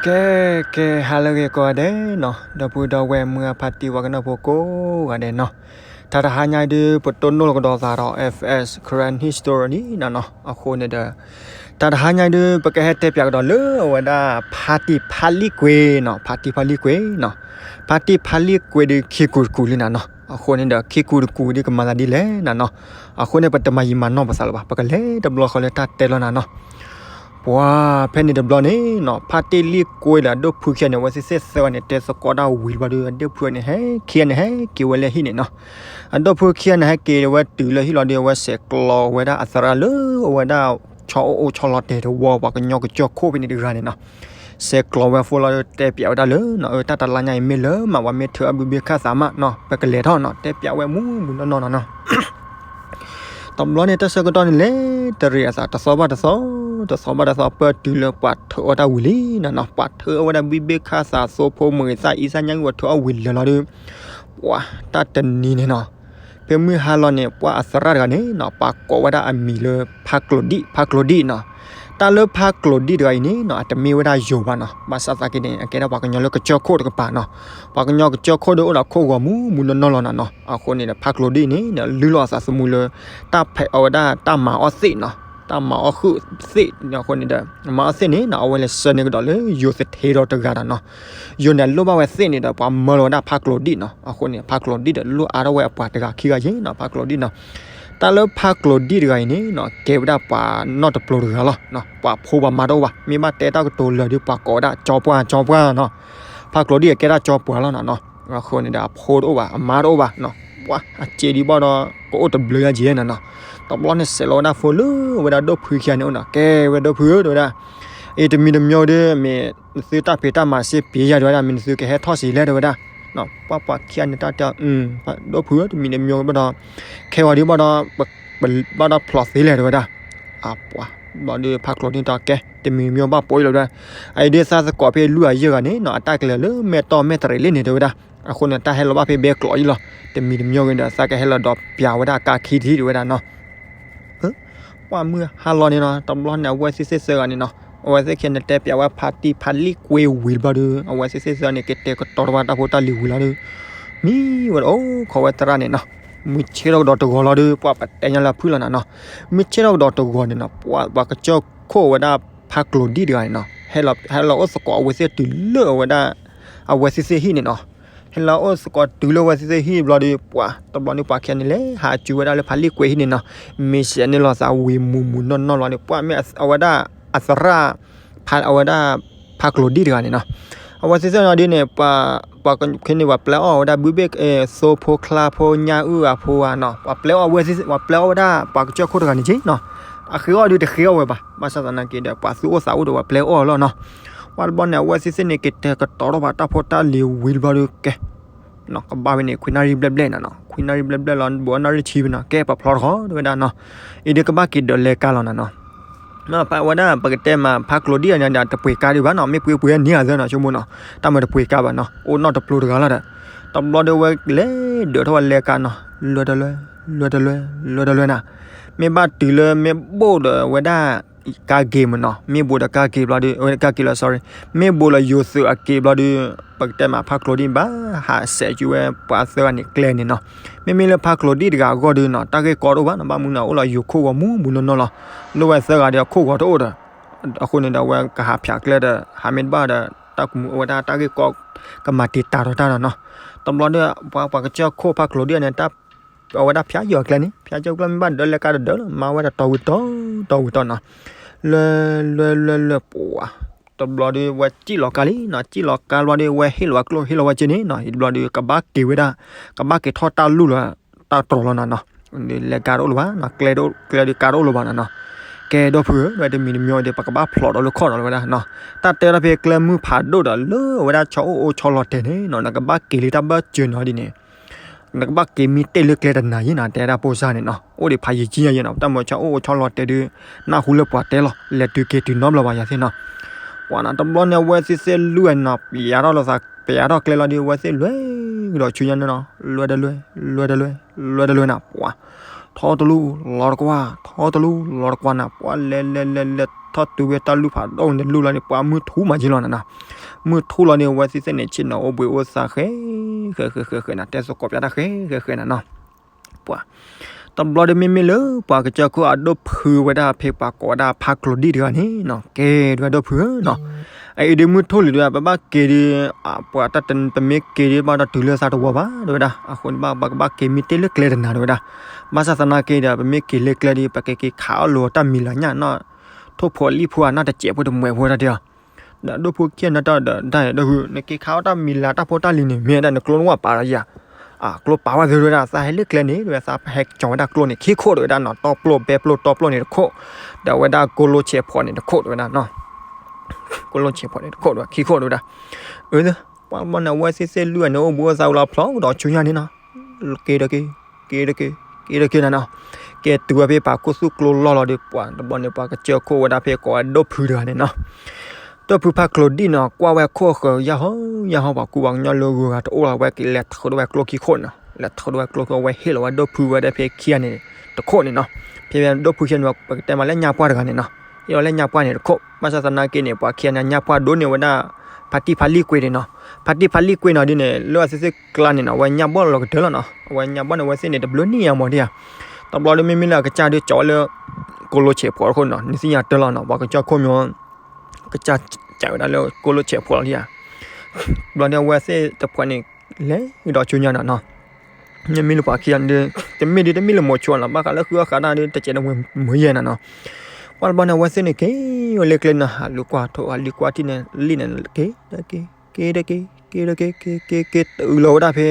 ကဲ ကဲ ဟါလၢအဂ့ၤကိးဂၤဒဲးနီၤ, ဒီပုၢ်ဒီဝဲၢ်မုၢ်အဖါတံၢ်ဝဲကနၢ်ဖိကိးဂၤဒဲးနီၤ, တၢ်တဟါညါအံၤဒုး ပတိၢ်နီၣ်လီၤကဒီးသးဒီး F S Karen History နီၤနီၤ, အဃိန့ၣ်ဒီး တၢ်တဟါညါအံၤဒုး ပကဟဲတဲပၠးကဒီးလၢအဝဲဒၣ် ဖါတံၢ်ဖါလံၣ်ကွ့နီၤ, ဖါတံၢ်ဖါလံၣ်ကွ့နီၤ, ဖါတံၢ်ဖါလံၣ်ကွ့ဒီးခံကူတကူလံနီၤနီၤ, အဃိန့ၣ်ဒီး ခံကူတကူဒုးကမၤသးဒ်လဲၣ်နီၤနီၤ, အဃိန့ၣ် ပတမၤယံာ်မၤနီၢ်ပသးလၢၤဘၣ်, ပကလဲၤတဘျီဃီလၢတၢ်တဲလီၤနီၤနီၤ. ပှၤဖဲန့ၣ်တဘျီန့ၣ်နီၤ, ဖါတံၢ်လံၣ်ကွ့ဒီးအဒိၣ်ဖုခံဂၤန့ၣ် အဝဲသ့ၣ်သ့ၣ်သၢဂၤန့ၣ် တဲသကိးတၢ်ဝံၤတဘျီဒီး အဒိၣ်ဖုန့ၣ်ဟဲခံဂၤန့ၣ် ဟဲက့ၤဝဲလၢဟံၣ်န့ၣ်နီၤ, အဒိၣ်ဖုခံဂၤန့ၣ် ဟဲက့ၤဝဲတုၤလၢဟံၣ်လီၤဒီး အဝဲဆဲးကျိးဝဲဒၣ်အသရၣ်လၢအဝဲဒၣ် ဆီအိၣ်အိၣ်ဆီလီၤတဲာ်တဝီ ပှၤကညီကစၢၢ်ခိၣ်ဖဲန့ၣ်တဂၤန့ၣ်နီၤ, ဆဲးကျိးဝဲအဃိလီၤဒီး တဲပၠးဝဲဒၣ်လၢ တၢ်တလါညါအံၤမ့ၢ်လၢမး ပှၤမ့ၢ်ထုးအဘုဘ့ၣ်ခၣ်သးမးနီၤ ပကလဲၤထီၣ်နီၤ, တဲပၠးဝဲမူမူနီၢ်နီၢ်နီၤနီၤ. တဘျီန့ၣ် တၢ်ဆၢကတီၢ်န့ၣ်လဲၤတရံးအသး တသီဘၣ်တသီ, တသီဘၣ်တသီ ပၢၢ်တုၤလၢပှၤထုးအီၣ်တၢ်ဝံၤလံနီၤနီၤ, ပှၤထုးအီၣ်ဝဲဒၣ်ဘုဘ့ၣ်ခၣ်သး သိဖိမုၢ်ဂ့ၤသၣ်အံသၣ်ညါဂ့ၤ ပှၤထုးအီၣ်ဝံၤလၢာ်လီၤဒီး ပှၤတၢ်တနံၤန့ၣ်နီၤ, ဖဲမုၢ်ဟါလီၤန့ၣ် ပှၤအသရၣ်တဂၤန့ၣ်နီၤ ပှၤကိးဝဲဒၣ်အမံၤလၢ ဖါကျိၤဒံၣ်, ဖါကျိၤဒံၣ်နီၤ. တၢ်လၢဖါကျိၤဒံၣ်တဂၤအံၤန့ၣ်နီၤ အတမ့ၢ်ဝဲဒၣ်ယိၤဘၣ်နီၤ, ဘၣ်ဆၣ်သနာ်က့န့ၣ် အကဲဒၣ်ပှၤကညီလၢကစၢၢ်ခိၣ်တကပၤနီၤ, ပှၤကညီကစၢၢ်ခိၣ်ဒီးအိၣ်ဒီးခိၣ်ဂီၤမူမူနီၢ်နီၢ်လီၤနီၤနီၤ, အဃိန့ၣ်ဒီး ဖါကျိၤဒံၣ်န့ၣ် လုၢ်လီၤအသးသမူလၢ တၢ်ဖဲးအီဝဲဒၣ်တၢ်မၤအီၣ်သ့ၣ်နီၤ, တၢ်မၤအီၣ်ဃုာ်သ့ၣ်အဃိန့ၣ်ဒီး မၤအီၣ်သ့ၣ်န့ၣ်နီၤ အဝဲလဲၤဆှၢန့ၢ်ကဒီးလၢယိၤသထ့ဒီးတဂၤဒီးနီၤ, ယိၤန့ၣ်လိၣ်ဘၣ်ဝဲသ့ၣ်န့ၣ်ဒီး ပှၤမၢလီၤဝဲဒၣ်ဖါကျိၤဒံၣ်နီၤ, အဃိန့ၣ် ဖါကျိၤဒံၣ်ဒီးလိၣ်အါထီၣ်ဝဲအပှၤတဂၤခံဂၤယ့ၣ်နီၤ, ဖါကျိၤဒံၣ်နီၤ. တၢ်လၢဖါကျိၤဒံၣ်တဂၤအံၤန့ၣ်နီၤ ကဲဝဲဒၣ်ပှၤနီၢ်တပျိၤတဂၤလီၤ, ပှၤဖိပှၤမါတအိၣ်ဘၣ်, မ့ၢ်ဘၣ်တဲတၢ်ကတိၤလၢာ်ဒီး ပှၤကိးဝဲဒၣ်ကၠီပှၢ်, ကၠီပှၢ်နီၤ, ဖါကျိၤဒံၣ်ကဲဒၣ်ကၠီပှၢ်လီၤနီၤနီၤ, အဃိန့ၣ်ဒီး အဖိတအိၣ်ဘၣ် အမါတအိၣ်ဘၣ်နီၤ, ပှၤအစ့ဒံးဘၣ်ဒီး ကအိၣ်တဘျုးယၤယဲနီၤနီၤ, တဘျီန့ၣ် ဆဲးလီၤဝဲဒၣ်ဖိလၢဝဲဒၣ်ဒိၣ်ဖုခံဂၤန့ၣ်အိၣ်နီၤ, ကဲဝဲဒၣ်ဒိၣ်ဖုဧၢ တဲဝဲဒၣ်, အံၤတမံၤတမံၤဒီး မ့ၢ်နသုတၢ်ဖံးတၢ်မၤစ့ပ့ၤယၤ တဲဝဲဒၣ်, မ့ၢ်နသုကဟဲထီၣ်စ့လဲၣ် တဲဝဲဒၣ်, ပှၤပှၤခံဂၤန့ၣ်တၢ်တဲ ဒိၣ်ဖုဧၢ တမံၤတမံၤဘၣ်ဒီး ခဲဂီၤဒံးဘၣ်ဒီး ပဘၣ်ဒီးဖျိးသ့လဲၣ် တဲဝဲဒၣ်, အပှၤ ဘျီဒီးဖါကျိၤဒံၣ်တဲကဲ တမံၤတမံၤဘၣ်ပိာ်အံၤလီၤ တဲဝဲဒၣ်, အအံၤဒ်သးသကိးဖဲလွံၢ်ဂၤယဲၢ်ဂၤန့ၣ်နီၤ အတၢ်ကလဲၤလၢမဲၢ်တီၢ်မဲၢ်တရံးလံန့ၣ် တဲဝဲဒၣ်, အဃိန့ၣ် တၢ်ဟဲလီၤဘၣ်ဖဲဘဲကျိးအံၤလီၤ, တမံၤတမံၤဂ့ၤဒီး သးကဟဲလီၤဒီးပျးဝဲဒၣ်ကါခံထံၣ် တဲဝဲဒၣ်နီၤ. ပှၤမုၢ်ဟါလီၤန့ၣ်နီၤ တဘျီန့ၣ် အဝဲသ့ၣ်သ့ၣ်သၢဂၤန့ၣ်နီၤ အဝဲသ့ၣ်ခံဂၤန့ၣ်တဲပျးဝဲဖါတံၢ်ဖါလံၣ်ကွ့ဝံၤတဘျီဒီး အဝဲသ့ၣ်သ့ၣ်သၢဂၤန့ၣ် ကတဲာ်ကတီၤတၢ်ဖီတၢ်လံၤဝံၤလီၤဒီး မံဝဲအိၣ်ခိးဝဲသရၣ်န့ၣ်နီၤ, မုၢ်ဆ့ၣ်ထီၣ်ကဒီးတဂီၤလီၤဒီး ပှၤပတဲညါလၢအဖုၣ်လီၤနီၤနီၤ, မုၢ်ဆ့ၣ်ထီၣ်ကဒီးတဂီၤန့ၣ်နီၤ ပှၤ ပှၤကစၢၢ်ခိၣ်ဝဲဒၣ်ဖါကျိၤဒံၣ်တဂၤန့ၣ်နီၤ ဟဲလီၤအိၣ်သကိးအဝဲသ့ၣ်တုၤလၢအဝဲဒၣ် အဝဲသ့ၣ်သ့ၣ်ဟံၣ်န့ၣ်နီၤ, ဟဲလီၤအိၣ်သကိးတုၤလၢအဝဲသ့ၣ်သ့ၣ်ဟံၣ်ဘျီဒီး ပှၤတဘျီန့ၣ် ပှၤခံဂၤန့ၣ်လဲၤဟးစူၤဝဲဒၣ်လၢဖါလံၣ်ကွ့ဟံၣ်န့ၣ်နီၤ, မ့ၢ်စံးန့ၢ်လီၤသးဝံၤမူးမူးနီၢ်နီၢ်လီၤန့ၣ် ပှၤမ့ၢ်အဝဲဒၣ်အသရၣ် ဖါ အဝဲဒၣ် ဖါကျိၤဒံၣ်တဂၤန့ၣ်နီၤ, အဝဲသ့ၣ်သ့ၣ်နီၤဒ်န့ၣ် ပှၤ ပှၤကန့ၣ် ပှၤပျဲအီၣ်ဝဲဒၣ်ဘုဘ့ၣ် သိဖိချါဖိညၣ်အုၣ်အဖိဧါနီၤ ပှၤပျဲအီၣ်ဝဲ ပှၤပျဲအီၣ်ဝဲဒၣ် ပှၤကစၢၢ်ခိၣ်တဂၤန့ၣ်က့နီၤ, အဃ့အီၣ်ဒုးတဃ့အီၣ်ဝဲဘၣ်, ဘၣ်ဆၣ်သနာ်က့ဒီး ပှၤသူၣ်အိၣ်သးအိၣ်ဒီးပှၤပျဲအီၣ်အလီၢ်နီၤ, ပှၤတဘျီန့ၣ် အဝဲသ့ၣ်သ့ၣ်န့ၣ် ကတဲာ်ကတီၤထီၣ်ဘၣ်တၢ်ဖိတၢ်လံၤဝံၤတဘျီဒီးကဲ ကဘၣ်ဝဲန့ၣ် ခွံနၣ်ရံၣ်ဘျဲၣ်ဘျဲၣ်နီၤနီၤ, ခွံနၣ်ရံၣ်ဘျဲၣ်ဘျဲၣ်လီၤ ဘူးနၣ်ရံၣ်ဆံဘၣ်နီၤ, ကဲပှၤဖျီတခီ တဲဝဲဒၣ်နီၤ, အံၤဒုးကဘၣ်က့ၤဒိးလဲၤကါလီၤနီၤနီၤ, မ့ၢ်ဖးဝဲဒၣ် ပကတဲမး ဖါကျိၤဒံၣ်အံၤန့ၣ်ဒီး တပှ့ၤကါဒံးဘၣ်နီၤ, မ့ၢ်ပှ့ၤပှ့ၤန့ၢ်အသၢနီၤ ဆိကမိၣ်နီၤ, တၢ်မၤတပှ့ၤကါဘၣ်နီၤ, အိၣ်နီၢ်တပျိၤတဂၤလီၤဒီး, တဘျီဒီးဝဲလဲၤဒိးထီၣ်ဝဲလဲၤကါနီၤ, လွဲတလွဲ လွဲတလွဲ လွဲတလွဲနီၤ, မ့ၢ်ဘၣ်တုၤလၢမ့ၢ်ဘိၣ်ဒီးဝဲဒၣ် ကါက့ၤမးနီၤ, မ့ၢ်ဘိးဒီးကါက့ၤဘျီဒီး အဝဲကါက့ၤလီၤ sorry, မ့ၢ်ဘိးလီၤယိၤသုးအက့ၤဘျီဒီး ပကတဲမး ဖါကျိၤဒံၣ်ဘၣ် ဟးစဲးက့ၤဝဲ ပှၤသၢဂၤန့ၣ်ကျဲန့ၣ်နီၤ, မ့မ့ၢ်လၢဖါကျိၤဒံၣ်တဂၤအဂီၢ်ဒီးနီၤ တၢ်ဂ့ၢ်ကီတအိၣ်ဘၣ်နီၤ, ဘၣ်မနုၤန့ၣ် အိၣ်လီၤယိၤခိၣ်ဂီၤမူးမူးနီၢ်နီၢ်လီၤ, လိၣ်ဝဲသၢဂၤဒီးအခိၣ်ဂီၤတအိၣ်ဒီး, အဃိန့ၣ်ဒီး အဝဲကဟးဖၠးကျဲဒီး ဟးမ့ၢ်တဘၣ်ဒီး တၢ်ကမူးအဝဲဒၣ်တၢ်ဂ့ၢ်ကီ ကမၤတံာ်တာ်ထီၣ်တၢ်နီၤနီၤ, တဘျီဒီး ပှၤ ပှၤကစၢၢ်ခိၣ်ဖါကျိၤဒံၣ်န့ၣ် တၢ် အဝဲဒၣ်ဖၠးယီၤကျဲန့ၣ် ဖၠးကၠိကျဲမ့ၢ်ဘၣ်ဒၢလဲၤကါတဒၢလီၤ, မၤဝဲတတီၤဝံၤတီၤ တီၤဝံၤတီၤနီၤ, လွဲ လွဲ လွဲ လွဲ ပှၤ တဘျီဒီး ဝဲစံၣ်လီၤကါလံနီၤ, စံၣ်လီၤကါဘျီဒီး ဝဲဟ့ၣ်လီၤဝဲကျိၣ် ဟ့ၣ်လီၤဝဲစ့န့ၣ်နီၤ, တဘျီဒီး ကဘၣ်က့ၤဝဲဒၣ် ကဘၣ်က့ၤထီၣ်တၢ်လူၢ်လီၤ တၢ်တြီၤလီၤနီၤနီၤ, လဲၤကါတအိၣ်လၢၤဘၣ်နီၤ, ကျဲ ကျဲဒီးကါတအိၣ်လၢၤဘၣ်နီၤနီၤ, ကဲ ဒီပုၢ်ဝဲၢ် တမံၤတမံၤဒီး ပကဘၣ်ဖျိးဒီးလၢခီၣ်ဒီးဝဲဒၣ်နီၤ, တၢ်တဲဒၣ်ဖဲကျဲမုၢ်ဖးဒိၣ်ဒီး လၢအဝဲဒၣ်ဆီအိၣ်အိၣ်ဆီလီၤတဲာ်န့ၣ်နီၤ, နကဘၣ်က့ၤလံတၢ်ဘၢၣ်စၢၤနီၤဒ်န့ၣ် နကဘၣ်က့ၤမံတ့ၢ်လၢကျဲတနၤယဲနီၤ, တဲဒၣ်ပိစါန့ၣ်နီၤ, အိၣ်ဒံးဖးယံာ်ကံယဲနီၤ, တၢ်မၤဆီအိၣ်အိၣ်ဆီလီၤတဲာ်ဒုး နၢ်ဟူလၢပှၤတဲလီၤ, လဲၤတုၤက့ၤတုၤနီတဘျီဘၣ်ယၤသ့ၣ်နီၤ, ပှၤနီၤ တဘျီန့ၣ် အဝဲသ့ၣ်သ့ၣ်လွံၢ်ဂၤနီၤ ပျးထီၣ်လီၤသး ပျးထီၣ်ကျဲလီၤဒီး အဝဲသ့ၣ်လွဲကဒီးဆူညါန့ၣ်နီၤ, လွဲတလွဲ လွဲတလွဲ လွဲတလွဲနီၤ, ပှၤ ထီတလူလီၤတကွၢ်, ထီတလူလီၤတကွၢ်နၤ, ပှၤလဲၤလဲၤလဲၤလဲၤထီၣ်တုၤဝဲတၢ်လူၢ်ဖးဒိၣ်န့ၣ် လူၢ်လီၤန့ၣ် ပှၤမုၢ်ထူၣ်မးက့လီၤနၤနီၤ. မုၢ်ထူၣ်လီၤန့ၣ် အဝဲသ့ၣ်သ့ၣ်န့ၣ် ဆ့ၣ်နီၤအိၣ်ဘှံးအိၣ်သါဃဲ ဃဲဃဲဃဲဃဲနၤ, တဲသကိးပျၢ်တၢ်ဃဲဃဲဃဲနၤနီၤ. ပှၤ တဘျီဒီးမ့မ့ၢ်လၢပှၤကစၢၢ်ခိၣ်အဒိၣ်ဖုဝဲဒၣ်ဖဲပှၤကိးဝဲဒၣ် ဖါကျိၤဒံၣ်တဂၤန့ၣ်နီၤ, ကဲဒဝဲဒိၣ်ဖုဧၢနီၤ, အအံၤဒုးမုၢ်ထူၣ်လံဒဝဲဒၣ် ပဘၣ်က့ၤဒုး ပှၤတၢ်တ ပမ့ၢ်က့ၤဒုးဘၣ်ဒီးတုၤလၢသးတဝီဘၣ်ဒဝဲဒၣ်, အဃိန့ၣ်ဘၣ် ပကဘၣ်က့ၤမ့ၢ်တ့ၢ်လၢကျဲတနၤဒဝဲဒၣ်, ဘၣ်ဆၣ်သနာ်က့ဒီး ပမ့ၢ်က့ၤလၢကျဲဒုး ပကက့ၤခးအီၣ်လိာ်တၢ်မံၤလၤညၣ်နီၤ, ထိၣ်ဖိလံၣ်ဖိအနီၢ်တစဲးဖိတမှဲးဖိတၢ်တဲအီၤ ဒီးဒိၣ်ဖုခံဂၤန့ၣ်တၢ်ဒီးတၢ်ဒိၣ်ဖု နက့ၤခးအီၣ်တၢ်မံၤလၤတၢ်ဖိတၢ်လံၤန့ၣ် မ့ၢ်ဝဲဒၣ်နကျိနဝၣ်ပာ်လီၤယၤ, အကျိပာ်ဝဲသ့ဝဲဒၣ် သးဟဲလၢကျဲန့ၣ် ဒဝဲသးဟဲကၠီၤဝဲဒၣ်ကျိန့ၣ် ခံခိၣ်ဒဝဲဒၣ်နီၤ, တီပျိၢ်ပဲပျိၢ်တီပျိၢ်န့ၣ်တခိၣ်, ဒီးဝဲဒၣ်ကိၢ်လိဆဲးဖိးန့ၣ်တခိၣ်ဒဝဲဒၣ်နီၤ, ကိၢ်လိဆဲးဖိးန့ၣ်တခိၣ်ဒဝဲ ခံခိၣ်ဒဝဲဒၣ်, အၢ ပှၤဘျီန့ၣ် အဝဲသ့ၣ်သ့ၣ်လွံၢ်ဂၤန့ၣ် အိၣ်ဘှံးအိၣ်သါဝံၤလီၤဖျိကဒီးဆူညါန့ၣ်နီၤ, က့ၤတက့ၤ, က့ၤတက့ၤ, က့ၤတက့ၤနၤနီၤ, ကဲတုၤဝဲဖဲပှၤခိၣ်သူၣ်ကျိလီၢ်လီၤဒီး ပှၤတဘျီန့ၣ် ပှၤကစၢၢ်ခိၣ်ဝဲဒၣ်ဖဲကိးဝဲဒိၣ်ဖုတဂၤန့ၣ်နီၤ ဒိၣ်ဖုဖါကျိၤဒံၣ်နီၤ ကွၢ်ဝဲခိၣ်ဃၢၤယၢ်ဟီၣ်ယၢ်ဟီၣ် ပှၤကူပှၤကညီလၢဂုၤဂၤတအိၣ်လီၤ အဝဲကလဲၤထုးထီၣ်ဝဲကျိခံခိၣ်န့ၣ်နီၤ, လဲၤထုးထီၣ်ဝဲကျိခံ အဝဲဟ့ၣ်လီၤဝဲဒိၣ်ဖုဝဲဒၣ်ဖဲခံဂၤန့ၣ်တခိၣ်န့ၣ်နီၤ, ဖဲဒိၣ်ဖုခံဂၤန့ၣ် ပကတဲမးလၢညၣ်ပှၢ်တဂၤန့ၣ်နီၤ, ဟ့ၣ်လီၤလၢညၣ်ပှၢ်န့ၣ်တခိၣ်, ဘၣ်ဆၣ်သနာ်က့န့ၣ် ပှၤခံဂၤန့ၣ် ညၣ်ပှၢ်ဒိၣ်န့ၢ်ဝဲဒၣ် ဖါတံၢ်ဖါလံၣ်ကွ့န့ၣ်နီၤ, ဖါတံၢ်ဖါလံၣ်ကွ့နီၤဒ်န့ၣ် လၢအဝဲသ့ၣ်သ့ၣ်ကျါန့ၣ်နီၤ အဝဲညၣ်ဘီၣ်လီၤကတၢၢ်လီၤနီၤ, အဝဲညၣ်ဘီၣ်န့ၣ် အဝဲသ့ၣ်န့ၣ် တဘျုးနံၣ်ညါမးဒ်ဧါ, တဘျီဒီးမ့မ့ၢ်လၢအကစၢ်ဒုးကၠီၤဝဲလၢ ကိၢ်လိဆဲးဖိးတခိၣ်နီၤ, နသ့ၣ်ညါတၢ်လီၤနီၤ, ပှၤကစၢၢ်ခိၣ်မ့ၢ် ကစၢ်ကၠီၤဝဲဒၣ်လၢကိၢ်လိဆဲးဖိးလီၤဒ်ဧါ, ဘျီဒီးအဝဲသ့ၣ်တဖှဲးန့ၣ် လဲၤဒီးဆူညါနီၤနီၤ မ့မ့ၢ်လၢပှၤခံဂၤန့ၣ်ဒုး တမ့ၢ်ဒုးတမ့ၢ်လၢမိၤဆိနီၤ, ဘၣ်ဃးလၢဃုအီၣ်ဃးတၢ်ဒုး တစဲးတမှဲးမုာ်ယဲၢ်နၤနီၤ, ပှၤတဘျီန့ၣ် အဝဲသ့ၣ်န့ၣ်က့ၤဝဲလၢကျဲနီၤ, ဟးလူၤကွၢ်ထိၣ် ဟးလူၤကွၢ်ထံၣ်န့ၣ် လံၣ်န့ၣ် က့ၤ က့ၤ က့ၤ က့ၤ က့ၤ က့ၤ က့ၤ တုၤလီၤဝဲဒၣ်ဖဲ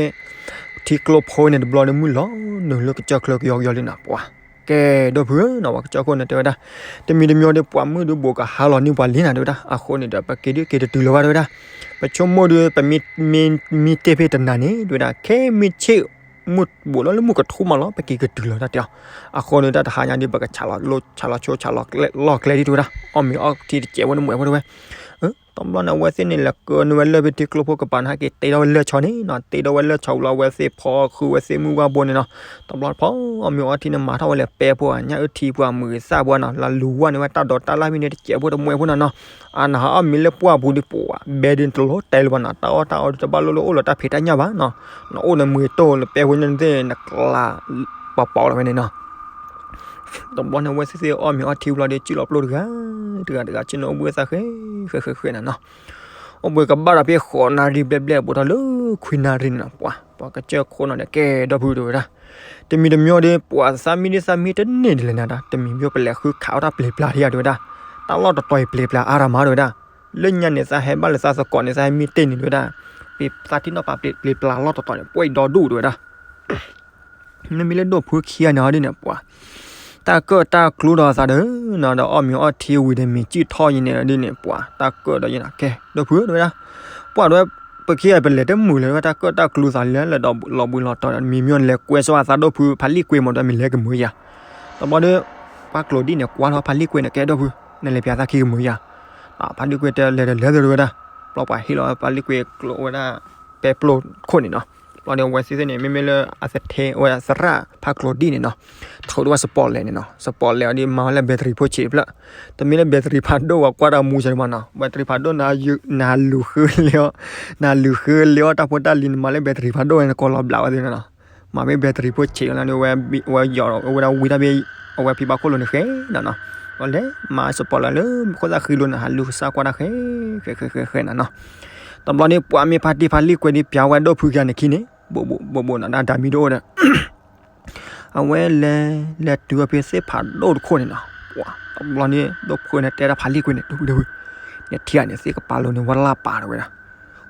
ထံကျိဖိန့ၣ် တဘျီန့ၣ် မုၢ်လီၤနုာ်လၢကစၢၢ်ချၢကယီကယီလံနီၤ, ပှၤ ကဲဒိၣ်ဖုဧၢနီၤ, ပှၤကစၢၢ်ခိၣ်န့ၣ်တဲဝဲဒၣ်, တမံၤတမံၤဒီး ပှၤမုၢ်ဒုးဘိးကဟါလီၤန့ၢ်ပှၤလံနၤတဲဝဲဒၣ်, အဃိန့ၣ်ဒီး ပက့ၤဒုးက့ၤတတုၤလီၤဘၣ်တဲဝဲဒၣ်, ပဆိကမိၣ်ဒုး ပမ့ၢ်မံတ့ၢ်ဖဲတနၤန့ၣ် တဲဝဲဒၣ် ခဲမုၢ်ဆ့ၣ် မုၢ်ဘိးလီၤလၢမုၢ်ကထူၣ်မးလီၤ ပက့ၤကတုၤလီၤတၢ်တဲအီၤ, အဃိန့ၣ် တၢ်တဟါညါဒုး ပကဆးလီၤလီၢ်ကျဲဒ်တဲဝဲဒၣ်, အီၣ်မ့ၤအီထံတစဲးဖိတမှဲးဖိတဲဝဲ တဘျီန့ၣ် အဝဲသ့ၣ်န့ၣ် လဲၤကၢနုာ်ဝဲလၢၢ်ဖဲထံကျိဖိကပၤန့ၣ် ဟဲက့ၤတ့ထီၣ်ဝဲလၢၢ်ဆီန့ၣ်နီၤ, တ့ထီၣ်ဝဲလၢၢ်ဆီဝံၤလီၤ အဝဲသ့ၣ်ဖီခုဝဲသ့ၣ်မုၢ်ဝါဘိန့ၣ်နီၤ, တဘျီဖီအီၣ်မ့ၤအီထံန့ၣ် မၤထီၣ်ဝဲလၢပဲဖိ ညၣ်အုၣ်ထံဖိ အမုာ်သၣ်ဖိနီၤ, လၢလူၤဝဲန့ၣ်ဝဲတၢ်ဒိးတၢ်လၢ်မ့ၢ်န့ၣ် တစဲးဖိတမှဲးဖိနီၤနီၤ, အနဟးအီၣ်မ့ၤလၢပှၢ်ပူၤဒုးပှၤ ဘဲဒုးတလိၣ်တဲလၢၤဘၣ်နီၤ, တၢ်အီၣ်တၢ်အီဒုးတဘၣ်လိၣ်လၢအိၣ်လၢတၢ်ဖံးတၢ်ညၣ်ဘၣ်နီၤ, နအိၣ်နမုာ်တိၢ်လၢပဲဖိညၣ်သ့ၣ် နကျါပှၤပီးလီၤဝဲန့ၣ်နီၤ တဘျီန့ၣ် အဝဲသ့ၣ်သ့ၣ်အီၣ်မ့ၤအီထံဘျီဒီး စုၣ်လီၤပျိၢ်တဂၤ တဂၤတဂၤ ဆ့ၣ်နီၤအိၣ်ဘှံးအိၣ်သါဃဲ ဃဲဃဲဃဲနၤနီၤ, အိၣ်ဘှံးကဘၣ်ဒီးဖဲဃိးနၣ်ရံၣ်ဘျဲၣ်ဘျဲၣ် ဘူးထီၣ်လၢခွံနၣ်ရံၣ်န့ၣ်နီၤ, ပှၤ ပှၤကစၢၢ်ခိၣ်နီၤဒီး ကဲဒိၣ်ဖုတဲဝဲဒၣ်, တမံၤတမံၤဒီး ပှၤသးမံဒ်သးမံတန့ၢ်ဒ်လဲၣ်နၤဒၣ်, တမံၤမံပလဲၤဃုခးအီၣ်တၢ်ပျ့ၤပျါထံဧါတဲဝဲဒၣ်, တၢ်လီၢ်တတီၤအံၤပျ့ၤပျါအါရၤမးတဲဝဲဒၣ်, လၢညါန့ၣ် သးဟဲဘၣ်လၢသးသကိးန့ၣ် သးဟဲမံတ့ၢ်န့ၣ်တဲဝဲဒၣ်, ပသးထံၣ်နီၣ်ပာ်ပျ့ၤပျါလီၢ်တတီၤန့ၣ် ပှဲၤဒီဒူၣ်တဲဝဲဒၣ် မ့မ့ၢ်လၢဒိၣ်ဖုခံဂၤန့ၣ်ဟီဒ်န့ၣ် ပှၤ တၢ်ကၢၣ်တၢ်ကျူဒီးသးဒီးနီၤ ဒီးအီၣ်မ့ၤအီထံဝံၤဒီး မ့ၢ်စုၣ်ထီၣ်ယံၤန့ၣ်ဒ်န့ၣ် ပှၤ တၢ်ကၢၣ်ဒီးယံၤနီၤ ကဲ ဒိၣ်ဖုတဲဝဲဒၣ်, ပှၤဒီး ပခံဂၤပလဲၤတမုာ်လၢၤ တၢ်ကၢၣ်တၢ်ကျူသးလၢလၢဒီးလီၤဘှံးလီၤတီၤဒီး မ့မ့ၢ်လဲၤကွဲစီၤအသးဒိၣ်ဖုဖးလံၣ်ကွ့မးဒီး မ့ၢ်လဲၤကမုာ်ယၤ, တဘျီဒီး ပှၤကျိၤဒံၣ်န့ၣ် ကွၢ်ထီၣ်ဖးလံၣ်ကွ့န့ၣ် ကဲဒိၣ်ဖု နလဲၤပျးသးခံကမုာ်ယၤ, ဖးလံၣ်ကွ့တဲလဲၤဒီးလဲၤသ့ၣ်တဲဝဲဒၣ်, ဘျီပှၤဟ့ၣ်လီၤဖးလံၣ်ကွ့ကျိဝဲဒၣ် ပဲပျိၢ်ခိၣ်န့ၣ်နီၤ, ဘျီဒီးအဝဲသ့ၣ်သ့ၣ်န့ၣ် မ့မ့ၢ်လၢအသထဲဝဲသရၣ်ဖးကျိၤဒံၣ်န့ၣ်နီၤ, ထုးထီၣ်ဝဲ spotlight န့ၣ်နီၤ, spotlight အီၤဒ်မၤဝဲလၢ battery ဖိဆံးတဖျၢၣ်, တမ့ၢ်လၢ battery ဖးဒိၣ်ဝဲကွၢ်တၢ်မူစၢၤမးနီၤ, battery ဖးဒိၣ် နဟးလူၤဃုလၢအီၤ, နဟးလူၤဃုလၢအီၤတၢ်ဖိတၢ်လံၤန့ၣ် မၤလၢ battery ဖးဒိၣ်ဝဲန့ၣ် ကိးလီၤဘျးဝဲသ့ၣ်နီၤ, မၤမ့ၢ် battery ဖိဆံးလီၤန့ၣ် ဝဲယီၤဝဲဒၣ်ဝံၤတၢ်ဘ့ၣ် အဝဲဖံဘၣ်ခိၣ်လိၤန့ၣ်ဃဲနီၤနီၤ, ဘျီလဲၤမၤ spotlight လၢခိၣ်သၣ်ဃံလိၤန့ၣ် ဟးလူၤကစၢ်ကွၢ်တၢ်ဃဲ ဃဲဃဲဃဲဃဲနီၤနီၤ, တဘျီန့ၣ်ပှၤမ့ၢ်ဖါတံၢ်ဖးလံၣ်ကွ့ဒီး ပျးဝဲဒိၣ်ဖုခံဂၤန့ၣ်ခံန့ၣ်, ဘိးဘိးဘိးဘိးနီၤ ဒၣ်ဒၣ်မံၤတအိၣ်ဒီး အဝဲလဲၤ လဲၤတုၤဝဲဖဲသ့ၣ်ဖးဒိၣ်တခိၣ်န့ၣ်နီၤ, ပှၤ တဘျီန့ၣ် ဒိၣ်ဖုန့ၣ်တဲဒၣ်ဖးလံၣ်ကွ့န့ၣ် ဒိၣ်ဖုဒိၣ်ဖု, နထံၣ်ဧါန့ၣ် သ့ၣ်ကပၤလိၤန့ၣ် ဝဲလၢပာ်တဝဲဒၣ်,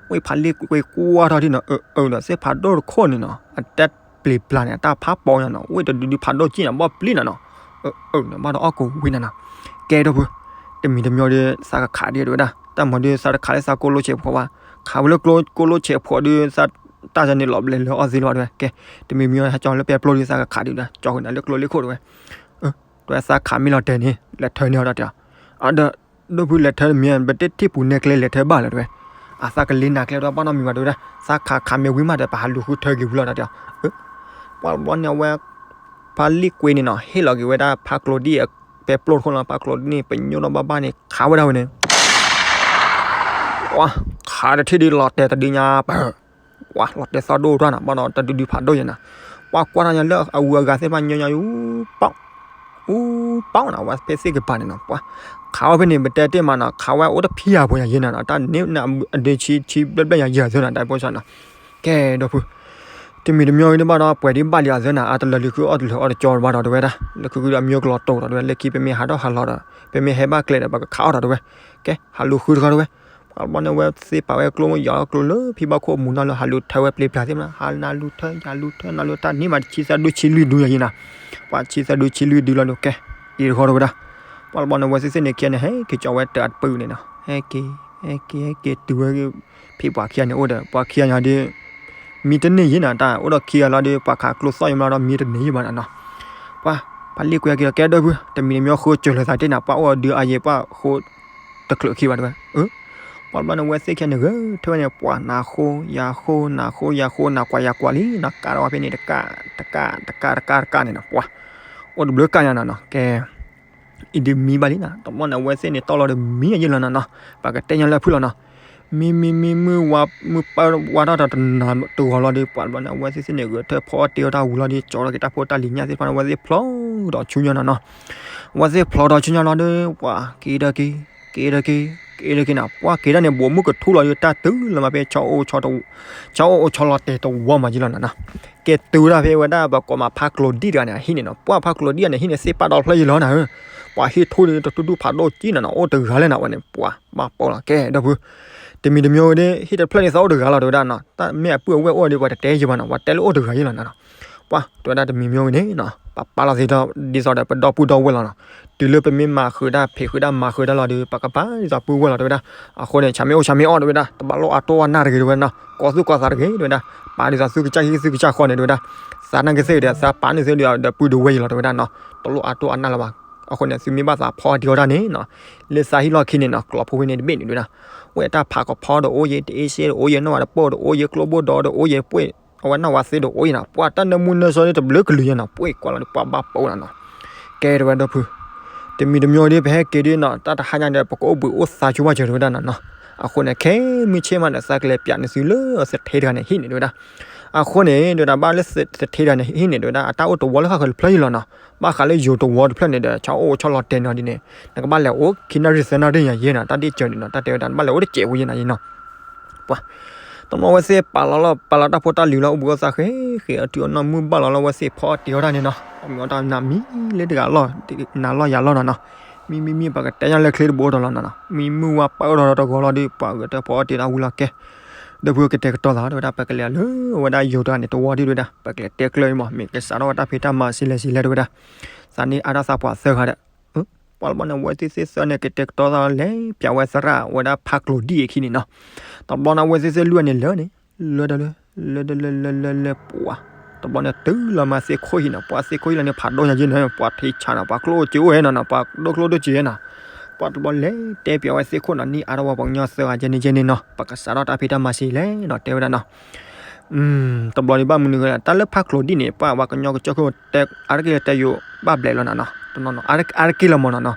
ဝဲဖးလံၣ်ကွ့ကွၢ်ထီၣ်ထံၣ်နီၤ, အၢ အၢ ဒီးသ့ၣ်ဖးဒိၣ်တခိၣ်န့ၣ်နီၤ အတၢ်ပျ့ၤပျါန့ၣ် အတၢ်ဖးပိာ်ညါနီၤ, ဝဲတဒုဒုဖးဒိၣ်ကံၣ်နီၤ ဘီၣ်ပျံၤနီၤနီၤ, အၢ အၢ န့ၣ် ဘၣ်ဒီးအီၣ်ကိးဝံၤနၤနီၤ, ကဲဒိၣ်ဖု, တမံၤတမံၤဒီး သးကခးဒံးတဲဝဲဒၣ်, တၢ်မၤဒုးသးတခးလၢသးကိၢ်လိဆဲးဖိဘၣ်, ခးဝဲလၢကျိၣ်လိဆဲးဖိဒုး တၢ်ယၤန့ၣ်လီၤဘျဲးလၢအီၣ်သ့လီၤတဲဝဲ, ကဲ တမံၤမံၤဟဲကၠီလၢပဲပျိၢ်ဒုး သးကခးဒံးဒီး ကၠီကနၤလၢကျိၣ်လ့ခိၣ်တဲဝဲ, အၢ တဲဝဲသးခးမ့ၢ်လီၤတဲာ်န့ၣ် လဲၤထၢန့ၢ်အီၤတၢ်တဲအီၤ, အဒီး ဒိၣ်ဖုလဲၤထၢမ့ၢ် ပတထံၣ်ပူၤနဲကျဲလဲၤထၢဘၣ်လၢၤတဲဝဲ, အသးကလ့နၤကျဲဒီးဘၣ်နီတမံၤဘၣ်တဲဝဲဒၣ်, သးခးခးမ့ၢ်ဝံၤမးဒီး ပဟးလူၤဃုထၢက့ၤဝံၤလီၤတၢ်တဲအီၤ, ပှၤတဘျီန့ၣ် အဝဲ ဖါလံၣ်ကွ့န့ၣ်နီၤ ဟ့ၣ်လီၤက့ၤဝဲဒၣ်ဖါကျိၤဒံၣ်အပဲပျိၢ်တခိၣ်လီၤ. ဖါကျိၤဒံၣ်န့ၣ် ပညိၣ်ထီၣ်ဘၣ်ဘၣ်န့ၣ် ခးဝဲဒၣ်ဝဲန့ၣ် ဝါ ခးတထံၣ်ဒုးလီၤတဲာ်တဒုညါပၢၢ် ဝါ လီၤတဲာ်သီၣ်ဒိၣ်ထွါနီၤ ဘၣ်ဒီးတဒုဒုဖးဒိၣ်ယဲနီၤ. ပှၤကွၢ်ထီၣ်ညါလၢအဂုၤအဂၤသ့ၣ်တဖၣ်ညီညီအူပီၣ် အူပီၣ်နီၤ ဝဲဖဲသ့ၣ်ကပၤန့ၣ်နီၤ ပှၤ ခးဝဲဖဲန့ၣ် ပတဲတ့ၢ်မးနီၤ ခးဝဲအိၣ်တဖံးယၤဖိယၤယဲနီၤ တၢ်န့ၣ်အဒုးဆံဆံဘျဲၣ်ဘျဲၣ်ယၤယဲအသၢနီၤ တၢ်ဖိဆၣ်နီၤ ကဲဒီပုၢ် တမံၤတမံၤဒ်ဘၣ်ဒီး ပှဲၤဒ်ဘၣ်လံအသၢနီၤ အတလၢာ်လံၤဃုအီၣ်တလၢာ်အီၣ်တကၠီဘၣ်ဒီးတဝဲဒၣ် လၢခုခုဒီးအမၠိကလီၤတိာ်ဒီးတဝဲ လၢခံပမ့ၢ်ဟးထီၣ်ဟးလီၤဒီး ပမ့ၢ်ဟဲဘၣ်ကျဲဒီး ပကခးအီၣ်ဒီးတဝဲ ကဲ ဟးလူၤဃုတခီတဝဲ ပှၤတဘျီန့ၣ် ဝဲသ့ၣ်ပာ်ဝဲကျိမ့ၢ်ယီၤကျိလၢဖံဘၣ်ခိၣ်မူၤနီၤလၢဟးလူၤထၢဝဲပျ့ၤပျၢ်သ့ၣ်မနီၤ ဟးနၤလူၤထၢ ယၤလူၤထၢ နၤလူၤတၢ်န့ၢ်မးတဆံသၢဒုဆံလွံၢ်ဒုယၤယဲနီၤ ပှၤဆံသၢဒုဆံလွံၢ်ဒုလီၤဒီး ကဲ အံၤတခီတဝဲဒၣ် ပှၤတဘျီန့ၣ် ဝဲသ့ၣ်သ့ၣ်န့ၣ် ခံဂၤန့ၣ် ဟဲက့ၤကၠီဝဲတၢ်အတပူၤန့ၣ်နီၤ ဟဲက့ၤ ဟဲက့ၤ ဟဲက့ၤတုၤဝဲ ဖံပှၤခံဂၤန့ၣ်အိၣ်ဒီး ပှၤခံဂၤညါဒီး မံတန့ၢ်ယဲနီၤ တၢ်အိၣ်ဒီးခံဂၤလီၤဒီး ပှၤခးကျိသီၣ်ယမီၤဒီး မံတန့ၢ်ယဲဘၣ်နီၤနီၤ ပှၤ ဖါလံၣ်ကွ့က့ၤဒီး ကဲဒီပုၢ် တမံၤတမံၤဃိကၢၤလၢာ်သးတ့ၢ်နၤ ပှၤအိၣ်ဒီးအယံၤ ပှၤဃိတချုးခံဘၣ်တဝဲ ပှၤတဘျီန့ၣ် ဝဲသ့ၣ်ခံဂၤန့ၣ် ဂဲၤထၢဝဲန့ၣ် ပှၤနၤဃိ ယၤဃိ နၤဃိ ယၤဃိ နၤကွၢ်ယၤကွၢ်လံနီၤ ကးထီၣ်ဝဲဖဲန့ၣ် တကး တကး တကး တကးန့ၣ်နီၤ ပှၤ အိၣ်တဘျုးကးညါနီၤနီၤ ကဲ အံၤဒုးမံဘၣ်လံနီၤ တဘျီန့ၣ် အဝဲသ့ၣ်န့ၣ် တီၢ်လီၤဒီးမံအယဲၢ်လီၤနီၤနီၤ ပှၤကတဲညါလၢအဖုၣ်လီၤနီၤ မံမံမံမုၢ်ဝါ မုၢ်ပၢဝါထီၣ်တနၤတဂီၤလီၤဒီး ပှၤတဘျီန့ၣ် အဝဲသ့ၣ်သ့ၣ်န့ၣ် ဂဲၤထၢဖီအီၣ်တ့ၢ်အီၣ်တၢ်ဝံၤလီၤဒီး ကၠီထီၣ်က့ၤတၢ်ဖိတၢ်လံၤညၣ်သ့ၣ်တဖၣ်န့ၣ် အဝဲသ့ၣ်ဖျိဒီးဆူညါနီၤနီၤ အဝဲသ့ၣ်ဖျိဒီးဆူညါလီၤဒီး ပှၤက့ၤဒီးက့ၤ က့ၤဒီးက့ၤ က့ၤဒီးက့ၤနီၤ ပှၤက့ၤဒၣ်န့ၣ် ဘိးမုၢ်ကထူလီၤဒီး တၢ်တုၤလၢမၤဖဲ ဆီအိၣ်ဆီလီၤတဲာ်တဝီမးယဲၢ်လီၤနီၤနီၤ ကဲတုၤဒၣ်ဖဲဝဲဒၣ် ပကိးမးဖါကျိၤဒံၣ်တဂၤန့ၣ် အဟံၣ်န့ၣ်နီၤ ပှၤဖါကျိၤဒံၣ်န့ၣ် ဟံၣ်န့ၣ် သ့ၣ်ပာ်ဒီဖျၢၣ်ယဲၢ်လီၤနၤဧၢ ပှၤဟံၣ်ထူဒီးတတူၢ်တူၢ်ဖးဒိၣ်ကံနီၤနီၤ အိၣ်တဂၤလၢနၤဝဲန့ၣ် ပှၤဘၣ်ပိာ်လီၤ ကဲဒီပုၢ် တမံၤတမံၤဝဲဒီး ဟံၣ်တဖျၢၣ်န့ၣ် သးအိၣ်တဂၤလီၤ တဝဲဒၣ်နီၤ တၢ်မ့ၢ်အပုၢ်အဝဲၢ်အိၣ်ဒီး ပှၤတတဲယဲၢ်ဘၣ်နီၤ ပှၤတဲလၢအိၣ်တဂၤယဲၢ်လီၤနၤနီၤ ပှၤ တဝဲဒၣ်တမံၤမံၤဝဲန့ၣ်နီၤ ပပာ်လီၤသ့ဒီး ဒ်သိးဒီးပဒီပုၢ်ဒီဝဲၢ်လီၤနီၤ တုၤလၢပမ့ၢ်မၤဃုာ်တၢ်ဖံးဃုာ်တၢ်မၤဃုာ်တၢ်လီၤဒီး ပကပာ်ဒ်သိးပုၢ်ဝဲၢ်လီၤ တဝဲဒၣ် အဃိန့ၣ် ဆၣ်မ့ၢ်အိၣ်ဆၣ်မ့ၢ်အီၣ် တဝဲဒၣ် တဘၣ်လိၣ်အတိၢ်အနၢ်တဂ့ၤ တဝဲနီၤ ကီသူၣ်ကီသးတဂ့ၤ တဝဲဒၣ် ပာ်ဒ်သိးသုကစၢ်ဟံၣ်သုကစၢ်ဃီန့ၣ် တဝဲဒၣ် သးနာ်က့သ့ၣ်ဒီး သးပာ်န့ၢ်သုဒီး ဒီပုၢ်ဒီဝဲၢ်ယဲၢ်လီၤ တဝဲဒၣ်နီၤ တလိၣ်အတိၢ်အနၢ်လၢၤဘၣ် အဃိန့ၣ် သုမ့ၢ်ဘၣ်သးဖီအီၣ်တ့ၢ်အီၣ်တၢ်န့ၣ်နီၤ လၢသးဟံၣ်လီၢ်ခံန့ၣ်နီၤ ကျီဖိဝဲန့ၣ်တဘ့ၣ်န့ၣ် တဝဲဒၣ် ဝဲတၢ်ဖးကဖီဒီးအိၣ်ယဲၢ် တအ့ၣ်စ့ဒီးအိၣ်ယဲၢ် နီၢ်ဝါတပိၢ်ဒီးအိၣ်ယဲၢ် ကျိဘိဒီးအိၣ်ယဲၢ် ပှ့ၢ် အဝဲနီၢ်ဝါသ့ဒီးအိၣ်ယဲၢ်နီၤ ပှၤတၢ်နၢမူနၢဆှီန့ၣ် တဘျုးကလုာ်ယဲၢ်နီၤ ပှ့ၢ်ကွၢ်လီၤဒီး ပှၤဘၣ်ပိာ်လီၤနီၤ ကဲ တဝဲဒီပုၢ် တမံၤတမံၤဒ် ပဟဲက့ၤဒ်နီၤ တၢ်တဟါညါဒီး ပကအိၣ်ဘှံးအိၣ်သါဆိဘၣ်စၢၤ တဝဲဒၣ်နီၤနီၤ အဃိန့ၣ် ခဲမုၢ်ဆ့ၣ်မးဒီး သးကလဲၤပၠးနသုလၢသထ့တဂၤန့ၣ်ဟံၣ်န့ၣ် တဝဲဒၣ် အဃိန့ၣ် တဝဲဒၣ် ဘၣ်လၢသထ့တဂၤန့ၣ်ဟံၣ်န့ၣ် တဝဲဒၣ် အတၢ်အိၣ်တဝီလၢဃၣ်ဃၢၤတဖျၢၣ်ယဲၢ်လီၤနီၤ ဘၣ်ဃးလၢယိၤတဝီတဖျၢၣ်န့ၣ်ဒီး ဆီအိၣ်ဆီလီၤတဲာ်နီၤဒ်န့ၣ် နကဘၣ်လဲၤအိၣ်ခံနၣ်ရံၣ်သၢနၣ်ရံၣ်ယဲၢ်ယဲၢ်နီၤ တၢ်ဒ့ၣ်စၢၤန့ၣ်နီၤ တၢ်တဲဝဲဒၣ် နဘၣ်လဲၤအိၣ်တစဲးဖိယဲၢ်နီၤယဲၢ်နီၤ ပှၤ တဘျီဝဲသ့ၣ်ပာ်လီၤလီၤ ပာ်လီၤတၢ်ဖိတၢ်လံၤလီၤ အိၣ်ဘှံးအိၣ်သါဃ့ဃ့ အတုၤအနီၢ်မုၢ်ဘၣ်လီၤလီၤ ဝဲသ့ၣ်ဖီအီၣ်တ့ၢ်အီၣ်တၢ်န့ၣ်နီၤ အမံၤအီၣ်တၢ်နၤမံၤလၢတဂၤလီၤ နၤလီၢ်ယၤလီၢ်နီၤနီၤ မံမံမံ ပှၤကတဲညါလၢချ့တဘိဒီးလီၤနီၤနီၤ မံမုၢ်ဝါပာ်အိၣ်ဒီးတဂီၤလီၤဒီး ပှၤဂဲၤတၢ်ဖီအီၣ်တ့ၢ်တၢ်ဝံၤလီၤ ကဲ ဒီပုၢ်ကတဲာ်ကတီၤသး တဝဲဒၣ် ပကလဲၤလၢဝဲဒၣ်ယိၤတဂၤန့ၣ် တဝီဒ်တဝဲဒၣ် ပကလဲၤတဲကျၢၤအံၤမး မ့ၢ်ကစးထီၣ်ဝဲတၢ်ဖံးတၢ်မၤစံးလဲၣ်စံးလဲၣ် တဝဲဒၣ် သးန့ၢ်အါထီၣ်သးပှၢ်သၢဂၤဒီး ပှၤတဘျီန့ၣ် ဝဲသ့ၣ်သ့ၣ်သၢန့ၣ် ကတဲာ်ကတီၤသးလဲၤပၠးဝဲသရၣ်ဝဲဒၣ်ဖးကျိၤဒံၣ်အခံန့ၣ်နီၤ တဘျီန့ၣ် ဝဲသ့ၣ်သ့ၣ်လွံၢ်ဂၤန့ၣ် လၢာ်န့ၣ် လၢာ်တလၢာ် လၢာ်လၢာ်လၢာ်လၢာ်လၢာ်ပှၤ တဘျီန့ၣ် တုၤလီၤမးသ့ၣ်ခိၣ်ဟံၣ်နီၤ ပှၤသ့ၣ်ခိၣ်ဟံၣ်လီၤန့ၣ် ဖးဒိၣ်ညါယဲၢ်နီၤ ပှၤထံဆးနီၤ ပှၤကျိၣ်အိၣ်စ့အိၣ်ဟဲနီၤနီၤ ပှၤဒိၣ်ကျိၣ်ဒိၣ်စ့ဟဲနီၤ ပှၤတဘျီလဲၤတဲပၠးဝဲသ့ၣ်ခိၣ်နီၤ နံၣ်အါထီၣ်ဝဲပှၤကညီသၢဂၤယဲၢ်န့ၣ်ယဲၢ်န့ၣ်နီၤ ပကစးထီၣ်တၢ်ဖံးတၢ်မၤစံးလဲၣ်နီၤ တဲဝဲဒၣ်နီၤ တဘျီဒံးဘၣ်မနုၤဂ့ၤ တၢ်လၢဖးကျိၤဒံၣ်န့ၣ် ပှၤဝဲကညီကစၢၢ်ခိၣ်တဲ အါတက့ၢ်တဲယိာ်ဘၣ်ဘျဲးလီၤနီၤနီၤ တနီၤနီၤ အါတက့ၢ်လီၤမးနီၤနီၤ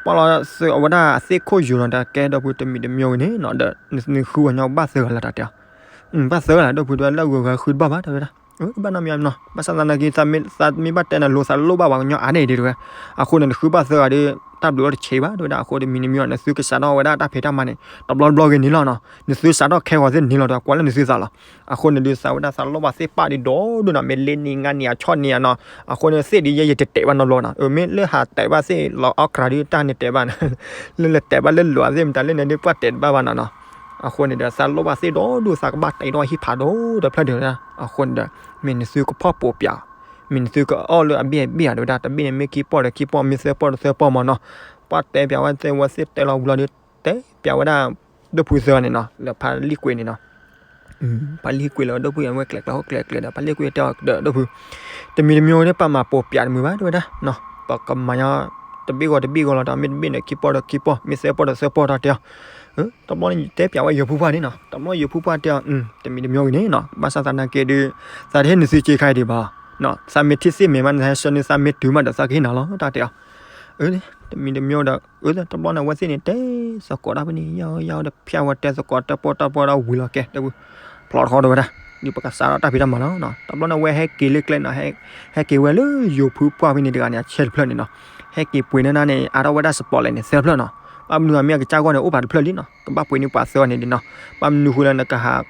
ပှၤလီၤသုးအဝဲဒၣ်သ့ၣ်ခိၣ်ယိာ်နီၤ တၢ်ကဲဒီပုၢ်တမံၤတမံၤဝဲန့ၣ်နီၤ ဒီးနဃုဝဲညီဘၣ်သၢဂၤလီၤတၢ်တဲ ဘၣ်သၢဂၤလီၤ ဒီပုၢ်တဝဲလၢအဂုၤအဂၤဃုတဘၣ်ဘၣ်တဝဲဒၣ် ဘၣ်နီတမံၤနီၤ ဘၣ်ဆၣ်သနာ်က့ သးမ့ၢ်ဘၣ်တဲနၤလိၤသးလိၣ်ဘၣ်ပှၤကညီအါန့ၣ်ဒ်တဝဲ အဃိန့ၣ် နဃုဘၣ်သၢဂၤဒီး တၢ်ဘျုးအိၣ်တဆံးဘၣ် တဝဲဒၣ် အဃိတမံၤတမံၤအီၤ နသုကစးထီၣ်ဝဲဒၣ်တၢ်ဖံးတၢ်မၤန့ၣ် တဘျီတဘျီဂ့ၤန့ၣ်လီၤနီၤ နသုစးထီၣ်ခဲဂီၤသ့ၣ်န့ၣ်လီၤ တဝဲကွၢ်လၢနသုသးလီၤ အဃိန့ၣ်ဒုး သးဝဲဒၣ်သးလိၣ်ဘၣ်သ့ၣ်ပာ်ဒံးဒီဒိၣ်နီၤ မ့ၢ်လ့နံၤငါနံၤအဆီၣ်နံၤအနီၤ အဃိန့ၣ်သ့ၣ်ဒုးယဲယတတဲာ်ဘၣ်နီတဘျီနီၤ အမ့ၢ်လၢဟးတဲာ်ဘၣ်သ့ၣ်လီၤအီၣ်ကြၤဒုးတၢ်န့ၣ်တဲာ်ဘၣ် လၢလဲၤတဲာ်ဘၣ်လၢလိၤသ့ၣ်မတၤလၢန့ၣ်ဒုးပှၢ်တဲာ်တဘၣ်ဘၣ်နီၤနီၤ အဃိန့ၣ်ဒီး သးလိၣ်ဘၣ်သ့ၣ်ဒီဒိၣ် သးကဘၣ်တဲာ်ဒီးဟံၣ်ဖးဒိၣ်တဖျၢၣ်ဒုး အဃိန့ၣ်ဒီး မ့ၢ်နသုကဖီၣ်ပိာ်ပၠး မ့ၢ်နသုကအီၣ်လၢအဘ့ၣ်အဘ့ၣ်ဧါ တဝဲဒၣ် တဘ့ၣ်န့ၣ်မ့ၢ်ခံပီၢ်ဒီးခံပီၢ် မ့ၢ်သၢပီၢ်ဒီးသၢပီၢ်မးနီၤ ပှၢ်တဲပၠးဝဲသ့ၣ်ဝဲသ့ၣ်တဲလီၤဝံၤလီၤဒီး တဲပၠးဝဲဒၣ် ဒိၣ်ဖုသၢဂၤန့ၣ်နီၤ လၢဖါလံၣ်ကွ့န့ၣ်နီၤ ဖါလံၣ်ကွ့လၢဒိၣ်ဖုအဝဲကျဲးကျဲးဟီၣ်ကျဲးကျဲးဒီး ဖါလံၣ်ကွ့တဲအီၤဒီးဒိၣ်ဖု တမံၤတမံၤဝဲဒၣ် ပာ်မၤပိာ်ပၠးတမုာ်ဘၣ် တဝဲဒၣ် ပကမၤညီ တဘ့ၣ်ဂီၤတဘ့ၣ်ဂီၤလီၤဒီး မ့ၢ်တဘ့ၣ်န့ၣ်ခံပီၢ်ဒီးခံပီၢ် မ့ၢ်သၢပီၢ်ဒီးသၢပီၢ်တၢ်တဲအီၤ တဘျီန့ၣ် တဲပၠးဝဲယိၤဖိပှၢ်န့ၣ်နီၤ တဘျီယိၤဖိပှၢ်တဲအီၤ တမံၤတမံၤဂ့ၤန့ၣ်နီၤ ဘၣ်ဆၣ်သနာ်က့ဒုး သးတဟ့ၣ်နသုစ့ခါအံၤဒံးဘၣ် သးမ့ၢ်ထံၣ်သ့ၣ်မဲာ်မး နဟဲဆှၢန့ၢ်သးမ့ၢ်တုၤမးဒီး သးကဟ့ၣ်နၤလီၤ တၢ်တဲအီၤ. အၢ တမံၤတမံၤဒီး အၢ တဘျီန့ၣ် အဝဲသ့ၣ်န့ၣ် တဲသကိးတၢ်ဖဲန့ၣ် ယဲၢ်ယဲၢ်ဒီး ဖၠၣ်ဝဲတဲသကိးတၢ်ပီၢ်တၢ်ပီၢ်ဒီးဝံၤလီၤကဲ ဒီပုၢ် ဖျီတခီဒီးဝဲဒၣ် ဒ်ပကစးထီၣ်တၢ်ဖံးတၢ်မၤလီၤနီၤ. တဘျီန့ၣ် အဝဲဟဲက့ၤလၢကျဲနီၤ, ဟဲက့ၤဝဲလၢယိၤဖုပှၢ်ဖဲန့ၣ်တဂၤန့ၣ် အဆဲတဖျၢၣ်န့ၣ်နီၤ. ဟဲက့ၤပှ့ၤန့ၢ်နၤန့ၣ် အါထီၣ်ဝဲဒၣ်စပီးလဲၣ်န့ၣ် သၢဖျၢၣ်နီၤ. ဘၣ်မနုၤအမ့ၢ်အကစၢ်ဂီၢ်န့ၣ် အိၣ်ပာ်တဖျၢၣ်လံနီၤ, ကဘၣ်ပှ့ၤန့ၢ်ပှၤသၢဂၤန့ၣ်ဒ်နီၤ. ဘၣ်မနုၤဃိလၢနကဟး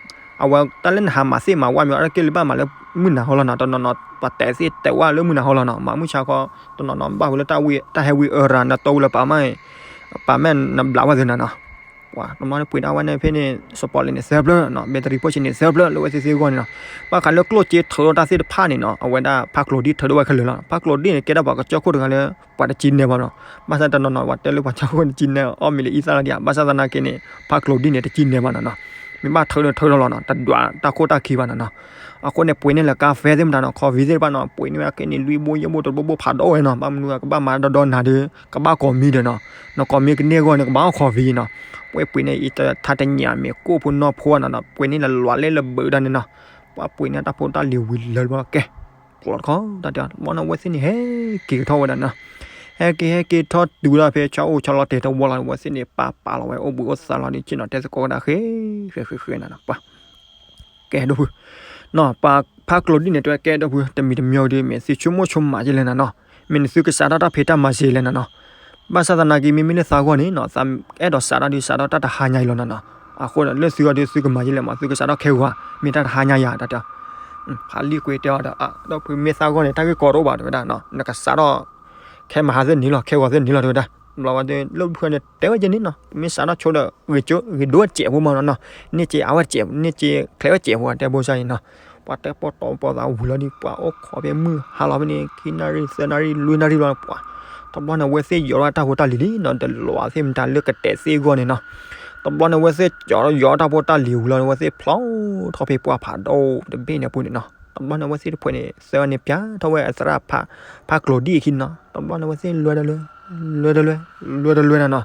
အဝဲတၢ်လၢနဟးမၤသ့ၣ်မၤဝါမ့ၢ်အါတက့ၢ်လၢဘၣ်မၤလၢမုၢ်နၤဟီလီၤနီၤ. တနီၤနီၤ ပှၤတဲသ့ၣ်တဲဝဲလၢမုၢ်နၤဟီလီၤနီၤ. မၤမုၢ်ဆါခီ တနီၤနီၤ ဘၣ်ဝဲလၢတၢ်ဟဲဝံအၢရၤ နတီဝဲလၢပာ်မး ပာ်မးနဘျးဝဲသ့ၣ်နၤနီၤ. ပှၤတဘျီန့ၣ်ပှ့ၤဒၣ်ဝဲန့ၣ်ဖဲန့ၣ် စပီးလဲၣ်န့ၣ် သၢဖျၢၣ်နီၤ, ဘဲတရံးဖိဆ့န့ၣ် သၢဖျၢၣ်လၢဝဲသ့ၣ်သ့ၣ်အဂီၢ်န့ၣ်နီၤ. ဘၣ်ဃးလၢကျိၣ်စ့ထုးထီၣ်တၢ်သ့ၣ်တဖၣ်န့ၣ်နီၤ, အဝဲဒၣ်ဖးကျိၤဒံၣ်ထုးထီၣ်ဝဲခဲလၢာ်လီၤ. ဖးကျိၤဒံၣ်န့ၣ် ကဲဒၣ်ပှၤကစၢၢ်ခိၣ်တဂၤလၢ ပှၤတကံနဲဘၣ်နီၤ. ဘၣ်ဆၣ်တနီၤနီၤ ပှၤတဲလၢပှၤကစၢၢ်ခိၣ်တကံနဲ အီၣ်မ့ၤလၢအံသၣ်လီၤဒံးဧါ. ဘၣ်ဆၣ်သနာ်က့န့ၣ် ဖးကျိၤဒံၣ်န့ၣ် တကံနဲဘၣ်နီၤနီၤ. မ့ၢ်ဘၣ်ထုးဒီးထုးထီၣ်လီၤနီၤ, တဒွးတၢ်ခိၣ်တၢ်ခံဘၣ်နီၤနီၤ. အဃိန့ၣ် ပှ့ၤန့ၢ်လၢကါဖဲသ့ၣ်မတၤနီၤ, ခီၣ်ဖံးသ့ၣ်တဖၣ်နီၤ, ပှ့ၤန့ၢ်ဝဲကဲန့ၣ် လွံၢ်ဘိယဲၢ်ဘိတဘိဘိဖးဒိၣ်ဝဲနီၤ. ဘၣ်မနုၤကဘၣ်မၤဒီဒီနၤဒီး ကဘၣ်ကိးမံၤဒီးနီၤ, နကိးမံၤကန့ၢ်အဂီၢ်န့ၣ် ကဘၣ်အီၣ်ခီၣ်ဖံးနီၤ. ပှ့ၤပှ့ၤန့ၢ်အံၤ ထါတညၣ်မ့ၢ်ကိၣ်ဖိနီၢ်ဖိနီၤနီၤ, ပှ့ၤန့ၢ်လၢလွးလဲလၢဘၢးဒၣ်န့ၣ်နီၤ. ပှၤပှ့ၤန့ၢ်တၢ်ဖိတၢ်လံၤဝံၤလၢဘၣ်ကဲ ကျိးတခီ တၢ်တဲအီၤ တဘျီန့ၣ် အဝဲသ့ၣ်န့ၣ် ဟဲက့ၤကထီၣ်ဝဲဒၣ်နီၤ. ဟဲက့ၤဟဲက့ၤထီၣ်တုၤလီၤဖဲ ဆၢအိၣ်ဆီလီၤတဲာ်တဝီလီၤ အဝဲသ့ၣ်န့ၣ် ပာ်ပာ်လီၤဝဲအိၣ်ဘှံးအိၣ်သါလီၤဒီး ဆ့ၣ်နီၤတဲသကိးဝဲဒၣ်ဃဲ ဃဲဃဲဃဲနီၤနီၤ ပှၤ ကဲဒိၣ်ဖု နီၤ ပှၤဖးကျိၤဒံၣ်န့ၣ် တဲဝဲကဲဒိၣ်ဖု တမံၤတမံၤဒီး မ့ၢ်သုဆိကမိၣ်ဆိကမးက့ၤလဲၣ်နီၤနီၤ, မ့ၢ်နသုကစးထီၣ်တၢ်ဖံးတၢ်မၤစ့လဲၣ်နီၤနီၤ. ဘၣ်ဆၣ်သနာ်က့ မ့မ့ၢ်လၢသးဂီၢ်န့ၣ်နီၤ သးအဲၣ်ဒိးစးထီၣ်ဒီး စးထီၣ်တၢ်တဟါညါအံၤလီၤနီၤနီၤ. အဃိဒီး လၢသုဂီၢ်ဒီး သုကမၤယဲလဲၣ်မး သုကစးထီၣ်ခဲဂီၤ မ့ၢ်တၢ်တဟါညါယၤတၢ်တဲ ဖးလံာ်ကွ့တဲအီၤဒီး ဒိၣ်ဖုမ့ၢ်သးဂီၢ်န့ၣ် တၢ်ဂ့ၢ်ကီတအိၣ်ဘၣ်တဲဝဲဒၣ်နီၤ, နကစးထီၣ် ခဲမဟါသ့ၣ်န့ၣ်လီၤ ခဲဂီၤသ့ၣ်န့ၣ်လီၤတဲဝဲဒၣ်. ဘျီဝဲဒၣ် လၢဖုန့ၣ် တဲဝဲကဲန့ၣ်နီၤ မ့ၢ်စးထီၣ်ဆိဒီး ဂ့ၤကၠိ ဂ့ၤဒိၣ်စဲးဖိမးနီၤနီၤ, န့ၢ်စ့အါဝဲစဲး န့ၢ်စ့ချဲဝဲစဲးဖိ တဲဘိစၢ်အံၤနီၤ. ပှၤတဲပီၣ်တီပီၣ်သးဝံၤလီၤဒီး ပှၤအိၣ်ခိးဖဲမုၢ်ဟါလီၤဖဲန့ၣ် ခံနၣ်ရံၣ် သၢနၣ်ရံၣ် လွံၢ်နၣ်ရံၣ်လီၤ ပှၤ တဘျီန့ၣ် အဝဲသ့ၣ်ယီၤထီၣ်တၢ်ဖိတၢ်လံၤလံနီၤ ဒီးလီၤသ့ၣ်မတၤလၢကတဲာ်သ့ၣ်အဂီၢ်န့ၣ်နီၤ. တဘျီန့ၣ် အဝဲသ့ၣ်ယီၤထီၣ်တၢ်ဖိတၢ်လံၤဝံၤလီၤန့ၣ် အဝဲသ့ၣ်ဖျီထီၣ်ဖဲပှၢ်ဖးဒိၣ်တဘ့ၣ်န့ၣ်အပူၤန့ၣ်နီၤ. တဘျီန့ၣ် အဝဲသ့ၣ်တဖုန့ၣ် သၢဂၤန့ၣ် ပျးထီၣ်ဝဲအသရၣ်ဖးကျိၤဒံၣ်အခံနီၤ. တဘျီန့ၣ် အဝဲသ့ၣ်လွဲဒီးလွဲ လွဲဒီးလွဲ လွဲဒီးလွဲနီၤနီၤ.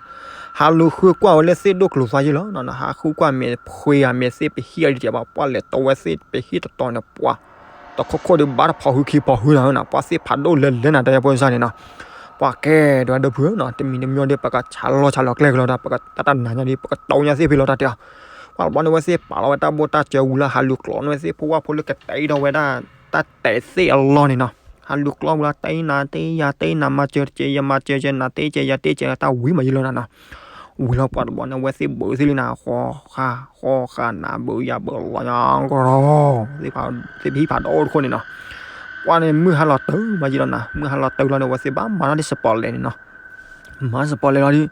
ဟးလူၤဃုကွၢ်ဝဲလၢသ့ၣ်ဒိၣ်ကျိၤသွါယ့ၢ်လီၤနီၤနီၤ. ဟးဃုကွၢ်မ့ၢ်ဖှ့ဧါ မ့ၢ်သ့ၣ်ပဟံၣ်အီၤဒံးဘၣ် ပှၤလဲၤတီဝဲသ့ၣ်ပဟံၣ်တတီၤန့ၣ် ပှၤ တခီခိၣ်ဒီးဘၣ်တဖီၣ်ဟုခံဖီၣ်ဟုနီၤနီၤ. ပှၤသ့ၣ်ဖးဒိၣ်လဲၤလဲၤနၤ တၢ်ယဲဖိစၢ်န့ၣ်နီၤ. ပှၤကဲဒီးဒိၣ်ဖုနီၤ တမံၤတမံၤဒီး ပကဆးလီၤဆးလီၤကျဲကလီၤဒီး ပကတၢ်တၢ်နၤညါဒီး ပကတီညါသ့ၣ်ဖဲလီၤတၢ်တဲအီၤ. ပှၤတဘျီန့ၣ် အဝဲသ့ၣ်ပာ်လီၤဝဲတၢ်ဘိၣ်တၢ်စၢၤဝံၤလီၤ ဟးလူၤကျိၤန့ၢ်ဝဲသ့ၣ်ဖိဝၣ်ဖိလၢကတဲာ်အံၤထီၣ်ဝဲဒၣ် တၢ်တဲာ်သ့ၣ်အလီၢ်န့ၣ်နီၤ. ဟးလူၤကျိၤဝံၤလီၤ တဲနၤတဲယၤတဲနၤ မၤစၢၤတက့ၢ် ယမၤစၢၤက့ၤ နၤတဲက့ၤ ယၤတဲက့ၤ တၢ်ဝံၤမးယ့ၢ်လီၤနီၤနီၤ. ဝံၤလီၤပှၤတဘျီန့ၣ် အဝဲသ့ၣ်ဘၢသ့ၣ်လံနၤ ဃီဃာ ဃီဃာ နၤဘၢယၤဘၢလီၤညါကရီ သ့ၣ်ဖးဒိၣ်တခိၣ်န့ၣ်နီၤ. ပှၤန့ၣ်မုၢ်ဟါလီၤတုၤမးယ့ၢ်လီၤနၤ မုၢ်ဟါလီၤတုၤလီၤန့ၣ် အဝဲသ့ၣ်ဘၣ်မၤထီၣ်ဒ်စပီးလဲၣ်န့ၣ်နီၤ. မၤစပီးလဲၣ်လီၤဒီး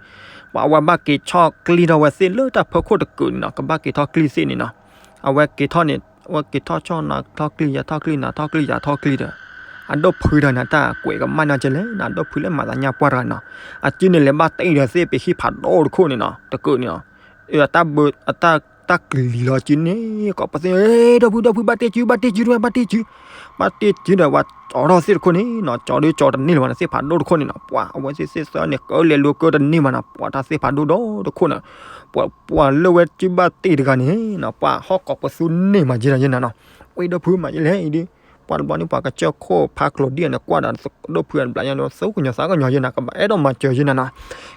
ပှၤအဝဲဘၣ်က့ၤဆီၣ်ကျံထီၣ်ဝဲသ့ၣ်လၢတၢ်ဖၢခိၣ်တကုာ်န့ၣ်နီၤ ကဘၣ်က့ၤထီၣ်ကျံသ့ၣ်န့ၣ်နီၤ. အဝဲက့ၤထီၣ်န့ၣ် အဝဲက့ၤထီၣ်ဆီၣ်နၤထီၣ်ကျံ ယၤထီၣ်ကျံ နၤထီၣ်ကျံ ယၤထီၣ်ကျံဒီး အဒိၣ်ဖုဒီးနၤတၢ်ကွဲးကမၣ်နီၤကဲလဲၣ်နၤ ဒိၣ်ဖုလၢမၤသးညါပှၢ်တဂၤနီၤ. အစုန့ၣ်လဲၤဘၣ်တ့ၢ်ဒီးသ့ၣ်ပဟံၣ်ဖးဒိၣ်တခိၣ်န့ၣ်နီၤ တကုာ်န့ၣ်နီၤ. တၢ်ဘၢ တၢ်ကလံၤလီၤစုန့ၣ် ကိးပသူ ဒီပုၢ် ဒီပုၢ် ဘၣ်တ့ၢ်စု ဘၣ်တ့ၢ်စု ဘၣ်တ့ၢ်စု ဘၣ်တ့ၢ်စုဒီး ပှၤကၠီထီၣ်သ့ၣ်တခိၣ်န့ၣ်နီၤ ကၠီဒီးကၠီတန့ၢ်လၢၤဘၣ်နီၤ သ့ၣ်ဖးဒိၣ်တခိၣ်န့ၣ်နီၤ. ပှၤအဝဲသ့ၣ်သ့ၣ်သၢန့ၣ် ကလဲၤလူၤကၢတန့ၢ်ဘၣ်နီၤ ပှၤတၢ်သ့ၣ်ဖးဒိၣ်ဒီတခိၣ်န့ၣ် ပှၤပှၤလၢဝဲစုဘၣ်တ့ၢ်တဂၤန့ၣ်နီၤ ပှၤဟီၣ်ကိးပသူန့ၢ်မးယ့ၢ်နၤယ့ၢ်နၤနီၤ. ဝဲဒီပုၢ်မးယ့ၢ်လဲၣ်အံၤဒီး ပှၤတဘျီန့ၣ် ပှၤကစၢၢ်ခိၣ်ဖးကျိၤဒံၣ်န့ၣ် ကွၢ်ဒီးဒိၣ်ဖုအဘျးညါဒီး သူကညီၤသးကညီၤယ့ၢ်နၤ ကဘၣ်အဲၣ်ဒိးမၤစၢၤယ့ၢ်နၤနီၤ.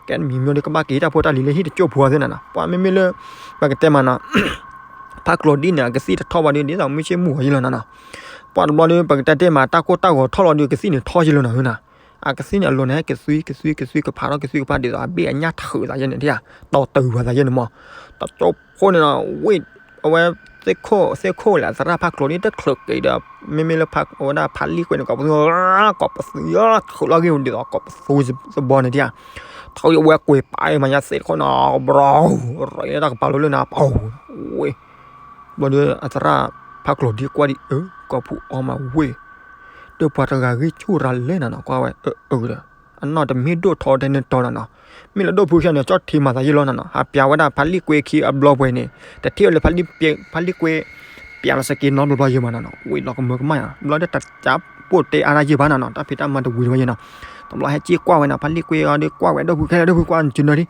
ကဲမံၤမံၤဒီး ကဘၣ်က့ၤတၢ်ဖိတၢ်လံၤလၢဟံၣ်တကၠိၢ်ဖိသ့ၣ်နၤနီၤ ပှၤမ့မ့ၢ်လၢ ပကတဲမးနီၤ ဖးကျိၤဒံၣ်န့ၣ် အကသံၣ်တထီၣ်ဘၣ်ဒီး ဒ်သိးမုၢ်ဆ့ၣ်မုၢ်ဂီၤယ့ၢ်လီၤနၤနီၤ. ပှၤတဘျီဒီး ပကတဲတဲမး တၢ်ကိၢ်တၢ်ဂီၤထီၣ်လီၤဒီး ကသံၣ်န့ၣ်ထီၣ်ယ့ၢ်လီၤနၤနီၤ. အကသံၣ်န့ၣ်အလိၤန့ၣ် ကသွံကသွံကသွံကဖးထီၣ်ကသွံကဖးဒ်သိး အဘ့ၣ်အညၣ်ထုးသးယဲၢ်န့ၣ် တၢ်တီတုၤပှၤသးယဲၢ်န့ၣ်မး တကၠိၢ်ဖိန့ၣ်နီၤ ဝ့ၢ် အဝဲ သ့ၣ်ခိၣ် သ့ၣ်ခိၣ်လဲၣ် သရၣ်ဖးကျိၤဒံၣ်တချုးက့ၤဒီး မ့မ့ၢ်လၢ အဝဲဒၣ်ဖးလံာ်ကွဲန့ၣ် ကိးပသူ ကိးပသူ ထုးလီၤဂ့ၢ်ဒ်သိး ကိးပသူသဘီန့ၣ်ဒ် ထုးယဝဲကွံာ်ပာ်မၤညါသ့ၣ်တခိၣ်နီၤ ကဘျီ ရ့တၢ်ကပၤလိၤလၢနၤပီၤ ဝ့ၢ် ဘျီဒီး အသရၣ်ဖးကျိၤဒံၣ်ကွၢ်ဒံး အၢ ကိးပသူအီၤမးဝ့ၢ် ဒီးပှၤတဂၤဂံၢ်ဆူၣ်ရၤလဲၣ်နၤနီၤ ကွၢ်ဝဲ အၢ အၢ ဒီး အနီၢ်တမ့ၢ်ဒိၣ်ထီတဲန့ၣ်တီနီၤနီၤ မ့ၢ်လၢဒိၣ်ဖုခဲန့ၣ် ကၠီထံမၤသးယ့ၢ်လီၤနၤနီၤ ဟးပျးဝဲဒၣ်ဖးလံာ်ကွဲခံအဘျီပှဲၤန့ၣ် တထံၣ်ဝဲလၢဖးလံာ်ကွဲ ဖးလံာ်ကွဲ ပျးလီၤစက့နီတဘျီဘျီယ့ၢ်မးနီၤနီၤ ဝံၤလီၤကမၢကမၣ်ယါ ဘျီဒီးတၢ်ကၠးပိၢ်တဲအါဒၣ်ယ့ၢ်ဘၣ်နီၤနီၤ တၢ်ဖံးတၢ်မၤတဝံၤတဝဲယ့ၢ်နီၤ တဘျီဟဲက့ၤကွၢ်ဝဲနီၤ ဖးလံာ်ကွဲအီၤဒီး ကွၢ်ဝဲဒိၣ်ဖုခဲလၢာ် ဒိၣ်ဖုကွၢ်စုနၢၤဒံး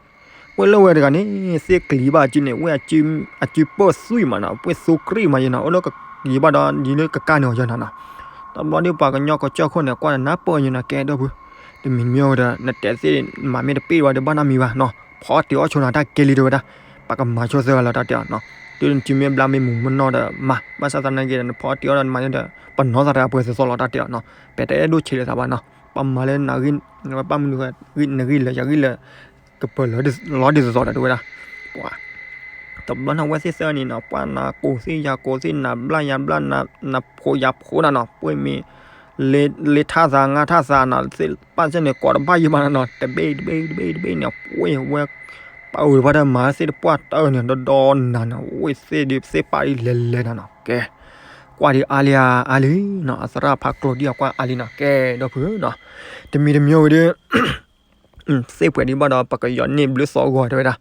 ဝဲလၢဝဲတဂၤန့ၣ် သ့ၣ်ကလံၤဘၣ်စုန့ၣ် ဝဲအစုပၢၢ်သွံၣ်မးနီၤ ပှဲၤသူကြံၣ်မးယ့ၢ်နီၤ အိၣ်လၢကလံၤဘၣ်ဒီး ဒ်လၢကကါန့ၢ်အီၤယ့ၢ်နီၤနီၤ တ တဘျီဒုးပှၤကညီကစၢၢ်ခိၣ်န့ၣ် ကွၢ်ဒီးနၢ်ပၢၢ်ညီနၤကဲဒီပုၢ်, တမံၤမံၤဝဲဒီး နတဲသ့ၣ်မၤမ့ၢ်တပ့ၢ်ဝဲဒီးဘၣ်နီတမံၤဘၣ်နီၤ, ဖီအီၣ်တ့ၤအီၣ်ဆိနၤတၢ်ကဲလံတဲဝဲဒၣ်, ပကမၤဆိသၢဂၤလီၤတၢ်တဲအီၤနီၤ, တုၤနစုမ့ၢ်ဘျါမ့ၢ်မုာ်မနီၢ်ဒီးမၤ, ဘၣ်ဆၣ်သနာ်က့ဒီး နဖီအီၣ်တ့ၤအီၣ်ဒီးနမၤန့ၣ်ဒီး ပနီၢ်သးတဂၤပှဲၤသီသီလီၤတၢ်တဲအီၤနီၤ, ပတအဲၣ်ဒိၣ်ဆံးလိာ်သးဘၣ်နီၤ, ပမၤလၢ နဂံၢ်လၢာ်ယဂံၢ်လၢာ် ကပၢၤလီၤဒ်သိးသိးဒီးတဲဝဲဒၣ်, ပှၤ တဘျီန့ၣ်အဝဲသ့ၣ်သၢန့ၣ်နီၤ ပှၤနၤကိးသ့ၣ်ယၤကိးသ့ၣ် နၤဘျါယၤဘျါ နဖိယၤဖိနၤနီၤ ပှ့ၤမ့ၢ် လ့ထါသးငါထါသးနီၤ သ့ၣ်တဖၣ်စ့ၢ်န့ၣ် ကိးတဘၣ်ယံၤဘၣ်နီၤ တဘ့ၣ်တဘ့ၣ်တဘ့ၣ်တဘ့ၣ်န့ၣ် ပှ့ၤဝဲ ပၣ်အုးတပှၢ်တၢ်မၤသ့ၣ်တပှၢ်တၢၢ်န့ၣ် ဒီဒီနၤနီၤ ဝ့ၢ်သ့ၣ်ဒုးသ့ၣ်ပၣ်ဒ်လဲၤလဲၤနၤနီၤ ကဲ ကွၢ်ဒ်အါလံအါလံနီၤ အသရၣ်ဖးကျိၤဒ်အကွၢ်အါလံနီၤ ကဲဒီပုၢ်နီၤ တမံၤတမံၤဝဲဒုး သ့ၣ်ပှဲၤဒံးဘၣ်ဒီး ပကယီၤန့ၢ်ဘျုးသီဂီၤတဲဝဲဒၣ်,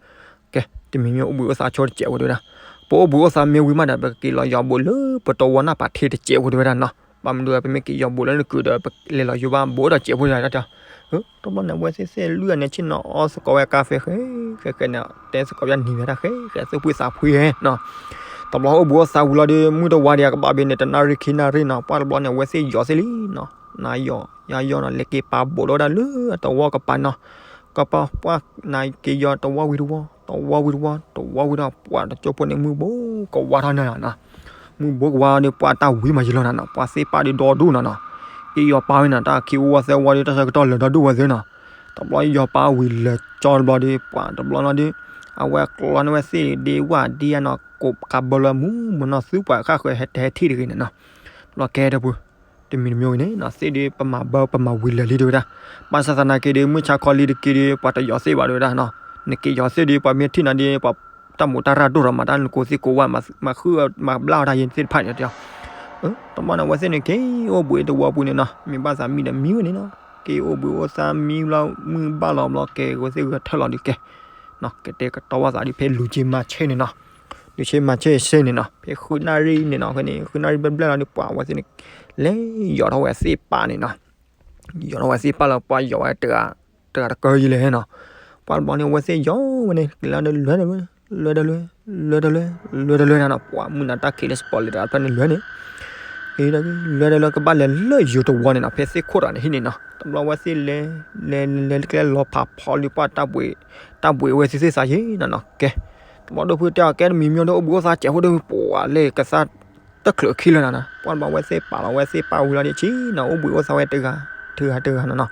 ကဲ တမံၤမံၤအိၣ်ဘှံးအိၣ်သါဆိတစဲးဖိတဲဝဲဒၣ်, ပအိၣ်ဘှံးအိၣ်သါမ့ၢ်ဝံၤမးဒီး ပကက့ၤလီၤယီၤဘိးလၢပတဝီနၢ်ပာ်ထံတစဲးဖိတဲဝဲဒၣ်နီၤ, ဘၣ်မနုၤပမ့ၢ်က့ၤယီၤဘိးလၢနကုၤဒီး ပလဲၤလီၤယိၤဘၣ်ဘိးဒီးစဲးဖိတဲဝဲဒၣ်, တဘျီန့ၣ် အဝဲသ့ၣ်သ့ၣ်လွံၢ်ဂၤန့ၣ် ဆ့ၣ်နီၤအီသကိးဝဲကါဖဲဃဲ ဃဲဃဲန့ၣ် တဲသကိးပၠၣ်နံၤဝဲဒၣ်ဃဲ ဃဲသူၣ်ဖှံသးဖှံနီၤ တဘျီအိၣ်ဘှံးအိၣ်သါဝံၤလီၤဒီး မုၢ်တဝါဒီးကဘၣ်ဘ့ၣ်န့ၣ် တနၣ်ရံၣ်ခံနၣ်ရံၣ်နီၤ ပှၢ်တဘျီန့ၣ် အဝဲသ့ၣ်ယီၤသ့ၣ်လံနီၤ, နယီၤ ယယီၤနီၤ လဲၤက့ၤပာ်ဘိးလီၤဝဲဒၣ်လၢအတဝီကပၤနီၤ, ကပၤပှၢ်နက့ၤယီၤတဝီဝံၤတဝီ တဝီဝံၤတဝီ တဝီဝံၤဒီး ပှၢ်တကၠိဖိန့ၣ် မုၢ်ဘိကဝါထီၣ်န့ၣ်နီၤ, မုၢ်ဘိကဝါဒီး ပှၢ်တၢ်ဝံၤမးယံၤလီၤနၤနီၤ ပှၢ်သ့ၣ်ပၣ်ဒီးဒီဒူၣ်နီၤနီၤ, အ့ၣ်ယီၤပာ်ဝဲနီၤ တၢ်ခံဝီသၢဝီဒီး တၢ်ဆၢကတီၢ်လၢာ်ဒီဒူၣ်ဝဲသ့နီၤ, တဘျီယီၤပာ်ဝံၤလၢာ်ကၠီတဘျီဒီး ပှၢ်တဘျီနီၤဒီး အဝဲကျီန့ၢ်ဝဲသ့ၣ်ဒ့ဝၣ်ဒ့ယါနီၤ ကိးကးဘၢလၢမူမနီၢ်သုပှၤဃၣ်ဃၢၤဟဲတဟဲထံၣ်တဂ့ၤန့ၣ်နီၤ, တဘျီကဲဒီပုၢ် တမံၤတမံၤဝံၤန့ၣ်နီၤ သ့ၣ်ဒုးပမၤဘၢပမၤဝံၤလၢာ်လံတဲဝဲဒၣ်, ဘၣ်ဆၣ်သနာ်က့ဒီး မုၢ်ဆါခီလံတက့ဒီး ပှၤတယီၤသ့ၣ်ဘၣ်တဲဝဲဒၣ်နီၤ, နက့ၤယီၤသ့ၣ်ဒီး ပှၤမ့ၢ်ထံၣ်နၤဒီး ပှၤတၢ်မူးတၢ်ရၢ်ဒိၣ်ထီၣ်မး တၢ်နကိးသ့ၣ်ကိးဝဲ မၤဃုမၤဘျါဝဲတၢ်ယဲၢ်သ့ၣ်တဖၣ်န့ၣ်တဲ, တဘျီန့ၣ် အဝဲသ့ၣ်န့ၣ်က့ၤအိၣ်ဘှံးတဝီပူၤန့ၣ်နီၤ မ့ၢ်ဘၣ်သးမံဒီးမံဝဲန့ၣ်နီၤ က့ၤအိၣ်ဘှံးအိၣ်သါမံလီၤမုၢ်ဘၣ်လီၤဘျီ ကဲဝဲသ့ၣ်ဂဲၤထၢၣ်လီၤဒီးကဲ ကတဲာ်ကတီၤဝဲသးဒ်ဖဲလူၤက့မၤဆ့ၣ်န့ၣ်နီၤ, လူၤက့မၤဆ့ၣ်ဆ့ၣ်န့ၣ်နီၤ ဖဲဃုနၣ်ရံၣ်န့ၣ်နီၤ ဖဲန့ၣ် ဃုနၣ်ရံၣ်ဘျဲၣ်ဘျဲၣ်လီၤဒီး ပှၤအဝဲသ့ၣ်န့ၣ် လဲၤယီၤထီၣ်ဝဲသ့ၣ်ပၣ်န့ၣ်နီၤ, ယီၤထီၣ်ဝဲသ့ၣ်ပၣ်လီၤ ပှၤယီၤဝဲတဂၤ တဂၤတကၢယံၤလဲၣ်နီၤ, ပှၤတဘျီန့ၣ် အဝဲသ့ၣ်ယီၤဝဲန့ၣ် ကလဲၤဒီးလွဲၢ်တလွဲၢ် လွဲၢ်တလွဲၢ် လွဲၢ်တလွဲၢ် လွဲၢ်တလွဲၢ်နီၤ ပှၤမုၢ်နၤတၢ်ခံးလၢစပီၤလဲၤတဂၤတဖျၢၣ်န့ၣ်လွဲၢ်န့ၣ် ကဘၣ်လဲၤလၢယိၤတဝီန့ၣ်နီၤ ဖဲသ့ၣ်ခိၣ်တဂၤန့ၣ်ဟံၣ်န့ၣ်နီၤ တဘျီအဝဲသ့ၣ်လဲၤ လဲၤလဲၤလဲၤကျဲလီၤဖးဖီလံပှၢ်တၢ်ဘှံး တၢ်ဘှံးအဝဲသ့ၣ်သ့ၣ်သးယံၤနီၤနီၤ ကဲ တဘျီဒိၣ်ဖုတဲအီၤ ကဲတမံၤမံၤဒီးအိၣ်ဘှံးအိၣ်သါစဲးဖိဒီး ပှၤလၢကသါ တချုးခံလၢၤနၤနီၤ ပှၤတဘျီအဝဲသ့ၣ်ပာ်လီၤ အဝဲသ့ၣ်ပာ်ဝံၤလီၤဒ်ဆံနီၤ အိၣ်ဘှံးအိၣ်သါဝဲတဂၤ တဂၤတဂၤနီၤနီၤ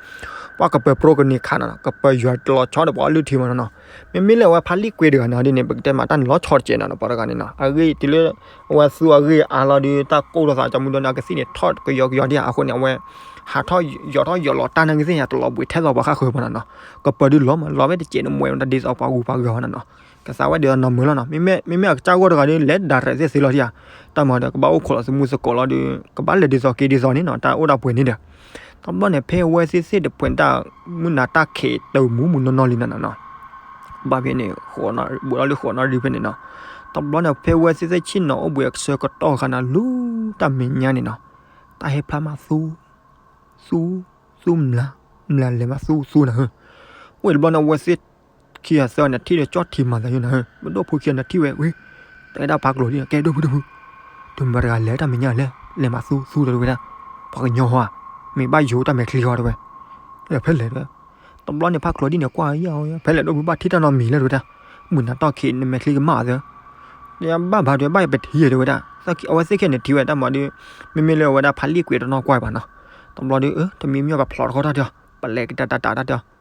ပှၤကပၢၤပြိကန့ၢ်ခးနီၤနီၤ ကပၢၤယွၤတလီၤဆီဒီးပှၤအီလုၢ်ထံမးနီၤနီၤ မ့မ့ၢ်လၢအဝဲဖးလံာ်ကွံာ်တဂၤန့ၣ်ဒ်န့ၣ် ပကတဲမးတၢ်န့ၣ်လီၤဆီတကဲးနီၤနီၤ ပှၤတဂၤန့ၣ်နီၤ အဂ့ၢ်တုၤလၢ အဝဲသူအဂ့ၢ်အါလီၤဒီး တၢ်ကိၢ်ထီၣ်သး ကၠီမုၢ်ဒိၣ်န့ၣ် အကသံၣ်န့ၣ်ထီၣ်ကယီကယီဒ်ဧါ အဃိန့ၣ် အဝဲ ဟးထီၣ်ယီၤထီၣ်ယီၤလီၤတၢ်နာ်ကသ့ၣ်ညါ တလီၤဘှံးထဲသိးပှၤဃၣ်ဃၢၤမးနီၤနီၤ ကပၢၤဒုးလီၤမး လီၤဝဲတစဲးန့ၣ် မွဲမးတၢ်ဒ်သိးပှၤဂုၤပှၤဂၤဝဲနီၤနီၤ ကသါဝဲဒ်သိးနီၢ်မုာ်လီၤနီၤ မ့မ့ၢ်အကစၢ်ဂီၢ်တဂၤဒီး လဲၤဒၣ်ရဲၣ်သ့ၣ်သ့လီၤဒ်ဧါ တၢ်မၤဒီး ကဘၣ်အိၣ်ခိးလီၤသမူသကိးလီၤဒီး ကဘၣ်လဲၤဒ်သိးက့ၤဒ်သိးန့ၣ်နီၤ တၢ်အိၣ်တၢ်ပှဲၤန့ၣ်ဒီး တဘျီန့ၣ် ဖဲအဝဲသ့ၣ်သ့ၣ်တဖှဲးတၢ် မုၢ်နၤတၢ်ခံးတမူးမူးနီၢ်နီၢ်လံနီၤနီၤ ဘၣ်ဖဲန့ၣ် ဘှဲးလီၤလၢဃိးနၣ်ရံၣ်ဖဲန့ၣ်နီၤ တဘျီန့ၣ် ဖဲအဝဲသ့ၣ်သ့ၣ်ဆ့ၣ်နီၤအိၣ်ဘှံးအဆၢကတီၢ်ခါန့ၣ် လူၤတၢ်မဲာ်ညါန့ၣ်နီၤ တၢ်ဟဲဖျါမးသူ သူ သူမျး မျးလဲၤမးသူသူနၤဧၢ ဝဲတဘျီန့ၣ် အဝဲသ့ၣ်ခံဂၤသၢဂၤန့ၣ် ထံၣ်ဒီးကၠီၣ်ထံမၤသးယိနၤဧၢ ပဒိၣ်ဖုခံဂၤန့ၣ်ထံၣ်ဝဲ ဝံၤ တဲဒၣ်ဖးကျိၤဒ်န့ၣ် ကဲဒိၣ်ဖုဒိၣ်ဖု တုၤမၤတဂၤလဲၤတၢ်မဲာ်ညါလဲၣ် လဲၤမးသူသူတဲဝဲဒၣ် ပှၤကညီဟီဧါ မ့ၢ်ဘၣ်ယိၤတၢ်မဲာ်ချံဃီတဲဝဲ လဲၤဖဲလဲၣ်တဲဝဲ တဘျီန့ၣ် ဖးကျိၤဒ်န့ၣ် ကွၢ်ယၤ ဖဲလဲၣ်ဒိၣ်ဖုဘၣ်ထံၣ်တၢ်နီတမံၤလဲၣ်တဲဝဲဒၣ် မုၢ်နၤတၢ်ခံးနမဲာ်ချံကမၣ်သၢ ဘၣ်ဘၣ်တဲဝဲ ဘၣ်ယပထံၣ်တဲဝဲဒၣ် အဝဲသ့ၣ်ခဲန့ၣ်ထံၣ်ဝဲတၢ်မၤဒီး မ့မ့ၢ်လၢအဝဲဒၣ်ဖးလံာ်ကွံာ်တနီၢ်ကွၢ်ဘၣ်နီၤ တဘျီဒီး တမံၤမံၤပဖျိးတခီတၢ်တဲအီၤ ပလဲၤကတၢၢ်တၢ်တၢ်တၢ်တဲအီၤ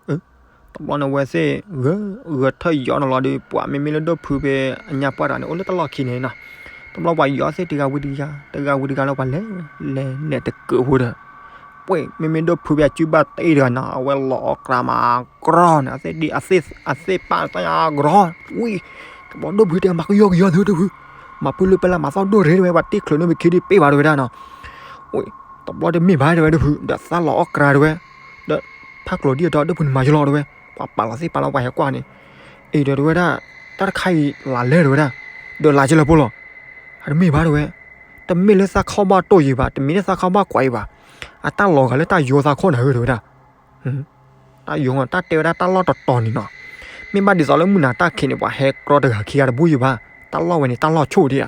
တဘျီန့ၣ် အဝဲသ့ၣ် ဂဲၤထၢၣ်ယီၤနီၤလီၤဒီး ပှၤမ့မ့ၢ်လၢဒိၣ်ဖုဖဲအညၣ်ပှၢ်တဂၤန့ၣ် အိၣ်လၢတၢ်လီၢ်ခံန့ၣ်နီၤ တဘျီပှၤယီၤသ့ၣ်တဂၤဝံၤတဂၤ တဂၤဝံၤတဂၤလၢပှၤလဲၤ လဲၤလဲၤတကၢးဖိဒီး ပှ့ၤ မ့မ့ၢ်ဒိၣ်ဖုဖဲအစုဘၣ်တ့ၢ်တဂၤနီၤ အဝဲလီၤအီၣ်ကြၤမးအကြီန့ၣ် အသ့ၣ်ဒံး အသ့ၣ်ပၢ်တၢ်ညါအကြီ ဝံၤ တဘျီဒိၣ်ဖုတဲမၤကယီကယီသုတဖု မၤဖုလၢပလၢမၤသီၣ်ဒိၣ်ရ့တဝဲ ပှၤတ့ၢ်ချုးန့ၢ်ပခံဒုးပ့ၢ်ဘၣ်တဝဲဒၣ်နီၤ ဝံၤ တဘျီတမ့ၢ်ဘၣ်တဝဲဒိၣ်ဖု ဒီးသးလီၤအီၣ်ကြၤတဝဲ ဒီး ဖးကျိၤဒ်အတီၤဒိၣ်ဖုန့ၣ်မၤယလီၤတဝဲ ပှၤပာ်လီၤသ့ၣ်ပာ်လီၤပှၤဟဲကွၢ်န့ၣ် အံၤဒီးတဝဲဒၣ် တၢ်တခါအံၤလၢ်လဲၣ်တဝဲဒၣ် ဒီးလါကလၢဖိလီၤ အတမ့ၢ်ဘၣ်တဝဲ တမ့ၢ်လၢသးခီၣ်ဘၣ်တိၢ်ယံၤဘၣ် တမ့ၢ်လၢသးခီၣ်ဘၣ်ကွၢ်ယံၤဘၣ် အတၢ်လီၤဂာ်လၢတၢ်ယိၤသးခိၣ်နၤဧၢတဝဲဒၣ် တၢ်ယိၤ တၢ်တဲဝဲဒၣ်တၢ်လီၢ်တတီၤန့ၣ်နီၤ မ့ၢ်ဘၣ်ဒ်သိးလၢမုၢ်နၤတၢ်ခံးန့ၣ် ပှၤဟဲကြီတဂၤခံဂၤတဘူၣ်ယံၤဘၣ် တၢ်လီၢ်ဝဲန့ၣ် တၢ်လီၢ်ဆိၣ်ဒံး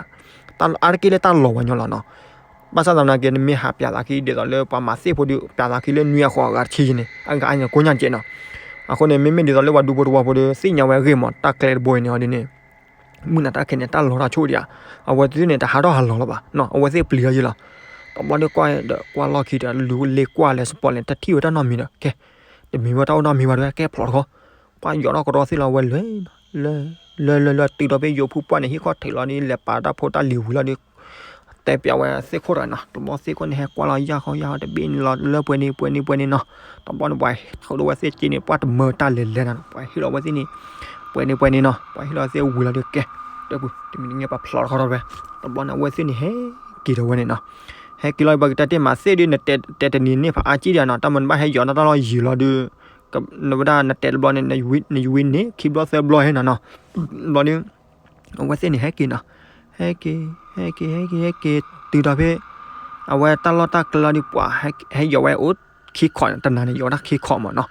ဧါ အါတက့ၢ်လၢတၢ်လီၤဝဲညီလီၤနီၤ ဘၣ်ဆၣ်သနာ်က့ နမ့ၢ်ဟးပျးသးခံဒ်သိးလၢပှၤမၤသ့ၣ်ဖိဒီး ပျးသးခံလၢနွံအဃိအဂၤတဆံယံၤန့ၣ် အဂၤအံၤန့ၣ်ကိးညါတကဲးနီၤ. အဃိန့ၣ် မ့မ့ၢ်ဒ်သိးလၢပှၤဒူဖိတဝီဖိဒီး သ့ၣ်ညါဝဲအဂ့ၢ်မး တၢ်ကျဲတဘိအံၤန့ၣ်ဟီဒ်န့ၣ် မုၢ်နၤတၢ်ခဲန့ၣ် တၢ်လီၤတၢ်ဆိၣ်ဒံးဧါ, အဝဲသ့ၣ်န့ၣ် တဟးထီၣ်ဟးလီၤလီၤဘၣ်နီၤ, အဝဲသ့ၣ်ပျံၤထီၣ်ယံၤလီၤ. တဘျီဒီးကွၢ်ဒီး ကွၢ်လီၢ်ခံဒီး လူၤလ့ကွၢ်လဲၤစပီၣ်လဲၤ တထံၣ်ဝဲတၢ်နီတမံၤဒီး ကဲ တမ့ၢ်ဝဲတၢ်အိၣ်နီတမံၤဘၣ်တဲဝဲ ကဲဖျိးတခီ, ပှၤယီၤထီၣ်ကဒီးသ့ၣ်လီၤဝဲလဲၤ လၢ လၢ လၢ လၢ တုၤဒီးဖဲယိၤဖုပှၢ်န့ၣ် ဟံၣ်ခီၣ်ထံးလီၤဒီး လဲၤပာ်တၢ်ဖိတၢ်လံၤဝံၤလီၤဒီး တဲပျးဝဲသ့ၣ်ခိၣ်တဂၤနီၤ, တဘျီသ့ၣ်ခိၣ်န့ၣ် ဟဲကွၢ်လီၤယၢ်ခီယၢ်ခီ တဘ့ၣ်န့ၣ်လီၤ လၢပှဲၤန့ၣ်ပှဲၤန့ၣ်ပှဲၤန့ၣ်နီၤ, တဘျီန့ၣ် ပှၤထုးဒီးဝဲသ့ၣ်က့န့ၣ် ပှၤတမၢတၢ်လဲၤလဲၤနီၤနီၤ, ပှၤဟ့ၣ်လီၤဝဲသ့ၣ်န့ၣ် ပှဲၤန့ၣ်ပှဲၤန့ၣ်နီၤ, ပှၤဟ့ၣ်လီၤသ့ၣ်ဝံၤလီၤဒီးကဲ ဒီပုၢ် တမံၤတမံၤပှၤဖျိးတခီထီၣ်ဝဲ, တဘျီန့ၣ် အဝဲသ့ၣ်န့ၣ် ဟဲက့ၤဒီးဝဲန့ၣ်နီၤ, ဟဲက့ၤလီၤ ပကတဲတ့ၢ်မးသ့ၣ်ဒီး နတဲတနံၤန့ၣ်ဖးအါကံၣ်ဒံးနီၤ, တၢ်မၤနဘၣ်ဟဲယီၤတၢ်လီၢ်ယံၤလီၤဒီး နဝဲဒၣ်နတဲတဘျီန့ၣ် နယံၤဝံၤန့ၣ် ခံဘျီသၢဘျီဟဲနီၤနီၤ, ဘျီဒီး အဝဲသ့ၣ်န့ၣ် ဟဲက့ၤနီၤ, ဟဲက့ၤ ဟဲက့ၤ ဟဲက့ၤ ဟဲက့ၤ တုၤဒီးဖဲ အဝဲတၢ်လီၢ်တၢ်ကျဲလီၤဒီး ပှၤဟဲယီၤဝဲအိၣ်ခံခီးန့ၣ်, တနၤန့ၣ် ယီၤဝဲဒၣ်ခံခီးမးနီၤ,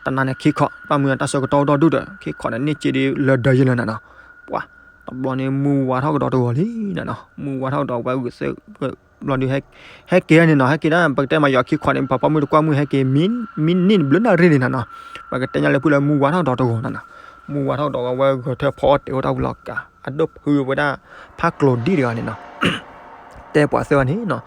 တနၤန့ၣ်ခံခီး, ဘၣ်မနုၤတၢ်ဆၢကတီၢ်အိၣ်ဒီဒူၣ်ဒီး ခံခီးန့ၣ် န့ၢ်စ့ဒီးလၢဒၢးယံၤလီၤနီၤနီၤ, ပှၤ တဘျီန့ၣ် မုၢ်ဝါထီၣ်ကဒီးတဂီၤလံနီၤနီၤ, မုၢ်ဝါထီၣ်ကဒီးဝဲဂုာ်သ့ၣ် ဘျီဒီး ဟဲက့ၤဒၣ်န့ၣ်နီၤ, ဟဲက့ၤဒၣ် ပကတဲမးယီၤခံခီးန့ၣ် ပှၤပိာ်မုၣ်တကွၢ်မုၢ်ဟဲက့ၤ မံနံၣ်တဘျုးနၣ်ရံၣ်န့ၣ်နီၤနီၤ, ပကတဲညါလၢဖုလၢမုၢ်ဝါထီၣ်ကဒီးတဂီၤနီၤနီၤ, မုၢ်ဝါထီၣ်ကဒီးဝဲဂဲၤထၢၣ်ဖီအီၣ်တဲာ်အိၣ်တၢ်ဝံၤလီၤကး အဒိၣ်ဖုဝဲဒၣ် ဖးကျိၤဒံၣ်တဂၤန့ၣ်နီၤ တဲပှၤသၢဂၤန့ၣ်နီၤ,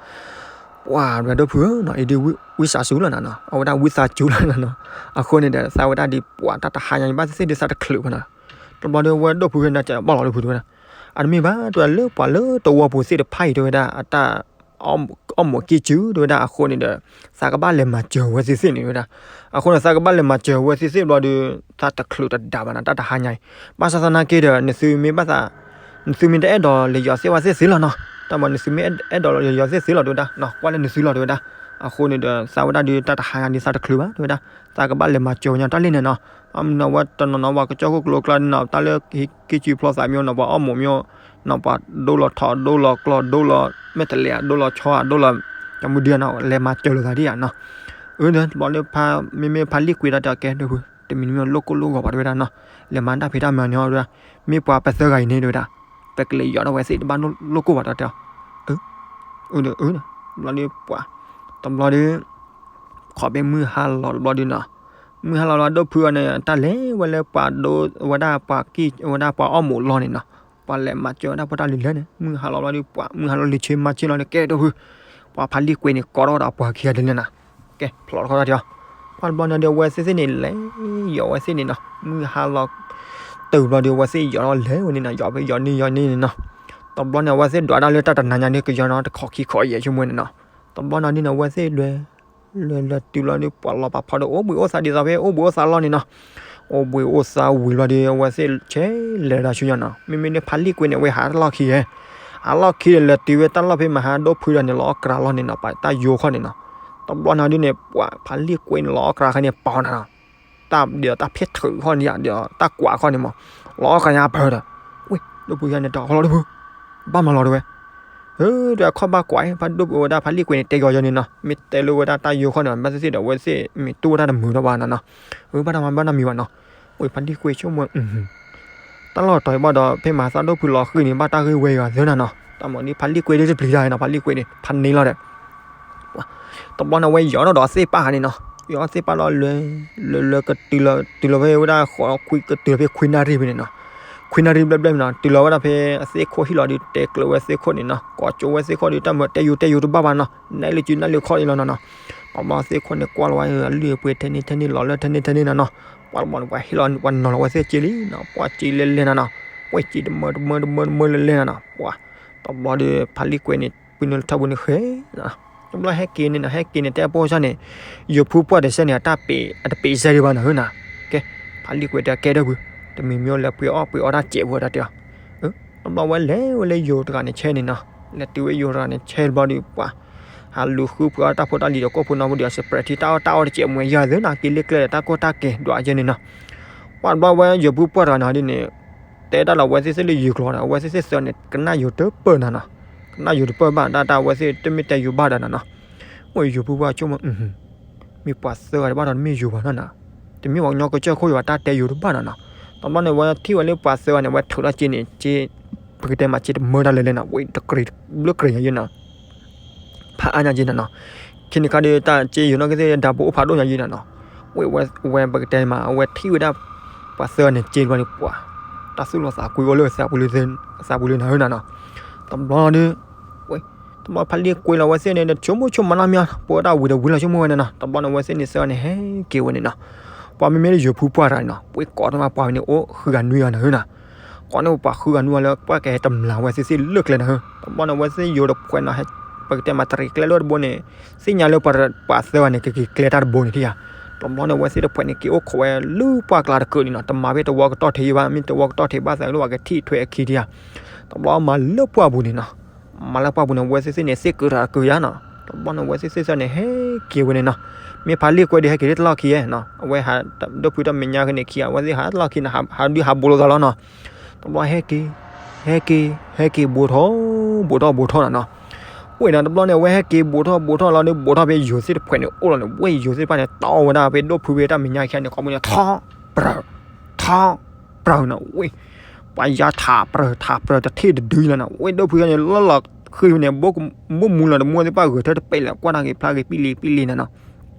ပှၤဒိၣ်ဖုဧၢနီၤ, အံၤဒ်ဝံသးစူၤလီၤနီၤနီၤ, အဝဲဒၣ်ဝံသးစူၤလီၤနီၤနီၤ, အဃိန့ၣ်ဒီး သးဝဲဒၣ်ဒ်ပှၤတၢ်တဟါညါ ဘၣ်သ့ၣ်သ့ၣ်ဒ်သးတချုးဘၣ်နီၤ, တဘျီဒီးဝဲဒိၣ်ဖုဝဲန့ၣ် ဘၣ်လီၤဒိၣ်ဖုတဲဝဲဒၣ်, အတမ့ၢ်ဘၣ်တဲဝဲ လၢပှၤလၢတဝီပူၤသ့ၣ်တဖၣ်အံၤတဲဝဲဒၣ် အတၢ် အီၣ်မိာ်ကံၢ်စုတဲဝဲဒၣ်, အဃိန့ၣ်ဒီး သးကဘၣ်လဲၤမၤစၢၤဝဲသ့ၣ်သ့ၣ်န့ၣ်တဲဝဲဒၣ်, အဃိန့ၣ် သးကဘၣ်လဲၤမၤစၢၤဝဲသ့ၣ်သ့ၣ်ဘျီဒီး သးတချုးတဒၣ်ဘၣ်နီၤ တၢ်တဟါညါအံၤ, ဘၣ်ဆၣ်သနာ်က့ဒီး နသုမ့ၢ်ဘၣ်သး နသုမ့ၢ်တအဲၣ်ဒိးလဲၤယီၤသ့ၣ်ဝဲသ့ၣ်သ့ၣ်လီၤနီၤ, တၢ်မး နသုမ့ၢ်အဲၣ်ဒိးလဲၤယီၤသ့ၣ်သ့ၣ်လီၤတဲဝဲဒၣ်နီၤ, ကွၢ်လၢနသုလီၤတဲဝဲဒၣ်, အဃိန့ၣ်ဒီး သးဝဲဒၣ်ဒီး တၢ်တဟါညါဒီးသးတချုးဘၣ်တဲဝဲဒၣ်, သးကဘၣ်လဲၤမၤစၢၤဝဲညါတၢ်လံန့ၣ်နီၤ, ဘၣ်မနုၤဝဲတနီၤနီၤ ပှၤကစၢၢ်ခိၣ်ကျိၤကျါန့ၣ်နီၤ တၢ်လၢကံၢ်စုဖျီသးမ့ၢ်နီၤ ပှၤအီၣ်မိာ်မ့ၢ်နီၤ ပှၤဒိလီၤထီၣ်ဒိလီၤကျီၢ်ဒိလီၤ မဲာ်တလဲၤဒိလီၤဆီဒိလီၤ တမူဒံးနီၤ လဲၤမၤစၢၤလိာ်သးဒံးဧါနီၤ,အၢ တဘျီဒီး မ့မ့ၢ်ဖါလံၣ်ကွံာ်တၢ်တဲအီၤ ကဲဒိၣ်ဖု တမံၤမ့ၢ်လိၣ်ကိၢ်လိၣ်ဂီၤဘၣ်တဲဝဲဒၣ်နီၤ, လဲၤမၤတၢ်ဖံးတၢ်မၤန့ၣ်တဲဝဲဒၣ်, မ့ၢ်ပှၤပသၢဂၤအံၤန့ၣ်တဲဝဲဒၣ်, ပကလဲၤယီၤထီၣ်ဝဲသ့ၣ်တဘၣ်လိၣ်ကိၢ်ဘၣ်တဲအီၤ, အၢ တဘျီဒီး ပှၤ တဘျီဒီး ခီဖျိမုၢ်ဟါလီၤတဘျီဒီးနီၤ, မုၢ်ဟါလီၤလီၤဒိၣ်ဖုအီၤန့ၣ် တၢ်လဲၤဝဲလၢပှၤဒိ ဝဲဒၣ်ပှၤကံၢ် ဝဲဒၣ်ပှၤအီၣ်မိာ်လီၢ်န့ၣ်နီၤ, ပှၤလဲၤမၤစၢၤဝဲဒၣ်ဖိတၢ်လံၤလဲၣ်န့ၣ် မုၢ်ဟါလီၤဘျီဒီး ပှၤမုၢ်ဟါလီၤလံၤဆ့မၤဆ့လီၤန့ၣ် ကဲဒိၣ်ဖု, ပှၤဖါလံၣ်ကွံာ်န့ၣ် ကိးထီၣ်ဒီးအပှၤခံဂၤဒ်လဲၣ်နီၤ, ကဲဖျိးထီၣ်ခီတၢ်တဲအီၤ, ပှၤတဘျီန့ၣ်ဒီး အဝဲသ့ၣ်သ့ၣ်န့ၣ် လဲၤယီၤဝဲသ့ၣ်န့ၣ်နီၤ, မုၢ်ဟါလီၤ တုၤဘျီဒီး အဝဲသ့ၣ်ယီၤထီၣ်လဲၤဝဲန့ၣ်နီၤ, ယီၤဖဲယီၤန့ၣ်ယီၤန့ၣ်န့ၣ်နီၤ, တဘျီန့ၣ် အဝဲသ့ၣ်ဒွးဒၣ်လၢတၢ်တနၤညါန့ၣ် ကယီၤနီၤ တခီခံခီယဲၢ်ဆိကမိၣ်န့ၣ်နီၤ, တဘျီန့ၣ်ဒ်န့ၣ် အဝဲသ့ၣ်လဲၤ လဲၤလဲၤတုၤလီၤဒီး ပှၤလီၤပာ်ဖီဒီး အိၣ်ဘှံးအိၣ်သါဒ်သိးဖဲ အိၣ်ဘှံးအိၣ်သါလီၢ်န့ၣ်နီၤ, အိၣ်ဘှံးအိၣ်သါဝံၤလီၤဒီး အဝဲသ့ၣ်ဆဲးလဲၤဒၣ်ဆူညါနီၤ, မ့မ့ၢ်လၢဖါလံၣ်ကွံာ်န့ၣ် အဝဲဟးတၢ်လီၢ်ခံယဲၢ်, ဟးလီၢ်ခံဒီး လဲၤတုၤဝဲတၢ်လီၢ်ဖဲမဟါဒိၣ်ဖုဒီးန့ၣ် လီၤအီၣ်ကြးလီၢ်န့ၣ်နီၤ, ပှၤတၢ်ယိၤခီန့ၣ်နီၤ, တဘျီန့ၣ်ဒ်န့ၣ် ပှၤဖါလံၣ်ကွံာ်န့ၣ် လီၤအီၣ်ကြးခါန့ၣ် ပီၤနၤနီၤ တၢ်ဒီးတၢ်ဖ့ၣ်ထုးခီန့ၣ် ဒီးတၢ်ကွၢ်ခီန့ၣ်မး လီၤအီၣ်ကညါပၢၢ်ဒီး ဝ့ၢ် ဒိၣ်ဖုယါန့ၣ် တၢ်ခီလီၤဒိၣ်ဖု ဘၣ်မၤလီၤတဲဝဲ ဧၢ ဒီးအခီၣ်ဘၣ်ကွၢ် ဖါဒိၣ်ဖုဝဲဒၣ်ဖါလံၣ်ကွံာ်န့ၣ် တဲကီၤယီၤန့ၣ်နီၤ မ့ၢ်တဲလိဝဲဒၣ်တၢ်ယိၤခီန့ၣ် ဘၣ်သ့ၣ်သ့ၣ်ဒီး အဝဲသ့ၣ်မ့ၢ်တူၢ်ဝဲတၢ်တမုာ်ထီၣ်ဘၣ်နီၤနီၤ ဝ့ၢ်ဘၣ်တၢ်မၤဘၣ်တၢ်မံၤဘၣ်နီၤ ဝ့ၢ်ဖါလံၣ်ကွံာ်ဆိကမိၣ် တၢ်လီၢ်တတီၤဘၣ်ဒီး ဖဲမၤသးဒိၣ်ဖုလီၤဃံၤန့ၣ် ဘၣ်တၢ်ဂ့ၢ်ဝဲယၤသ့နီၤနီၤ တၢ်မၤဒ်ဖါလံၣ်ကွံာ်ဒ်တပျံၤတၢ်နီၤ ဖါလံၣ်ကွံာ်န့ၣ် ဖးန့ၢ်လီၤဒီး တဘျီန့ၣ် အဝဲယီၤထီၣ်ဒီးသ့ၣ်ပၢ်ဟးန့ၣ်နီၤ ယီၤသ့ၣ်ပၢ်လီၤလွဲၤ လွဲၤလွဲၤကတုၤလီၤ တုၤလီၤဖဲဝဲဒၣ်ဃိးခွံကတုၤလီၤဖဲခွံနၣ်ရံၣ်ဖဲန့ၣ်နီၤ ခွံနၣ်ရံၣ်ဘျဲၣ်ဘျဲၣ်မ့ၢ်နီၤ တုၤလီၤဝဲဒၣ်ဖဲအသ့ၣ်ခိၣ်ဟံၣ်လီၤဒီး တဲကျၢၤဝဲသ့ၣ်ခိၣ်န့ၣ်နီၤ ကိးကၠိဝဲသ့ၣ်ခိၣ်ဒီး တၢ်မၤတဲယိၤတဲယိၤတဘၣ်ဘၣ်နီၤ နဲလၢစုနဲလၢခီၣ်န့ၣ်လီၤနီၤနီၤ ပှၤဘျီသ့ၣ်ခိၣ်န့ၣ် ကွၢ်လီၤဝဲအလုၢ်အပှ့ၤထဲန့ၣ်ထဲန့ၣ် လီၤလၢထဲန့ၣ်ထဲန့ၣ်နီၤနီၤ ပှၤဘျီန့ၣ် ပှၤဟ့ၣ်လီၤ ပှၤနီၤလီၤဝဲသ့ၣ်စ့လံနီၤ ပှၤစ့လဲၤလဲၤနီၤနီၤ ပှၤစ့တမၢတမၢတမၢတမၢလဲၤလဲၤနီၤနီၤ ပှၤ တဘျီဒီး ဖးလံာ်ကွဲန့ၣ် ပုၢ်နုာ်လၢထၢၣ်ပူၤန့ၣ်ဃဲ တဘျီဟဲက့ၤန့ၣ်နီၤ ဟဲက့ၤန့ၣ် တဲပိၢ်စၢ်န့ၣ် ယိၤဖုပှၢ်တစဲးန့ၣ် အတပ့ၤစဲဒံးဘၣ်နီၤ ဟၢနီၤ ကဲ ဖးလံာ်ကွဲတဲကဲဒၢပူၤ တမံၤမံၤလဲၤပှ့ၤအီၣ်ပှ့ၤအီတၢ်စဲးဖိတၢ်တဲအီၤ တဘျီဝဲလဲၤဝဲလၢယိၤတဂၤန့ၣ်ဆဲန့ၣ်နီၤ လဲၤတုၤဝဲယိၤတဂၤန့ၣ်ဆဲတဘျီဒီး ပှၤ ဟးလူၤဃုပှ့ၤအီၣ်တၢ်ဖိတၢ်လံၤဒီး ကိၣ်ဖိနီၣ်ဖိဒီး စပဲးထံတၢ်အီၣ်တၢ်အီတစဲးမွဲယၤသ့နီၤ က့ၤလ့ကျဲဒီးတၢ်ကိၢ်တၢ်ကဲၤဒွးကဲန့ၣ်နီၤ ပှၤတဘျီဝဲယိၤဖုပှၢ်တဂၤန့ၣ်ဒ်န့ၣ် တဲတၢ်လီၤဝဲသ့ၣ်သ့ၣ်လၢယိၤကျိာ်ဒီး အဝဲသ့ၣ်သ့ၣ်သၢန့ၣ် ကနၣ်ယိၤတပၢၢ်နီၤနီၤ ကနၣ်ယိၤတပၢၢ်ဘၣ် တၢ်တၢ်အဝဲသ့ၣ်တမ့ၢ်တဲယိၤဘၣ်ဒီးနီၤနီၤ အိၣ်ယိၤဖုပှၢ်ဆိကမိၣ် မ့ၢ်ပှၤသၢဂၤတဘၣ်ဒီးတမ့ၢ်ယိၤဘၣ်နီၤနီၤ တမ့ၢ်ပှၤကညီကစၢၢ်ခိၣ်ယိၤဘၣ် တၢ်တဲယိၤတဘၣ်နီၤနီၤ တဘျီန့ၣ် ဝဲထံၣ်ဝဲလၢပှၤသၢဂၤန့ၣ် ဝဲထုးထီၣ်က့ၤန့ၣ် က့ ပကတဲမးက့တမၢတၢ်လဲၤလဲၤနီၤ ဝဲတကြ့းဘျုးကြ့းညါယဲနီၤ ဖးအါညါက့နၤနီၤ. ခဲန့ၣ်ခါဒီး တၢ်က့ယိၤနီၢ်က့သ့ၣ် ဒၢးပအိၣ်ဖးဒိၣ်ညါက့နၤနီၤ. ဝဲ ဝဲ ဝဲပကတဲမး အဝဲထံၣ်ဝဲဒၣ် ပှၤသၢဂၤန့ၣ် က့တဘျီန့ၣ် ပှၤ တၢ်သူၣ်လီၤသးကွံအိၣ်လၢသးပူၤလံ သးပူၤလံနၤဧၢနၤနီၤ. တဘျီဒီး ဝဲ တဘျီဖးလံာ်ကွ့လီၤဝဲသ့ၣ်န့ၣ် တဆိကမိၣ်ဆိကမးနီတမံၤ ပဝဲဒၣ်ဝံၤဒီးဝံၤလီၤဆိကမိၣ်ဝဲန့ၣ်နီၤ. တဘျီန့ၣ် ဝဲသ့ၣ်န့ၣ်သၢဂၤန့ၣ် ဟဲက့ၤဝဲန့ၣ်နီၤ. ပှၤမ့မ့ၢ်လၢယိၤဖုပှၢ်တဂၤန့ၣ်နီၤ ပှၤကိးတမး ပှၤဝဲန့ၣ်အိၣ်ဃုဂၤနွံဂၤနၤဧၢနၤ. ကိးန့ၢ်ပှၤဃုဂၤနွံဂၤလၢ ပှၤကဟဲတမျၢ်ဝဲသ့ၣ်သ့ၣ်လၢကျဲနၤဧၢ. တဘျီန့ၣ် ဝဲသ့ၣ်ယိၤတဖှဲးနီၤ ပကတဲမး တရံးကျဲလၢတဘိန့ၣ် သ့ၣ်ညါလၢပှၤသၢဂၤန့ၣ် ကက့ၤကျဲတၢ်တဘိန့ၣ်ထံၣ်ဧါ. တဘျီန့ၣ် ဝဲသ့ၣ်တဖှဲးန့ၣ် က့ၤအိၣ်ခိးဝဲလၢပှၢ်ကျါတကုာ်န့ၣ်နီၤ. တမၤဘၣ်တဝီကတီၢ်ထံးဘၣ် မ့ၢ်တဝီကတီၢ်ထံးဘၣ်သးလၢ ပှၤကထံၣ်ထွဲအခံထံၣ်ဧါ. တဘျီမၤလၢပှၢ်ပူၤန့ၣ်နီၤ. မၤလၢပှၢ်ပူၤန့ၣ် ဝဲသ့ၣ်သ့ၣ်န့ၣ် သ့ၣ်ကုၤတၢ်ကုၤယါနီၤ. တဘျီန့ၣ် ဝဲသ့ၣ်သ့ၣ်သၢဂၤန့ၣ် ဟဲက့ၤဝဲန့ၣ်နီၤ. မ့ၢ်ဖးလံာ်ကွ့ဒီး ဟဲက့ၤတၢ်လီၢ်ခံဧါနီၤ. အဝဲဟး ဒိၣ်ဖုတၢ်မဲာ်ညါခဲန့ၣ်ခံဂၤ အဝဲသ့ၣ်ဟးတၢ်လီၢ်ခံန့ၣ် ဟးဒုးဟးဘူးလိာ်သးလီၤနီၤ. တဘျီဟဲက့ၤ ဟဲက့ၤ ဟဲက့ၤဘူးထီၣ် ဘူးထီၣ်ဘူးထီၣ်နၤနီၤ. ဝဲနီၤ တဘျီန့ၣ် အဝဲဟဲက့ၤဘူးထီၣ်ဘူးထီၣ်လီၤဒီး ဘူးထီၣ်ဖဲယိၤသ့ၣ်တဖှဲးန့ၣ်အိၣ်လီၤန့ၣ် ဝဲယိၤသ့ၣ်တဖၣ်န့ၣ် တီဝဲဒၣ်ဖဲဒိၣ်ဖုဖဲတၢ်မဲာ်ညါခံဂၤန့ၣ် ကိးမုၢ်န့ၣ် ထီၣ် ပြၢၤ ထီၣ် ပြၢၤနီၤ. ဝဲ ပှၤယါထးပြၢၤထးပြၢၤတထံၣ်တဒုလီၤနီၤ. ဝဲဒိၣ်ဖုန့ၣ် လီၢ်လီၤဃံၤဖဲန့ၣ် ဘိမူလီၤတမူသ့ၣ်တဖၣ်ဂဲၤထၢၣ်တပဲာ်လၢၤ ကွၢ်တၢ်ဂ့ၤဖျါဂ့ၤပံလံပံလံနၤနီၤ.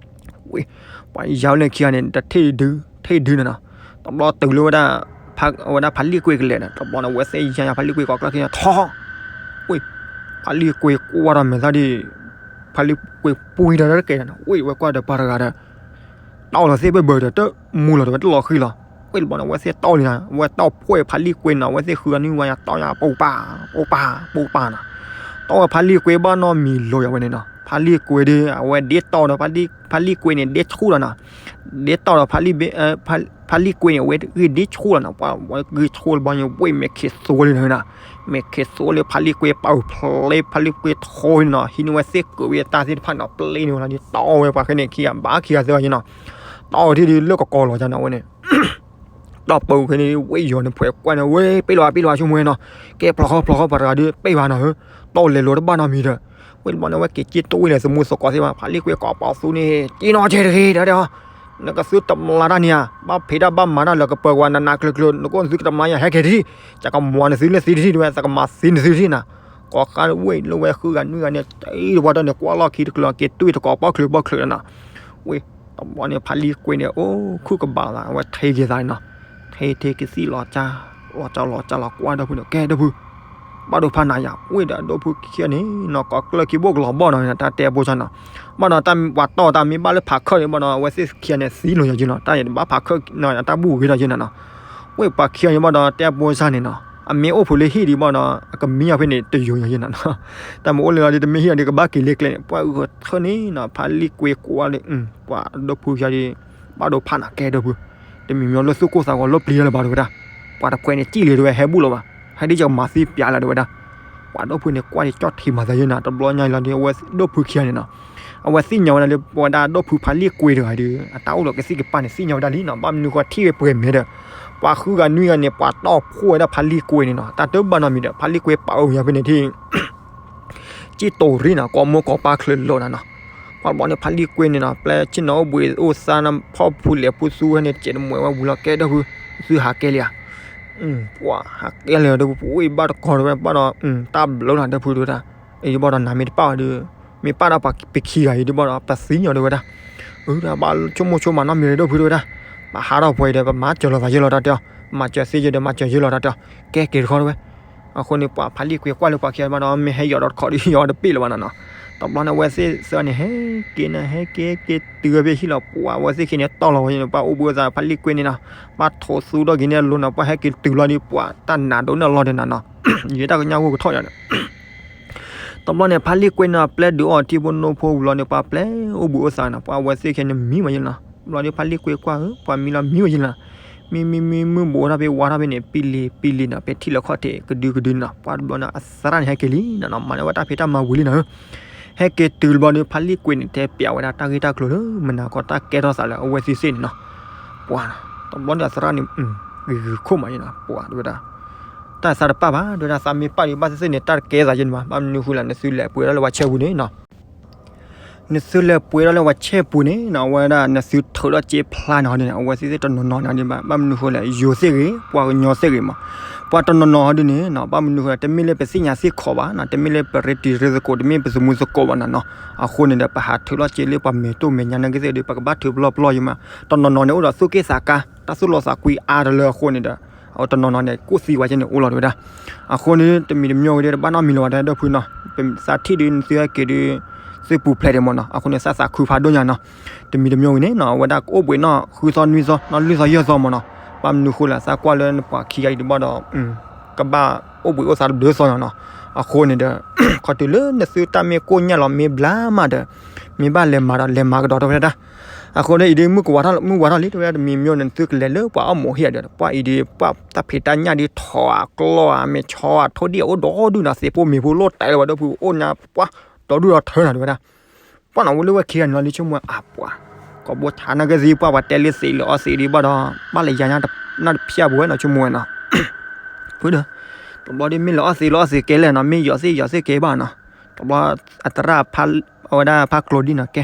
ဝဲ ပှၤယါလၢခံဂၤန့ၣ် တထံၣ်ဒု ထံၣ်ဒုနၤနီၤ. တဘျီတုၤလၢဝဲဒၣ် ဝဲဒၣ်ဖးလံာ်ကွ့ကလဲၤနီၤ. တဘျီန့ၣ် ဝဲသ့ၣ်ယါညါဖးလံာ်ကွ့ကိးကျၢၢ်ခံဂၤ ထီၣ် ဝဲ ဖးလံာ်ကွ့ကွၢ်ဒီးမဲာ်သၣ်ဒ် ဖးလံာ်ကွ့ပှံၤဒီးတကဲနီၤ. ဝဲ ဝဲကွၢ်ဒီးပှၤတဂၤဒီး တီလီၤသ့ၣ်ဘၢၣ်ဘၢၣ်ဒီး တမူလီၤတဝဲတလီၤဃံၤလီၤ. ဝဲတဘျီန့ၣ် ဝဲသ့ၣ်တီလံနၤ ဝဲတီဖှိၣ်ဖးလံာ်ကွ့နီၤ. ဝဲသ့ၣ်ဃုဂၤနွံဂၤညါ တီညါ ပူၤပာ် ပူၤပာ် ပူၤပာ်နီၤ. တီဝဲဖးလံာ်ကွ့ဘၣ်နီတမံၤလီၤယၤဝဲန့ၣ်နီၤ. ဖးလံာ်ကွ့ဒီး အဝဲဒ့တီဒီး ဖးလံာ်ကွ့န့ၣ် ဒ့ဆူၣ်လီၤနီၤ. ဒ့တီဒီး ဖးလံာ်ကွ့န့ၣ် အဝဲဂ့ၢ်ဒ့ဆူၣ်လီၤနီၤ. ပှၤဝဲဂ့ၢ်ဆူၣ်လၢဘီန့ၣ် ဝဲမဲာ်ခံးသိလံနၤနီၤ. မဲာ်ခံးသိလၢဖးလံာ်ကွ့ပာ်ဖျဲး ဖးလံာ်ကွ့ထိန့ၣ်နီၤ. ဟံးန့ၢ်ဝဲသ့ၣ်ကုၤဝံၤအတၢ်သ့ၣ်တဖၣ်န့ၣ်နီၤ ပျ့န့ၢ်ဝဲလီၤဒီး တီဝဲပှၤခဲန့ၣ်ခံဂၤ ဘၣ်ခံဂၤသၢဂၤယဲနီၤ. တီထံၣ်ဒ်လၢကကီၤလီၤကန့ၣ် အဝဲန့ၣ် တီပူၤခဲန့ၣ် ဝဲယိၤန့ၣ်ဖှဲးကွၢ်န့ၣ် ဝဲ ပ့ၢ်လီၤဘၣ်ပ့ၢ်လီၤဘၣ်ဆိကမိၣ်ဝဲနီၤ. ကဲဖျိးဃီဖျိးဃီပှၤတဂၤဒီး ပ့ၢ်ဘၣ်နီၤဧၢ. တီလဲၤလိၤတဘၣ်နီတမံၤဒီး ဝဲတဘျီန့ၣ် ဝဲက့ၤက့ၤတိၢ်ဝဲဒီး သမူသကိးသ့ၣ်တဖၣ် ဖးလံာ်ကွ့ကိးပီၤသူန့ၣ် က့ၤနီၤကဲတဂ့ၤဒီး နကသုတမျးတၢ်န့ၣ်ဧါ, ဘၣ်ဖံးတၢ်ဘၣ်မၤတၢ်လၢကပၢၤဝဲနးနးကျၢၤကျၢၤ နကအိၣ်နသုကတမျးယၤ ဟဲက့ၤတထံၣ်, ယကမၤနသုလၢသံတထံၣ်တဝဲ သကမၤသံနသုတထံၣ်နၤ. ကိးဃါဝဲလၢဝဲဃုဂၤနွံဂၤန့ၣ် တဘျီတၢ်န့ၣ် ကွၢ်လီၢ်ခံတကျၢၤ က့ၤတွံၢ်တကိးပီၣ်ချုးပီၣ်ချုးလီၤနီၤ. ဝဲ တဘျီန့ၣ် ဖးလံာ်ကွ့န့ၣ် အိၣ်ခုၣ်ကဘၣ်လီၤသး အဝဲထံက့ၤသးန့ၣ်နီၤ. ထံထံကသံၣ်လီၤကၢ် လီၤကၢ်လီၤကၢ်လီၤကွၢ်ဒိၣ်ဖုန့ၣ် ကဲဒိၣ်ဖု ဘၣ်ဒိဖးနၤယၤ ဝဲဒီးဒိၣ်ဖုခံဂၤန့ၣ်နီၤ ကိးကျၢၢ်ခံဘိကလီၤဘီၣ်နီၤ တၢ်တဲအဖိဆါနီၤ. ဘၣ်ဒီးတၢ်ပှၤတီၢ်တၢ်မ့ၢ်ဘၣ်လၢဖးခၢၣ်န့ၣ်ဘၣ်ဒီး အဝဲသ့ၣ်ခံဂၤန့ၣ်သံလိာ်ယၤက့နီၤ တၢ်ယတဘၣ်ဖးခၢၣ်နီၤ တၢ်ဘူၣ်ဂ့ၤဒီးယဲနီၤနီၤ. ဝဲပှၤခံဂၤန့ၣ်ဘၣ်ဒီးတဲအဖိဆါန့ၣ်နီၤ အမ့ၢ်အိၣ်ဖုးလၢဟံၣ်ဒံးဘၣ်ဒီး အကမံအီၤဖဲန့ၣ်တယိာ်ယၤယဲနီၤ. တၢ်မ့ၢ်အိၣ်လၢလီၤဒီးတမ့ၢ်ဟံၣ်အီၤဒီး ကဘၣ်က့ၤလၢကျဲန့ၣ် ပှၤအုၣ်ထၢၣ်န့ၣ်နီၤ ဖးလံာ်ကွ့ကွၢ်လၢ ပှၤဒိၣ်ဖုခံဂၤဒီး ဘၣ်ဒိဖးနၤကဲဒိၣ်ဖု တမံၤမံၤလၢသူၣ်ကိၢ်သးဂီၤလၢပျံၤတၢ်လၢၤဘၣ်တဝဲဒၣ်. ပှၤတဖှဲးန့ၣ်စံၣ်လံၤတဝဲ ဟဲဘူၣ်လီၤဘၣ် ဟဲဒ်ယကမၤသံပျးလၢၤတဝဲဒၣ်. ပှၤဒိၣ်ဖုန့ၣ်ကွၢ်ဒီးကၠီၣ်ထံးမၤသးယဲနီၤ တဘျီညါအံၤလီၤဒီး အဝဲဒိၣ်ဖုခံဂၤန့ၣ်နီၤ အဝဲသ့ၣ်ညါဝဲဒၣ်လၢပဝဲဒၣ်ဒိၣ်ဖုဖးလံာ်ကွ့တဂၤဒီး အတၢ်အိၣ်ဒီးကသံၣ်ကပၤန့ၣ် သ့ၣ်ညါဝဲဒၣ်လံနီၤ ဘၣ်မနုၤဃိထံၣ်ဝဲပှဲၤမဲာ်ဒီး ပှၤဃုဂၤနွံဂၤန့ၣ် ပှၤတီၢ်ဖှိၣ်ဝဲဒၣ်ဖးလံာ်ကွ့န့ၣ်နီၤ တၢ်တဘၣ်နီတမံၤဒီး ဖးလံာ်ကွ့ပာ်အီၤယၤဖဲန့ၣ်ထံၣ် စံၣ်တိၤရံၣ်နီၤ ကိးမိၢ်ကိးပၢ်ချုးလိာ်နၤနီၤ. ပှၤတဘျီန့ၣ် ဖးလံာ်ကွ့န့ၣ်နီၤ ပျဲဆ့ၣ်နီၤအိၣ်ဘှံးအိၣ်သါနီၤ ဖီၣ်ဖူလဲၣ်ဖူသူဟဲန့ၣ် စဲးတမှဲၤဝဲဝံၤလီၤ ကဲဒိၣ်ဖု သုဟးကဲလံဧါ. ပှၤဟးကဲလံဒီး ပဝဲဘၣ်တကီၢ်တဝဲ ဘၣ်ဒီး တၢ်ဘျုးနၤဒိၣ်ဖုတဝဲဒၣ်. အံၤဘၣ်ဒီးနၤမ့ၢ်တပာ်အီၤဒီး မ့ၢ်ပာ်ဒီးပှၤပခံဂၤအံၤဒ်ဘၣ်ဒီး ပသံညီတဝဲဒၣ်. အၢ တၢ်ဘၣ်ဆိကမိၣ်ဆိကမးနီတမံၤဒီး ဒိၣ်ဖုတဝဲဒၣ်. ပဟးထီၣ်ပှဲၤအံၤဒီး ပမၤစၢၤလိာ်သးယဲလီၤတၢ်တဲအီၤ မၤစၢၤသ့ယဲဒီး မၤစၢၤယဲလီၤတၢ်တဲအီၤ ကဲက့ၤတခီတဝဲ. အဃိန့ၣ် ပှၤဖးလံာ်ကွ့ကွၢ်လၢပှၤခံဂၤဘၣ်ဒီး မ့ၢ်ဟဲယီၤဒီးတခီဒီး ယီၤတပ့ၢ်လၢၤဘၣ်နီၤနီၤ. တဘျီန့ၣ် အဝဲသ့ၣ်သၢဂၤန့ၣ် ဟဲက့ၤန့ၣ် ဟဲက့ၤက့ၤတုၤဝဲဖဲဟံၣ်လီၤ ပှၤအဝဲသ့ၣ်ခံန့ၣ်တီၢ်လီၤဝဲန့ၣ် ပှၤအိၣ်ဘှံးအိၣ်သါဖးလံာ်ကွ့န့ၣ်နီၤ ပှၤထိးသူဒီးက့ၤန့ၣ်အလိၤနီၤ ပှၤဟဲက့ၤတုၤလီၤဒီး ပှၤတၢ်နးဒိၣ်န့ၣ်လီၤဒီးနၤနီၤ ယတၢ်ကညၣ်ဂိၢ်ကထီၣ်ယၤဒီး တဘျီန့ၣ် ဖးလံာ်ကွ့န့ၣ် ပျဲဒုးအီၣ်ထံဖိနိဖိဝံၤလီၤန့ၣ် ပှၤပျဲအိၣ်ဘှံးအိၣ်သါနီၤ ပှၤအဝဲသ့ၣ်ခံန့ၣ်မံဝဲယဲနီၤ. တဘျီဒီး ဖးလံာ်ကွ့ကွၢ်ဧၢ ပှၤမံလီၤမံဝဲယဲနီၤ. မံမံမံမုၢ်ဘူးထီၣ်ဖဲဝါထီၣ်ဖဲန့ၣ် ပံလံၤပံလံၤနီၤ ဖဲထံၣ်လီၤခီၣ်ထံးကဒုကဒုနီၤ ပှၤတဘျီန့ၣ် အသရၣ်န့ၣ်ဟဲက့ၤလံနီၤနီၤ မၤန့ၢ်ဝဲတၢ်ဖံးတၢ်မၤဝံၤလံနီၤဧၢ ဟဲက့ၤတုၤတဘျီဒီး ဖးလံာ်ကွ့န့ၣ် တဲပျးဝဲဒၣ်တၢ်ဂ့ၢ်တၢ်ကျိၤလၢမုၢ်နၤခီတၢ်ကဲထီၣ်သးလၢအဝဲသ့ၣ်သ့ၣ်န့ၣ်နီၤ. ပှၤ တဘျီန့ၣ် အသရၣ်န့ၣ် ဂ့ၤဂ့ၤခိၣ်မးယဲနီၤ ပှၤတဝဲဒၣ် တၢ်သးတပာ်ဘၣ် တဝဲဒၣ်သးမ့ၢ်ပာ်ဒီးဘၣ်သ့ၣ်သ့ၣ်န့ၣ် တၢ်တကဲသးယဲန့ၣ်ဘၣ် ဘၣ်မနုၤဃိလဲၣ် နသုလဲၤပှ့ၤဒၣ်လၢပှၤဆၢပူၤန့ၣ်နီၤ. နသုလဲၤပှ့ၤထီၣ်လၢပှၤဆဲးပူၤန့ၣ်နီၤ အဝဲဒၣ်နသုထုးထီၣ်စ့ဖျါန့ၣ်ဟီဒ်န့ၣ် အဝဲသ့ၣ်တနီၤနီၤန့ၣ်ဒ်ဘၣ် ဘၣ်မနုၤဃိလဲၣ် ယိၤသ့ၣ်ဂ့ၤ ပှၤကညီသ့ၣ်ဂ့ၤမး ပှၤတနီၤနီၤဟီဒ်န့ၣ်နီၤ ဘၣ်မနုၤဃိလဲၣ် တမ့ၢ်လၢပသ့ၣ်ညါသ့ၣ်ခီဘၣ်နီၤ တမ့ၢ်လၢပရ့တံၤရ့သကိး တမ့ၢ်ပသမူသကိးဘၣ်နီၤနီၤ အဃိန့ၣ်ဒီး ပဟးထုးထီၣ်စ့လၢပှၤမဲာ်တိၢ်မဲာ်ညါနာ်က့သ့ၣ်ဒီး ပကဘၣ်ထုးပလီၢ်ပလီၢ်ယံၤမး တနီၤနီၤန့ၣ် အိၣ်ဒီးသူၣ်က့ၣ်သးကါ တၢ်သူၣ်လီသးကွံအါတလၢအဃိန့ၣ်ဒီး အတနီၤနီၤန့ၣ် ကိၣ်သံဝဲကဲန့ၣ်အိၣ်လီၤတဝဲဒၣ် အဃိန့ၣ် တမံၤတမံၤဝဲဒီး တဘၣ်နီတမံၤလၢၤဘၣ်တၢ်ဒိၣ်ဖုနီၤ ပသးထံၣ်ဒုးနသုဟဲက့ၤဒုး သုပူၤဖျဲးဒံးမ့ၢ်နီၤ အဃိန့ၣ် သးသးခုဖးဒိၣ်ညါနီၤ တမံၤတမံၤဝဲန့ၣ်နီၤ အဝဲဒၣ်ကအိၣ်ဘှံးနီၢ်ဃုသီနွံသီနီၤ လွံၢ်သီယဲၢ်သီမ့ၢ်နီၤ ဘၣ်မနုၤဃိလဲၣ် သးကွၢ်လၢနပှၤခံဂၤအံၤဒုးဘၣ်ဒီး ကဘၣ်အိၣ်ဘှံးအိၣ်သါတဒၢသီညါနီၤ အဃိန့ၣ်ဒီး ခီတုၤလၢနသုတၢ်မ့ၢ်ကိၣ်ညၣ်လီၤမ့ၢ်ဘျါမးဒီး မ့ၢ်ဘၣ်လဲၤမၤဒီးလဲၤမၤကဒီးတဝဲဒၣ် အဃိန့ၣ်အံၤဒုး မုၢ်ကဝၤထီၣ်လံ မုၢ်ဝၤထီၣ်လံတဝဲဒၣ် တမံၤမ့ၢ်န့ၣ် နသုကလဲၤလၢပှၤအီၣ်မိၢ်ဟံၣ်အဒုး ပှၤအံၤဒုး ပှၤတၢ်ဖံးတၢ်ညၣ်ဒုး ထိးအကျီၢ်အမဲာ်ဆီအထိၣ်ဒံၣ်အအိၣ်ဒီဒူၣ်နီၤ သ့ၣ်ဖိမ့ၤဖိလိၣ်တဲလၢၤဝဲဒၣ်ဖု အိၣ်ညါပှၤဒီဒူၣ်ဒီထၢနီၤတဝဲဒၣ် ပှၤနီၤဝဲလၢဝဲခံဂၤန့ၣ်လီၤလံဆိကမိၣ်အပှၤ ကိးဘိဆါနာ်က့သ့ၣ် ပှၤပှၤတဲလၢသံးလၢအီသံးဒံးဘၣ်ဒီး ဘၣ်လၢယၤညါတဖျၢၣ်ပူၤဝဲနီၤဆိကမိၣ်ဝဲနီၤ ဖုဒီး တဘျီဒ်မ့ၢ်လၢအီသံးလၢအီသံးကဲလဲၣ်နီၤ မ့ၢ်ယီၤသ့ၣ်ယီၤသ့ၣ်ကဲဘၣ်နီၤ တဘျီ အသရၣ် အဝဲဒၣ်ဖးကျိၤဒံၣ်နီၤကဲ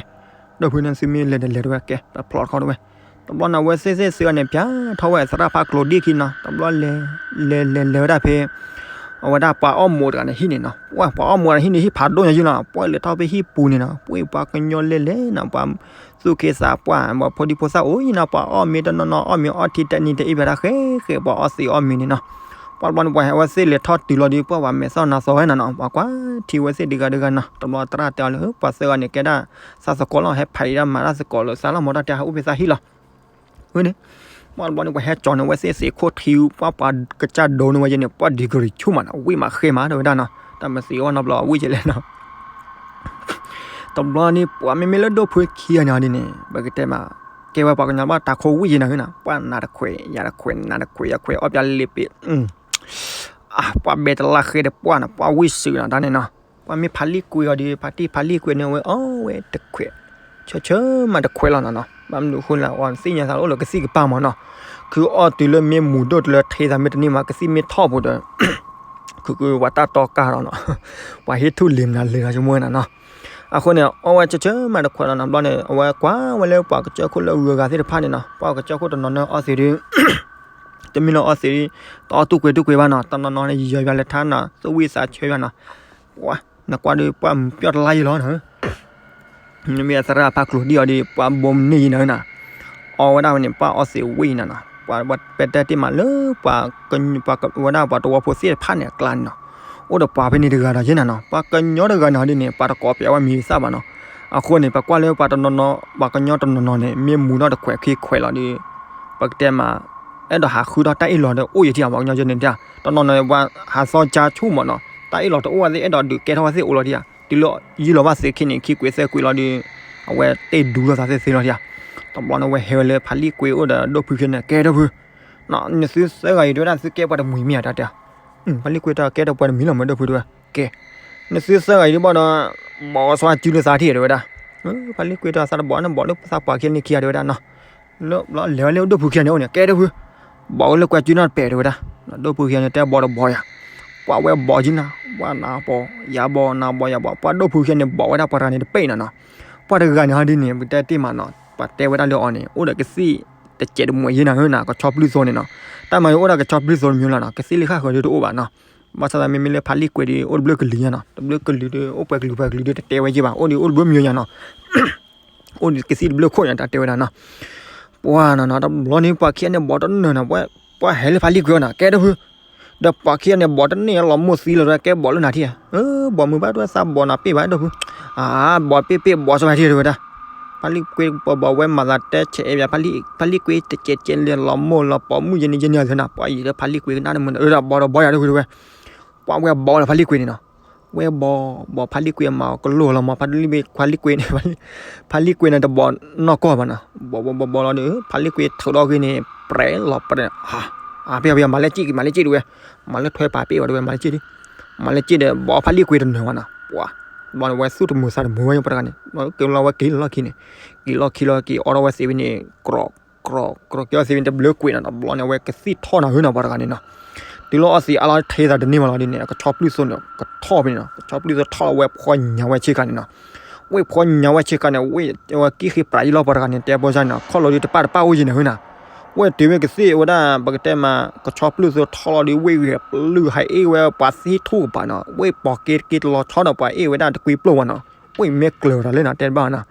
ဒိၣ်ဖုန့ၣ်သုမ့ၢ်လဲၤဒီးလဲၤတဝဲကဲ တဖျီတခီတဝဲ တဘျီန့ၣ် အဝဲသ့ၣ်သ့ၣ်သုန့ၣ် ပျါထီၣ်ဝဲအသရၣ်ဖးကျိၤဒံၣ်ခံနီၤ တဘျီလဲၤ လဲၤလဲၤလဲၤဝဲဒၣ်ဖဲ အဝဲဒၣ်ပှၤအီၣ်မိၢ်တဂၤန့ၣ်ဟံၣ်န့ၣ်နီၤ ပှၤပှၤအီၣ်မိၢ်တဂၤန့ၣ်ဟံၣ်န့ၣ် ဟံၣ်ဖးဒိၣ်ညါယုၢ်နီၤ ပှၤလဲၤထီၣ်ဖဲဟံၣ်ပူၤန့ၣ်နီၤ ပှၤပှၤကညီလဲၤလဲၤနီၤ ပှၤသူၣ်က့သးပှၢ် ပှၤဖိဒံဖိသၣ်အိၣ်ယံၤနီၤ ပှၤအီၣ်မ့ၤတနီၤနီၤ အီၣ်မ့ၤအီထံတဲနံၤတဲအ့ၣ်ဖဲဒၣ်ဃဲဃဲ ပှၤအီသံးအီမ့ၤန့ၣ်နီၤ ပှၤတဘျီန့ၣ် ပှၤဟဲဝဲသ့ၣ်လဲၤထီၣ်တုၤလီၤဒီး ပှၤပှၤမဲာ်သီၣ်နါသီဝဲနီၤနီၤ ပှၤကွၢ်ထံဝဲသ့ၣ်ဒံးဂၤဒံးဂၤနီၤ တဘျီသရၣ်တဲအီၤလၢ ပှၤသၢဂၤန့ၣ် ကဲဒၣ်သးသကိးလီၤ ဟဲဖးအံၤဒၣ်မၤတၢ်သကိးလၢသးလီၤ မ့ၢ်တၢ်တဲဟးအိၣ်ဖဲသးဟံၣ်လီၤ ဝဲန့ၣ် ပှၤတဘျီန့ၣ် ပှၤဟဲကၠီၤန့ၢ်ဝဲသ့ၣ်သ့ၣ်ခိၣ်ထံ ပှၤပှၤကစၢ်ဒိးန့ၢ်ဝဲယဲန့ၣ် ပှၤဒံကရံၣ်ဆူၣ်မးနီၤ ဝံၣ်မးဃဲမးတဲဝဲဒၣ်နီၤ တၢ်မၤသံးအီၣ်နီတဘျီဝံၣ်ကဲလဲၣ်နီၤ တဘျီန့ၣ် ပှၤမ့မ့ၢ်လၢဒိၣ်ဖုခံဂၤန့ၣ်ဒ်န့ၣ် ပကတဲမး ကဲဝဲပှၤကညီဘၣ်တၢ်ခိၣ်ဝံၣ်ယဲနီၤ ပှၤနၤတခွဲး ယၤတခွဲး နၤတခွဲး ယခွဲး အီၣ်ပျဲလ့ပ့ၤ ပှၤဘဲတလါဃဲဒီးပှၤနီၤ ပှၤဝံၣ်စုာ်နီၤ တၢ်န့ၣ်နီၤ ပှၤမ့ၢ်ဖးလံၣ်ကွံအီၤဒီး ဖးတံၢ်ဖးလံၣ်ကွံန့ၣ် အဝဲအီၣ်ဝဲတခွဲး ဆၢဆၢမးတခွဲးလီၤနီၤနီၤ ဘၣ်မနုၤအဃိလဲၣ် အဝဲသ့ၣ်ညါသးလၢအိၣ်လၢကသံၣ်ကပၤမးနီၤ ခုအီၣ်တုၤလၢမ့ၢ်မူၤဒိၣ်တုၤလၢထံသးမ့ၢ်တန့ၢ်မး ကသံၣ်မ့ၢ်ထီၣ်ပူၤဒီး ခုကဝဲတၢ်တီကါလီၤနီၤ ပှၤဟ့ၣ်ထူၣ်လံၤမနုၤလံၤလီၤဆိကမိၣ်ဝဲနီၤနီၤ အဃိန့ၣ် အီၣ်ဝဲဆၢဆၢမးတခွဲးလီၤနီၤ ဘျီန့ၣ် အဝဲကွၢ်ဝဲလၢပှၤကစၢၢ်ခိၣ်လၢအဂုၤအဂၤသ့ၣ်တဖၣ်န့ၣ်နီၤ ပှၤကစၢၢ်ခိၣ်တနီၤနီၤအီသံးဒုး တမ့ၢ်လၢအီသံးဒုး တအီၣ်တူၢ်ကွံာ်တူၢ်ကွံာ်ဘၣ်နီၤ တနီၤနီၤန့ၣ် ယီၤယွၤလဲၤထါနီၤ သူၣ်ဝံၣ်သးဆၢယွၤနီၤ ပှၤ နကွၢ်ဒုးပှၤမူၤပျီၢ်တလါယံၤလီၤနီၤ မ့မ့ၢ်အသရၣ်ဖးကျိၤဒံၣ်အီၤဒီး ပှၤဘိမုၢ်နံၤယံၤနီၤနီၤ အီဝဲဒၣ်ဝဲန့ၣ် ပှၤအီသံးဝံၣ်ယံၤနီၤနီၤ ပှၤ ပတဲတ့ၢ်မးလၢ ပှၤ ဝဲဒၣ်ပှၤသဝီဖိသ့ၣ်တဖၣ်န့ၣ်အကျါန့ၣ်နီၤ အိၣ်ဒီးပှၤဖဲန့ၣ်တဂၤဒီးယဲနီၤနီၤ ပှၤကညီတဂၤန့ၣ်ဒ်န့ၣ် ပှၤတကိးပျးဝဲမံၤသၣ်ဘၣ်နီၤ အဃိန့ၣ် ပကွၢ်လၢပှၤတနီၤနီၤ ပှၤကညီတနီၤနီၤန့ၣ် မ့ၢ်မူၤထီၣ်တခွဲးခံခွဲးလီၤဒီး ပကတဲမး အဲၣ်ဒိးဟးဃုထီၣ်တၢ်အ့ၣ်လိာ်ဒီးအိၣ်ယံၤထံၣ်ဧါ ပှၤကညီယဲန့ၣ်တၢ် တနီၤနီၤန့ၣ် ပှၤဟးသီကၠါဆူၣ်မးနီၤ တၢ်အ့ၣ်လိာ်တအိၣ်ဝဲသ့ၣ် အဲၣ်ဒိးဒုးကဲထီၣ်ဝဲသ့ၣ်အိၣ်လီၤထံၣ်ဧါ တုၤလၢယံာ်လီၤဘၣ်သ့ခံန့ၣ် ခံကွံာ်သၢကွံာ်လီၤဒီး အဝဲတ့ၢ်ဒူလီၤသးသ့သ့လီၤထံၣ်ဧါ တဘျီန့ၣ် ဝဲဟဲဝဲလၢဖးလံၣ်ကွ့အိၣ်ဒီးဒိၣ်ဖုခံန့ၣ် ကဲဒိၣ်ဖု နသုသၢဂၤအံၤတဲဝဲဒၣ် သုကဲပှၤတမှံၤမ့ၢ်ဧါ တၢ်တဲ ဖးလံၣ်ကွ့တဲ ကဲဒီးပှၤတမှံၤလီၤမး ဒိၣ်ဖုတဲဝဲ ကဲ နသုသၢဂၤအံၤဒ်ဘၣ်ဒီး ဘီးဝဲဆီအစုလၢသးထံၣ်တဲဝဲဒၣ် ဖးလံၣ်ကွ့တဲ သးတဘီးန့ၣ် ဘီးလၢသးပှၤခံန့ၣ်ခံဂၤတဲဝဲဒၣ်နီၤ လၢလဲၤဝဲလၢဒိၣ်ဖုခံန့ၣ်အိၣ်န့ၣ် ကဲဒိၣ်ဖု ဘီးဝဲလၢကွဲၤစုနီၣ်တပဲာ်တဲဝဲဒၣ် ဒိၣ်ဖုခံန့ၣ် တဲဘီးတဘီးယၤ ပှၤဝဲဘီးက့ၤနီၤ ပှၤနၤဘီး ယၤဘီး နၤဘီး ယၤဘီး ပှၤဒိၣ်ဖုခံန့ၣ် ဘီးဝဲဒၣ်ပှၤတဂၤန့ၣ်တပဲာ်နီၤနီၤ ပှၤတဂၤန့ၣ်ဟီဒ်န့ၣ် ပတဲတ့ၢ်မးနီၤ ပှၤတဲဝဲဒၣ်လၢအီၤန့ၣ် အိၣ်ဒီးကသံၣ်တစဲးတမှဲၤယဲနီၤ ကဆီဖျုၢ်သိန့ၣ်နီၤ တၢ်မၤန့ၣ်အိၣ်ဒီးကဆီဖျုၢ်သိတမံၤလီၤနီၤ ကသံၣ်လၢဃၣ်ဃၢၤဒ်တအိၣ်ဘၣ်နီၤ ဘၣ်ဆၣ်သးမ့မ့ၢ်လၢဖးလံၣ်ကွ့ဒီး အိၣ်တဘျုးကလုာ်ညါနီၤ တဘျုးကလုာ်ဒီး အိၣ်ပှဲၤကလုာ်ပှဲၤကလုာ်ဒီး တတဲဝဲက့ၤဘၣ် အိၣ်ဒီးအိၣ်တဘျုးမံၤညါနီၤ အိၣ်ဒီးကသံၣ်တဘျုးခိၣ်ညါ တၢ်တဲဝဲဒၣ်နီၤ ပှၤနီၤနီၤ တဘျီန့ၣ် ပှၤခံဂၤန့ၣ် ဘီးတနၢၤနီၤ ပှၤဟဲလၢဖးလံၣ်ကွ့အီၤနီၤ ကဲဒိၣ်ဖု ဒီးပှၤခံဂၤန့ၣ် ဘီးတန့ၢ်လီၤမိၢ်သံလီၤ ကဲဘီးလၢနၤထံၣ်ဧါ ဘီးမုာ်ဘၣ်တဲဝဲသးဘီးနၤပ့ၢ်ဘၣ်ဒိၣ်ဖု အၢ ဘီးပ့ၢ်ပ့ၢ်ဘီးစၢၤဝဲထံၣ်တဲဝဲဒၣ် ဖးလံၣ်ကွ့ပဘီးဝဲမၤသးတဲဆဲးအဲၣ်ဘၣ် ဖးလံၣ်ကွ့တစဲးတစဲးလဲၤလီၤမိၢ်လီၤပိာ်မုၣ်ယဲန့ၣ်ယဲန့ၣ်အီၤသ့နီၤ ပှၤယံၤလၢဖးလံၣ်ကွ့ကနၣ်တမုာ်နီၤ ဒီးဘီးဒီးဘီးယၤဒိၣ်ဖုတဲဝဲ ပှၤဝဲဘီးလၢဖးလံၣ်ကွ့န့ၣ်နီၤ ဝဲဘီး ဘီးဖးလံၣ်ကွ့မၤကလိၢ်လီၤမး ဖးလံၣ်ကွ့န့ၣ် ဖးလံၣ်ကွ့န့ၣ်တဘီးနီၢ်ကီၢ်ဘၣ်နီၤ ဘီးဘီးဘီးဘီးလီၤဒီး ဖးလံၣ်ကွ့ထုးထီၣ်ဂ့ၤန့ၣ် ပြဲးလီၤပြဲး အါ ပ့ၢ်ပ့ၢ်မၤလၢကံၣ်ကံၣ် မၤလၢကံၣ်တဝဲ မၤလၢထွဲပာ်ပ့ၢ်ဝဲတဝဲ မၤလၢကံၣ်ဒု မၤလၢကံၣ်ဒီး ဘီးဖးလံၣ်ကွ့တနၢၤဘၣ်နီၤ ပှၤ ဘီးန့ၣ်ဝဲသူၣ်တမုာ်သးတမုာ်ဝဲပှၤတဂၤန့ၣ် က့ၤလီၤဝဲက့ၤလီၢ်ခံန့ၣ် က့ၤလီၢ်ခံလီၤက့ၤအီထီၣ်ဝဲသ့ဝဲန့ၣ် ကြိး ကြိးကဲဝဲသ့ဝဲန့ၣ် တဘျုးကွံာ်နီၤ တဘျီန့ၣ် အဝဲကသံၣ်ထီၣ်နၤဟၢနီၤ ပှၤတဂၤန့ၣ်နီၤ တုၤလၢအီသံးအါလီၤထဲသးတန့ၢ်မးလီၤဒ်န့ၣ် အကဆီဖျုၣ်သိန့ၣ် ကထီၣ်ဖဲန့ၣ်နီၤ ကဆီဖျုၣ်သိထီၣ်လီၤဝဲဖှီၣ်ညါဝဲဆ့ကၤန့ၣ်နီၤ ဝ့ၢ်ဖီညါဝဲဆ့ကၤန့ၣ် ဝ့ၢ်ဝဲကံၣ်ဃ့ပြးယံၤလီၤ ပှၤတဂၤန့ၣ် တဲဘီၣ်စၢ်န့ၣ် ခီၣ်လီၤဒီးတပၣ်တပၣ်အိၣ်ယံၤန့ၣ် ဟဲနၤ, ဝ့ၢ်တုၤဝဲကသ့ၣ်ဝဲဒၣ် ပကတဲမး ကဆီပျုၢ်သိထီလီၤဒီး ဝ့ၢ်ဂဲၤပျုၢ်ဟဲအ့ၣ်ဝဲပှၤဟံၣ်ထူၣ်ကပၤနီၤ, ဝ့ၢ်ပိာ်က့တက့တလီၤဆီဒီး ပှၤအ့ၣ်ဝဲဒၣ်တကွံပျိၢ်ဝဲနီၤ, ဝ့ၢ်မ့ၢ်ကျၢၤတၢ်လၢနၤ တဲဘၣ်နၤ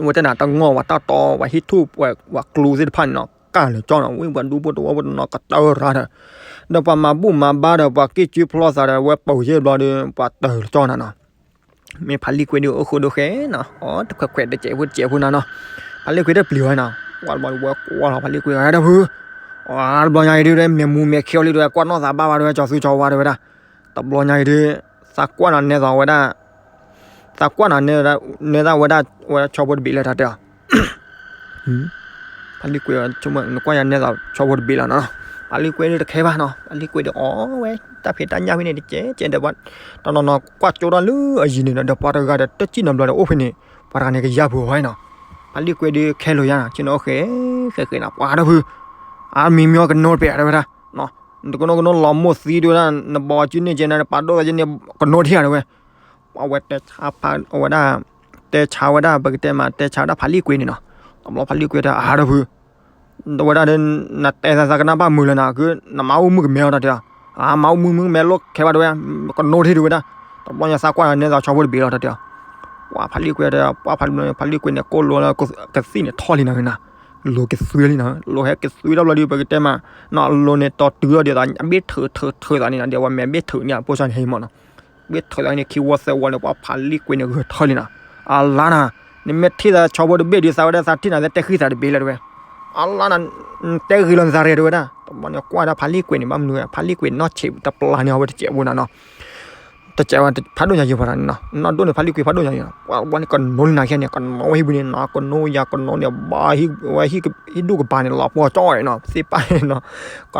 ဝဲတဲနၤတငီၢ်ဝဲတၢ်တီဝဲဟံၣ်ထူၣ် ဝဲကျူသ့ၣ်တဖၣ်န့ၣ်နီၤ ကၢ်လၢာ်ကၠီနီၤ, ဝ့ၢ်ပှၤဒူဖိတဝီဖိတနီၤကတၢၢ်ရၤဒီး ဒီးပှၤမၤဘူၣ်မၤဘါဒီး ပှၤက့ၢ်စုဖျီသးဒီး ဝဲပိာ်ယဲၢ်ဘျီဒီး ပှၤတၢၢ်လၢာ်ကၠီနၤနီၤ, မ့ၢ်ဖးလံာ်ကွ့ဒုးအိၣ်ဃုာ်ဒိၣ်ဃဲနီၤ, အိၣ်တခွဲးခွဲးတစဲးဖိတစဲးဖိနၤနီၤ, ဖးလံာ်ကွ့တပျံၤဝဲနီၤ, ဝဲတဘျီဝဲကွၢ်လီၤဖးလံာ်ကွ့ဒီး တၢ်ဖု ဝဲတဘျီညါအံၤဒုး မဲာ်မူမဲာ်ခဲအီၤလံဒီး ကွၢ်နီၣ်သးဘၣ်ဘၣ်ဒုး ကၠီၤသူကၠီၤဝါဒုးဝဲဒၣ်, တဘျီညါအံၤဒုး သးကွၢ်နၤနဲသိးဝဲဒၣ် သးကွၢ်နၤနဲ နဲဒၣ်ဝဲဒၣ် ဝဲဆီဖိတဘ့ၣ်လၢတၢ်တဲအီၤ ဖးလံာ်ကွ့ နကွၢ်ယၤနဲသိးဆီဖိတဘ့ၣ်လီၤနီၤ, ဖးလံာ်ကွ့ဒုးတခဲဘၣ်နီၤ, ဖးလံာ်ကွ့ဒီးအီၣ်ဝဲ တၢ်ဖံးတၢ်ညၣ်ဖဲန့ၣ်တကဲးကဲးဒီး တနီၤနီၤကွၢ်ကၠိထီၣ်လၢအယံၤန့ၣ်ဒီး ဒီးပှၤတဂၤဒီးတစံၣ်နီၤဘျီဒီးအိၣ်ဖဲန့ၣ် ပှၤတဂၤန့ၣ်ကယါဖုးအီၤဝဲနီၤ, ဖးလံာ်ကွ့ဒုးခဲလိာ်ယါနီၤ ဆ့ၣ်နီၤအိၣ်ဃဲ ဃဲဃဲနီၤ ပှၤတၢ်ဖု အါမံၤမံၤကနိးတပ့ၢ်တဝဲဒၣ် နကနိးကနိးလီၤမိၢ်သံတဝဲဒၣ် နဘီစုန့ၢ်ကဲနၤ နပာ်ဒိၣ်သးကဲန့ၣ် ကနိးထံၣ်တဝဲ ပှၤဝဲတဲဆါဖးဝဲဒၣ် တဲဆါဝဲဒၣ် ပကတဲမး တဲဆါဝဲဒၣ်ဖးလံာ်ကွ့န့ၣ်နီၤ, တဘျီဖးလံာ်ကွ့တဲအါတၢ်ဖု တဝဲဒၣ်ဒီး နတဲသးသးကနၣ်ဘၣ်မုာ်လၢနၤ ကနမၤအိၣ်မုၣ်ကမဲအီၤတၢ်တဲအီၤ, အမၤအိၣ်မုၣ်မုၣ်ကမဲလိၣ်ခဲဘၣ်တဝဲ ကနိးထံၣ်တဝဲဒၣ်, တဘျီညါသးကွၢ်န့ၣ်သးဆီဖိတဘ့ၣ်လီၤတၢ်တဲအီၤ, ပှၤဖးလံာ်ကွ့တဲ ပှၤဖးလံာ်ကွ့န့ၣ် ကိၢ်လိာ်လၢကသံၣ်န့ၣ်ထီၣ်လံနီၤ လိၤကသွံလံနီၤ, လိၤဟဲကသွံတဘျီဒီး ပကတဲမး နီၤလိၤန့ၣ်တီတုၤလီၤဒီး ဘ့ၣ်ထုးထုးထုးသးန့ၣ်နီၤ ဒီးဝဲမဲာ်ဘ့ၣ်ထုးန့ၣ် အဖိစၢ်န့ၣ်ဟဲမးနီၤ, ဘ့ၣ်ထုးသးန့ၣ် ခံဝီသၢဝီန့ၣ် ပှၤဖးလံာ်ကွ့န့ၣ် ဂၢၢ်ထၢၣ်လံနီၤ, အလါနီၤ, နမ့ၢ်ထံၣ်သးဆီဖိတဘ့ၣ်ဒီး သးဝဲဒၣ်သးထံၣ်နၤလၢတဲဃံသးတဘ့ၣ်လၢတဝဲ, အလါနီၤ, တဲဂ့ၤလီၤနသးရဲၣ်တဝဲဒၣ်, တဘျီန့ၣ်ကွၢ်ဒၣ်ဖးလံာ်ကွ့န့ၣ် ဘၣ်မနုၤဝဲ ဖးလံာ်ကွ့နီၢ်ဆံးတပျၢ်န့ၣ် အဝဲတစဲးဖိနီၤနီၤ တစဲးဝဲဖးဒိၣ်ညါယံၤပှၤတဂၤန့ၣ်နီၤ, နီၢ်ဒိၣ်န့ၣ်ဖးလံာ်ကွ့ဖးဒိၣ်ညါယံၤနီၤ, ပှၤတဘျီန့ၣ် ကနိးလံနၤခဲန့ၣ် ကနိးဝဲဟံၣ်ပူၤန့ၣ်နီၤ ကနိးယၤကနိးန့ၣ် ဘၣ်ဝဲဟံၣ်ဒူၣ်ကပၤန့ၣ် လီၤပှီၢ်ကၠီအံၤနီၤ သ့ၣ်ပၣ်နီၤ,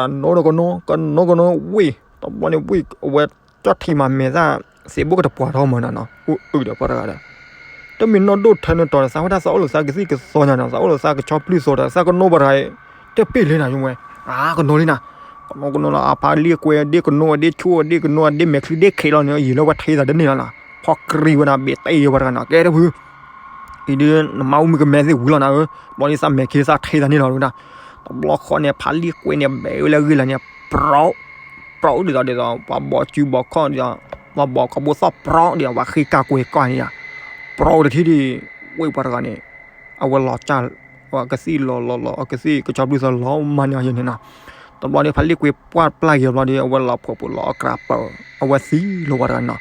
ကနိးဒီးကနိး ကနိးကနိးဝံၣ် တဘျီန့ၣ်ဝံၣ်အဝဲ ကၠီၣ်ထံမးမဲာ်သၣ် သ့ၣ်ဘိကတပှၤထီမးနီၤနီၤ အိၣ်အုးဒီးပှၤတဂၤဒီး တမ့ၢ်နီၢ်ဒိၣ်ထၢနုာ်တီၤဒီး သးဝဲဒၣ်သးအိၣ်လိာ်သးကသံၣ်ကသီညါနီၤ သးအိၣ်လိာ်သးကဆီပျုၢ်သိးဒီး သးကနိးပှၤတဂၤအံၤ တပ့ၢ်လၢနၤယမ့ၢ် အါကနိးလံနၤ, ကနိးကနိးလီၤ အဖးလံာ်ကွ့ဒ့ကနိးဒ့ဆိၣ်ဒ့ကနိးဒ့မဲာ်ချံဒ့ခ့လီၤန့ၣ် ယံာ်လၢဝဲထံသးတန့ၢ်လီၤနီၤ, ဖီၣ်ကြံဝဲဒၣ် ဘ့ၣ်တ့ၢ်ယိၤပှၤတဂၤနီၤ ကဲတဖု အံၤဒုး နမၤအိၣ်မုၣ်ကမဲသ့ၣ်ဝံၤလီၤနၤဧၢ, ဘျီဒ်သးမဲာ်ချံသးထံသးန့ၢ်လီၤဝဲဒၣ်, တဘျီဃီန့ၣ် ဖးလံာ်ကွ့န့ၣ် ဘဲးဝဲလၢဂ့ၢ်လၢန့ၣ် ပြီ ပြီဒ်သိးဒ်သိး ပှၤဘီစုဘီခီၣ်ဒ်သိး ပှၤဘီခီၣ်ဘိသီၣ်ပြီဒ်သိး ပှၤဃ့ကၤကွ့ကီၢ်န့ၣ်ယါ, ပြီတထံၣ်ဒ် ဝ့ၢ်ပှၤတဂၤန့ၣ် အဝဲလီၤကၢ် အကသံၣ်လီၤလီၤလီၤ အကသံၣ်ကဆီပျုၢ်သီလီၤမၤန့ၢ်အီၤယဲန့ၣ်နီၤ, တဘျီန့ၣ် ဖးလံာ်ကွ့ပှၢ်ပျၢ်က့ၤဘျီဒီး အဝဲလီၤဖှိၣ်ပူၤလီၤအကြၢးပၢၢ် အဝဲသံလီၤပှၤတဂၤနီၤ,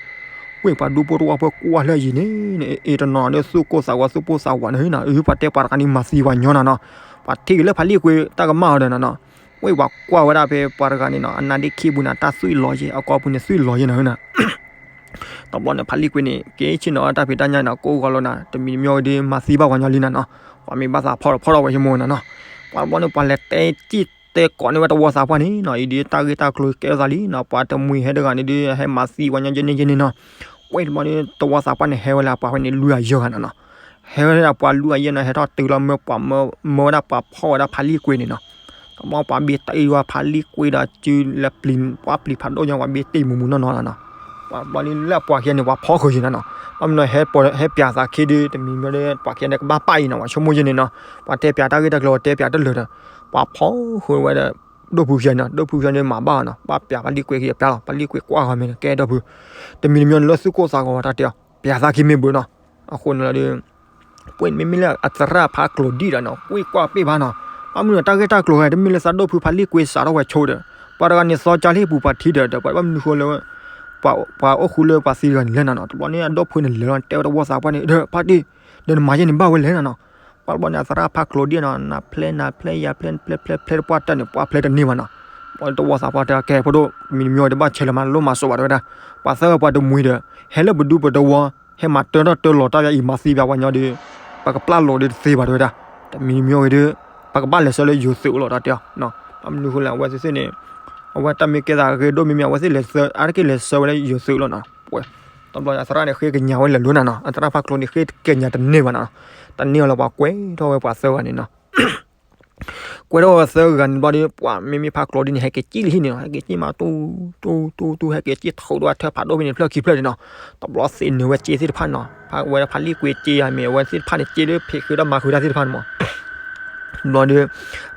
ဝ့ၢ်ပှၤဒူဖိတဝီဖိကွၢ်လၢအယံၤန့ၣ် အ့တနီၤဒ်သူၣ်ကိၢ်သးဂီၤသူၣ်ပိၢ်သးဝးန့ၣ်နီၤ, အုပှၤတဲပှၤတဂၤန့ၣ်မၤသံပှၤညီနၤနီၤ, ပှၤထံၣ်က့ၤလၢဖးလံာ်ကွ့တၢ်ကမၣ်အီၤဒီးနီၤနီၤ, ဝ့ၢ်ပှၤကွၢ်ဝဲဒၣ်ဖဲပှၤတဂၤန့ၣ်နီၤ အနါဒ့ခံပူၤန့ၣ် တၢ်သွံၣ်လီၤယဲ အကိာ်ပူၤန့ၣ်သွံၣ်လီၤယဲနၤနီၤ တဘျီန့ၣ် ဖးလံာ်ကွ့န့ၣ် က့ၤဆ့ၣ်နီၤတၢ်ဖံးတၢ်ညၣ်နီၤ ကိးဂီၤလီၤနၤ တမံၤတမံၤဝဲဒုး မၤသံဘၣ်ပှၤညီလံနၤနီၤ, ပှၤမ့ၢ်ဘၣ်သးဖီၣ်ဒီးဖီၣ်ထီၣ်ဝဲယမိၢ်နၤနီၤ, ပှၤတဘျီန့ၣ် ပှၤလဲၤတဲစံၣ်တဲကိးန့ၢ်ဝဲတဝီသးပှၢ်န့ၣ်နီၤ, အံၤဒုးတၢ်ဂ့ၢ်တၢ်ကျိၤကဲထီၣ်သးလံနီၤ, ပှၤတမှံၤဟဲတဂၤန့ၣ်ဒုး ဟဲမၤသံပှၤညီယဲန့ၣ်ယဲန့ၣ်နီၤ, ဝဲတဘျီန့ၣ် တဝီသးပှၢ်န့ၣ်ဟဲဝဲလၢပှၤဖဲန့ၣ်လွံၢ်ဂၤယဲၢ်ဂၤနၤနီၤ, ဟဲဝဲဒၣ်ပှၤလွံၢ်ဂၤယဲၢ်နီၤ ဟဲထီၣ်တုၤလီၤမၢပှၤမၢ မၢဝဲဒၣ်ပှၤဖီၣ်ဝဲဒၣ်ဖးလံာ်ကွ့န့ၣ်နီၤ တဘျီပှၤဘ့ၣ်တၢ်အံၤဝဲဖးလံာ်ကွ့ဒီးစုလၢပျံၤ ပှၤပျံၤဖးဒိၣ်ညါ ပှၤဘ့ၣ်တ့ၢ်မူးမူးနီၢ်နီၢ်လီၤနီၤ, ပှၤဘျီလၢပှၤခံဂၤန့ၣ် ပှၤဖီၣ်ဃုာ်ယဲၢ်နီၤနီၤ, ဘၣ်မနုၤဟဲပၠးသးခ့ဒုး တမံၤမံၤဒီး ပှၤခံဂၤန့ၣ်ကဘၣ်ပာ်အံၤနီၤ ပှၤဆိကမိၣ်ယဲၢ်န့ၣ်နီၤ, ပှၤတဲပၠးတၢ်ဂ့ၢ်တၢ်ကျိၤတဲပၠးတလၢာ်ဒီး ပှၤဖီၣ်ဃုာ်ဝဲဒီး ဒိၣ်ဖုခံဂၤနီၤ, ဒိၣ်ဖုခံဂၤန့ၣ်မၤဘၣ်နီၤ, ဘၣ်ပၠးဖးလံာ်ကွ့ခံဂၤပၠးလီၤ, ဖးလံာ်ကွ့ကွၢ်ဃီမ့ၢ်ကဲဒီးဖု, တမံၤတမံၤန့ၣ်လၢသူၣ်ကိၢ်သးဂီၤတၢ်တဲအီၤ ပၠးသးခံမ့ၢ်ဘၣ်နီၤ, အဃိန့ၣ်လီၤဒီး ပှ့ၤမ့မ့ၢ်လၢအသရၣ်ဖးကျိၤဒံၣ်ဒီးနီၤ ကွံကွၢ်ပ့ၢ်ဘၣ်နီၤ, ဘၣ်မနုၤတၢ်ဂ့ၢ်တၢ်ကျိၤဂၤ တမ့ၢ်လၢသးဒိၣ်ဖုဖးလံာ်ကွ့စးထီၣ်ဝဲဆိဒီး ပှၤတဂၤန့ၣ်သီကၢလံာ်ပူၤပှၤထံဒီး ဒီးပှၤဘၣ်မနုၤဃိလၢ ပှၤအိၣ်ဃူလၢပှၤသံတဂၤန့ၣ်လဲၣ်နီၤနီၤ, တဘျီန့ၣ်အဒိၣ်ဖုန့ၣ်လဲၤလီၤ တဲဝဲတဝီသးပှၢ်န့ၣ် ဒီးဖးတံၢ် ဒီးနမၤယဲၢ်န့ၣ်ဘၣ်ဝဲလဲၣ်နီၤနီၤ, ပှၤတဘျီန့ၣ်အသရၣ်ဖးကျိၤဒံၣ်နီၤ နဖျဲနဖျဲယၤဖျဲနဖျဲဖျဲဖျဲတပှၢ်တၢၢ်န့ၣ် ပှၤဖျဲတန့ၢ်ဘၣ်နီၤ, ပှၤတဝီသးပှၢ်တဲကဲဖိဒိၣ် မံၤတမံၤအီၤတဘၣ်ဆဲးလၢၤမး လိၣ်မၤစိးဘၣ်တဲဝဲဒၣ်, ပှၤသၢဂၤပှၤတမှံၤဒီး ဟဲလၢပဒူပတဝီ ဟဲမၤတၢထီၣ်တၢလီၤတၢ်ယါအံၤ မၤသံပှၤပှၤညီဒီး ပကပျၢ်လိာ်ဒီးတသ့ဘၣ်တဲဝဲဒၣ်, တမံၤတမံၤအီၤဂ့ၤဒီး ပကဘၣ်လဲၤဆှၢလၢယိၤသုးအိၣ်လီၤတၢ်တဲအီၤ, ဘၣ်မနုၤဃိလဲၣ် အဝဲသ့ၣ်သ့ၣ်န့ၣ် အဝဲတၢ်မ့ၢ်ကဲသးဂ့ၤဒိၣ်မ့ၢ်မ့ၢ် အဝဲသ့ၣ်လဲၤဆှၢ အါတက့ၢ်လဲၤဆှၢဝဲလၢယိၤသုးလီၤနီၤ, ပှဲၤ တဘျီအသရၣ်န့ၣ်ဃ့ကညးဝဲလဲၤလိၤနၤနီၤ, အသရၣ်ဖးကျိၤန့ၣ်ဃ့ကညးတန့ၢ်ဘၣ်နီၤ, တန့ၢ်အီၤလၢပှၤကွဲးထီၣ်ဝဲပှၤသၢဂၤန့ၣ်နီၤ ကွဲး ကွဲးထီၣ်ဝဲသၢဂၤန့ၣ်တဘျီဒီး ပှၤမ့မ့ၢ်ဖါကျိၤဒံၣ်န့ၣ် ဟဲက့ၤစံၣ်လံဟံၣ်န့ၣ်နီၤ, ဟဲက့ၤစံၣ်မး တူၢ်တူၢ်တူၢ်တူၢ် ဟဲက့ၤစံၣ်ထိးဒီးဝဲထၢဖးဒိၣ်ဖဲန့ၣ်တဖျၢၣ်ခံဖျၢၣ်န့ၣ်နီၤ, တဘျီသ့ၣ်နုာ်ဝဲစ့သ့ၣ်တဖၣ်နီၤ, ဖဲဝဲဒၣ်ဖါလံၣ်ကွ့စ့ယၤ မ့ၢ်အဝဲသ့ၣ်တဖၣ်န့ၣ် စ့လၢဖံးဃုာ်ဒီးမၤဃုာ်တၢ်သ့ၣ်တဖၣ်န့ၣ်မး ဘျီဒီး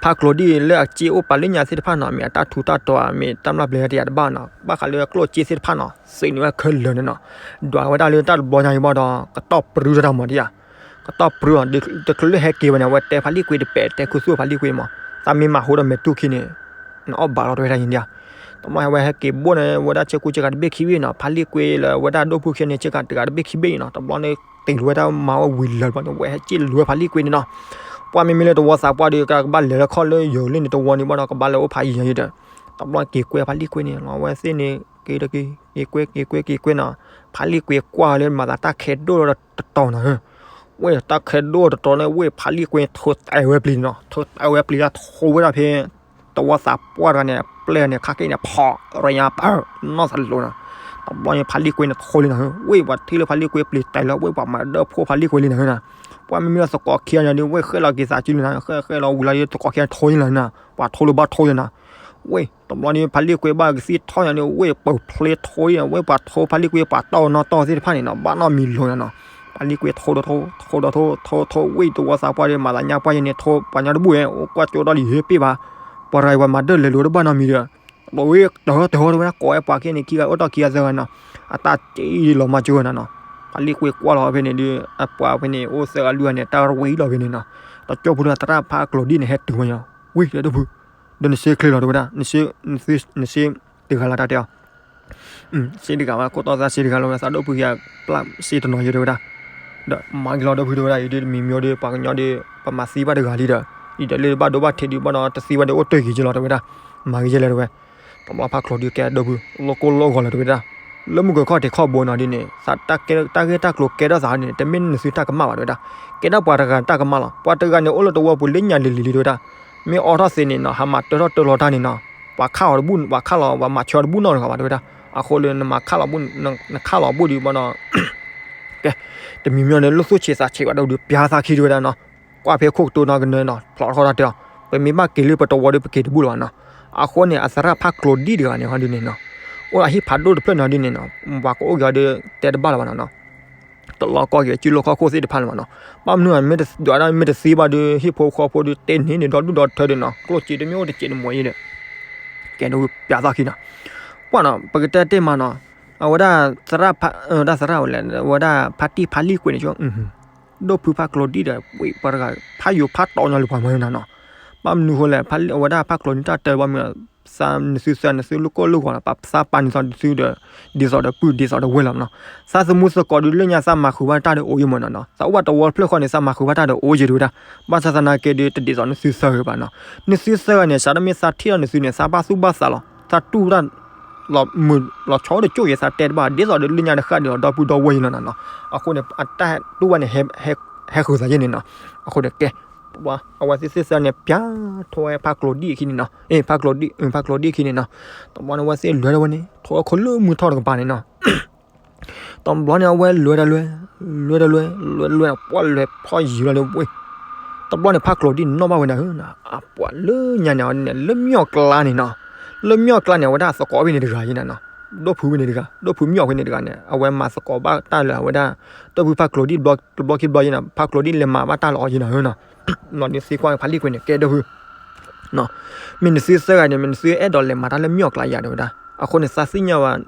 ဖါကျိၤဒံၣ်လၢအစ့အိၣ်ပာ်လၢညါသ့ၣ်တဖၣ်နီၤ, မ့ၢ်အတၢ်ထူးတၢ်တီၤ မ့ၢ်တၢ်မျၢ်ပျဲၤတယၤတဘၣ်နီၤ, ဘၣ်ဃးလၢကျိၣ်စ့သ့ၣ်တဖၣ်နီၤ သ့ၣ်နုာ်ဝဲခဲလၢာ်န့ၣ်နီၤ, ဒွးဝဲဒၣ်လၢတၢ်တဘျီညါအံၤဘၣ်ဒီး ကတီၢ်ပြူတၢ်မၤဒံးဧါ, ကတီၢ်ပြူအီၤ တချုးလၢဟဲက့ၤဝဲန့ၣ် အဝဲတဲဖါလံၣ်ကွ့တပဲာ် တဲခူသူၣ်ဖါလံၣ်ကွ့မး, သးမ့ၢ်မၤဟူဒီးမဲာ်တူၢ်ခံန့ၣ် နအီၣ်ဘၣ်လီၤတဝဲဒၣ်ယံၤဒံးဧါ, တဘျီဝဲဟဲက့ၤဘိၣ်န့ၣ် ဝဲဒၣ်ဆဲကူဆဲကၤတဘ့ၣ်ခံဘ့ၣ်နီၤ, ဖါလံၣ်ကွ့လၢဝဲဒၣ်ဒိၣ်ဖုခံန့ၣ် ဆဲကၤတဂၤတဘ့ၣ်ခံဘ့ၣ်အံၤနီၤ, တဘျီန့ၣ် တ့ၢ်လီၤဝဲတၢ်မၤဝဲဝံၤလၢာ်တဘျီန့ၣ် ဝဲဟဲစ့ၣ်လူၤဝဲဖါလံၣ်ကွ့န့ၣ်နီၤ, ပှၤမ့မ့ၢ်လၢတဝီသးပှၢ်ဒီး ကဘၣ်လဲၤလၢခီၣ်လၢယိၤလၢန့ၣ်တဝီန့ၣ်ဘၣ်ဒီး ကဘၣ်လဲၤအိၣ်ဖးယံၤယံၤဒီး တဘျီက့ၤကွဲဖါလံၣ်ကွ့န့ၣ် လီၤဝဲသ့ၣ်န့ၣ် က့ၤတက့ၤ က့ၤကွဲ က့ၤကွဲ က့ၤကွဲနီၤ, ဖါလံၣ်ကွ့ကွၢ်လၢမၤသးတၢ်ခဲဒိၣ်လီၤတတီၤနီၤ, ဝဲတၢ်ခဲဒိၣ်တတီၤန့ၣ် ဝဲဖါလံၣ်ကွ့ထိးတဲာ်ဝဲပျံၤနီၤ, ထိးတဲာ်ဝဲပျံၤလၢထိးဝဲဒၣ်ဖဲ တဝီသးပှၢ်တဂၤန့ၣ် ပျဲၢ်န့ၣ် ခါက့ၤန့ၣ် ဖီၣ်ရညါပၢၢ် နီၢ်သးလိၤနီၤ, တဘျီန့ၣ် ဖါလံၣ်ကွ့န့ၣ်ထိးလံနီၤ, ဝဲပှၤထံၣ်လၢဖါလံၣ်ကွ့ပျံၤတဲာ်လၢ ဝဲပှၤမၤဒၢဖိဖါလံၣ်ကွ့လံနီၤ, ပှၤမ့မ့ၢ်လၢသကိးခံဂၤန့ၣ်ဒီး ဝဲဃဲလီၤက့ၤသးစုလံနီၤ, ဃဲဃဲလီၤဝံၤလီၤဒီး သကိးခံဂၤထိးလံနီၤ, ပှၤထိးလိာ်ဘၣ်ထိးလံနီၤ ဝဲ တဘျီန့ၣ် ဖါလံၣ်ကွ့ဘၣ်ကသံၣ်ထီၣ်ညါန့ၣ် ဝဲပၢၢ်ဖျ့ထိးအံၤ ဝဲပှၤထိးဖါလံၣ်ကွ့ပှၤတီၢ်နီၢ်တီၢ်သ့ၣ်တဖၣ်န့ၣ်နီၤ ဘၣ်နီတမံၤလိၤနီၤနီၤ, ဖါလံၣ်ကွ့ထိးဒီးထိး ထိးဒီးထိး ထိး ထိး ဝဲတဝီသးပှၢ်ဒီး မၤသးညါပှၢ်ယဲန့ၣ် ထိးပှၤညီတဘူၣ်ဝဲ အိၣ်ကွၢ်ကၠိဒီးလံဟ့ပ့ၢ်ဘၣ်, ပှၤတဂၤအံၤပှၤမၤဒၢၣ်လဲၤလိၤတဘၣ်နီတမံၤဒီး တဝဲတဟီတဟီတဝဲဒၣ်ကိးဝဲပှၤက့ၤန့ၣ် ခံဂၤအိၣ်တီၢ်ခံဂၤသၢဂၤနီၤ, အတၢ်စ့လီၤမၤကၠိနီၤနီၤ, ဖါလံၣ်ကွ့ကွၢ်လီၤဖဲန့ၣ်ဒီး အပှၤဖဲန့ၣ် အိၣ်သၢဂၤလွံၢ်ဂၤန့ၣ် တၢ်ရဝံၤလီၤဖဲန့ၣ်နီၤ, တကၠိဖိဒီးသရၣ်ဖါကျိၤဒံၣ်န့ၣ် ဟဲတုၤဝဲညီ ဝံၤဒီးဒိၣ်ဖု ဒီးနစ့ချ့လီၤတဝဲဒၣ်, နစ့တဂၤလီၤတၢ်တဲအီၤ, စ့တဂၤဝဲ ခိၣ်တီသးစ့တဂၤလီၤဝဲ သးဒိၣ်ဖုခံဂၤပျၢ်စ့တနီၤယဲတဝဲဒၣ်, ဒီးမၤက့ၤလီၤဒိၣ်ဖုတဝဲဒၣ် ယဒ်တမံၤမံၤဒီး ပှၤကညီဒီး ပမၤသံဘၣ်တဂၤလံဒီး ယဒ်လၢဘၣ်ဒိဘၣ်ထံးဒုးဘၣ်ဒီး တသံဘၣ်ဒီးအိၣ်တ့ၢ်က့ၤက့ၤလီၤတဝဲဒၣ်, မၤက့ၤယဲလဲၣ်တဝဲ, တဘျီဖါကျိၤဒံၣ်ကဲဒိၣ်ဖု လိၣ်ကိၢ်လိၣ်ဂီၤလီၤတဝဲဒၣ်, လၢမုၢ်ကခီၣ်ထံးခီၣ်ဘိနီၤဒ်န့ၣ် သးတၢ်ကဲတၢ်ဂ့ၢ်တၢ်ကျိၤကဲထီၣ်သးန့ၣ် တမ့ၢ်နသုတၢ်ကမၣ်ဘၣ်တဝဲဒၣ်, ကဲထီၣ်ပှၤတဂၤတၢ်ကမၣ်လီၤ, ပှၤတဂၤန့ၣ်အိၣ်လၢတဝီပူၤလၢညါလံၤလံၤလံတဝဲဒၣ်, မ့ၢ်အိးထီၣ်သ့န့ၣ်နီၤ ဟးမၤတၢထီၣ်တၢလီၤတၢ်န့ၣ်နီၤ ပှၤခးအီၤတဘူၣ် ပှၤခးလီၤ ပှၤမၤဆၢတဘူၣ်နီတဂၤဘၣ်တဝဲဒၣ်, အဃိလၢနမၤခးလီၤဘူၣ် နခးလီၤဘူၣ်ဒံးဘၣ်နီၤ, ကဲ, တမံၤမံၤန့ၣ် လိၣ်သူၣ်ဆံးသးဆံးဘၣ်ဒိၣ်ဒုး ပျါသးခံတဝဲဒၣ်နီၤ, ကွၢ်ဖဲခိၣ်ကတိၤနီၤကနၢနီၤ ဖျိးထီၣ်တၢ်တဲအီၤ, ပမ့ၢ်ဘၣ်က့ၤလၢပတဝီဒီးပက့ၤတဘူၣ်လၢၤဘၣ်နီၤ, အဃိန့ၣ် အသရၣ်ဖးကျိၤဒံၣ်တဂၤန့ၣ်ဟီဒ်န့ၣ်နီၤ, အိၣ်ဒီးဟံၣ်ဖးဒိၣ်တဖျၢၣ်နီၤဒ်န့ၣ်နီၤ, ပှၤကအိၣ်က့ၤအီၤဒီးတဲတဘၣ်လၢၤဘၣ်နီၤနီၤ တလီၤကီၢ်က့ၤစုလိၣ်ခီၣ်ခိၣ်သ့ၣ်တဖၣ်လၢၤဘၣ်နီၤ, ဘၣ်မနုၤမ့ၢ်တဒွးဒၣ်မ့ၢ်တသ့ဘၣ်ဒီး ဟံၣ်ဖိဃီဖိဒီးတဲန့ၢ်န့ၣ်ဒီဒူၣ်ဒီထၢဒီးနီၤ ကျိၣ်စ့တမ့ၢ်အိၣ်တစဲးတမှဲၤယဲဒီး, ကဲဒိၣ်ဖုပျါသးခံနီၤ, ကွၢ်နီၤ ပကတဲတ့ၢ်မးနီၤ, အဝဲဒၣ်သရၣ်ဖး တၢ်သရၣ်ဝဲလဲၣ် အဝဲဒၣ်ဖါတံၢ်ဖါလံၣ်ကွ့န့ၣ် ဒိၣ်ဖုဖးကျိၤဒံၣ်ဒီး ဝဲပှၤတဂၤ ဖးယိၤဖးတီနီၤလၢပှၤမၤနီၤနီၤ, ဘၣ်မနုၤဃိလဲၣ် အဝဲဒၣ်ဖးကျိၤဒံၣ်တၢ်တဲဘၣ်မ့ၢ် သးနသုသၢနသုလိၣ်ကိၢ်လိၣ်ဂီၤလီၤ ပသးပာ်နသုဒီး ဒ်သိးဒီးပုၢ်ဒ်သိးဒီးဝဲၢ်လီၤနီၤ, သးသမူသကိးဒီးလၢညါသးမၤဃုာ်ဘၣ်တၢ်ဒီးအိၣ်ယဲၢ်မးနီၤနီၤ, သးအိၣ်ဘၣ်တဝီတဖျၢၣ်ဃီန့ၣ် သးမၤဃုာ်ဘၣ်တၢ်ဒီးအိၣ်ယဲၢ်တဝဲဒၣ်, ဘၣ်ဆၣ်သနာ်က့ဒီး တဒ်သိးနသုသၢဂၤဘၣ်နီၤ, နသုသၢဂၤန့ၣ် စးထီၣ်မ့ၢ်သးထံၣ်ဒီးနသုန့ၣ် သးဘၣ်သူၣ်ဘၣ်သးလီၤ သးတူၢ်တၢ် လီၤဆီတကၠိၢ်ယဲ သးတဲတဘၣ် ဒ်သိးဒီးလၢညါတဃၣ်ဒီး ဒီပုၢ်ဒီဝဲၢ်ယဲၢ်လီၤနီၤနီၤ, အဃိန့ၣ် အတၢ်တူၢ်ဘၣ်န့ၣ် ဟဲဃုာ်သးယဲၢ်န့ၣ်နီၤ, အဃိန့ၣ်ကဲ အဝဲသ့ၣ်သၢသၢန့ၣ် ပျါထိးဝဲဖးကျိၤဒံၣ်အခံန့ၣ်နီၤ, အ့ ဖးကျိၤဒံၣ် ဖးကျိၤဒံၣ်အခံန့ၣ်နီၤ, တဘျီန့ၣ် အဝဲသ့ၣ်လဲၤဒၣ်ဝဲန့ၣ် ထိးခိၣ်လၢမုၢ်ထီၣ်တကပၤန့ၣ်နီၤ တဘျီန့ၣ် အဝဲလဲၤဒၣ်လဲၤ လဲၤဒၣ်လဲၤ လဲၤလဲၤ ပှၢ်လဲၤဖီယံၤလီၤန့ၣ်ဝဲ, တဘျီန့ၣ် ဖးကျိၤဒံၣ်နီၣ်ဘၣ်ဝဲနၤဧၢ, အပှၤလၢညါန့ၣ် အန့ၣ် လၢမျီၢ်ကျါန့ၣ်နီၤ, လၢမျီၢ်ကျါန့ၣ် အဝဲဒၣ်သကိးဖဲန့ၣ်တဂၤ ဒိၣ်ဖုဖဲန့ၣ်တဂၤ ဒိၣ်ဖုမျီၢ်ဖဲန့ၣ်တဂၤန့ၣ် အဝဲမၤသကိးဘၣ်တၢ်လၢအဝဲဒၣ် ဒိၣ်ဖုဖးကျိၤဒံၣ်တဘျီခံဘျီယဲၢ်နီၤ, ဖးကျိၤဒံၣ်လဲၤမၤဘၣ်တၢ်လၢအီၤယဲၢ်နၤဧၢနီၤ နီၤဒုးသံကွၢ်ဖးလံာ်ကွ့န့ၣ် ကဲဒိၣ်ဖု မ့ၢ်နသုသၢဂၤန့ၣ် မ့ၢ်နသုအဲၣ်ဒိးလဲၤမၤတၢ်လၢမျီၢ်ကျါယၤတဲဝဲဒၣ်, အဃိန့ၣ် သးသ့ၣ်ညါ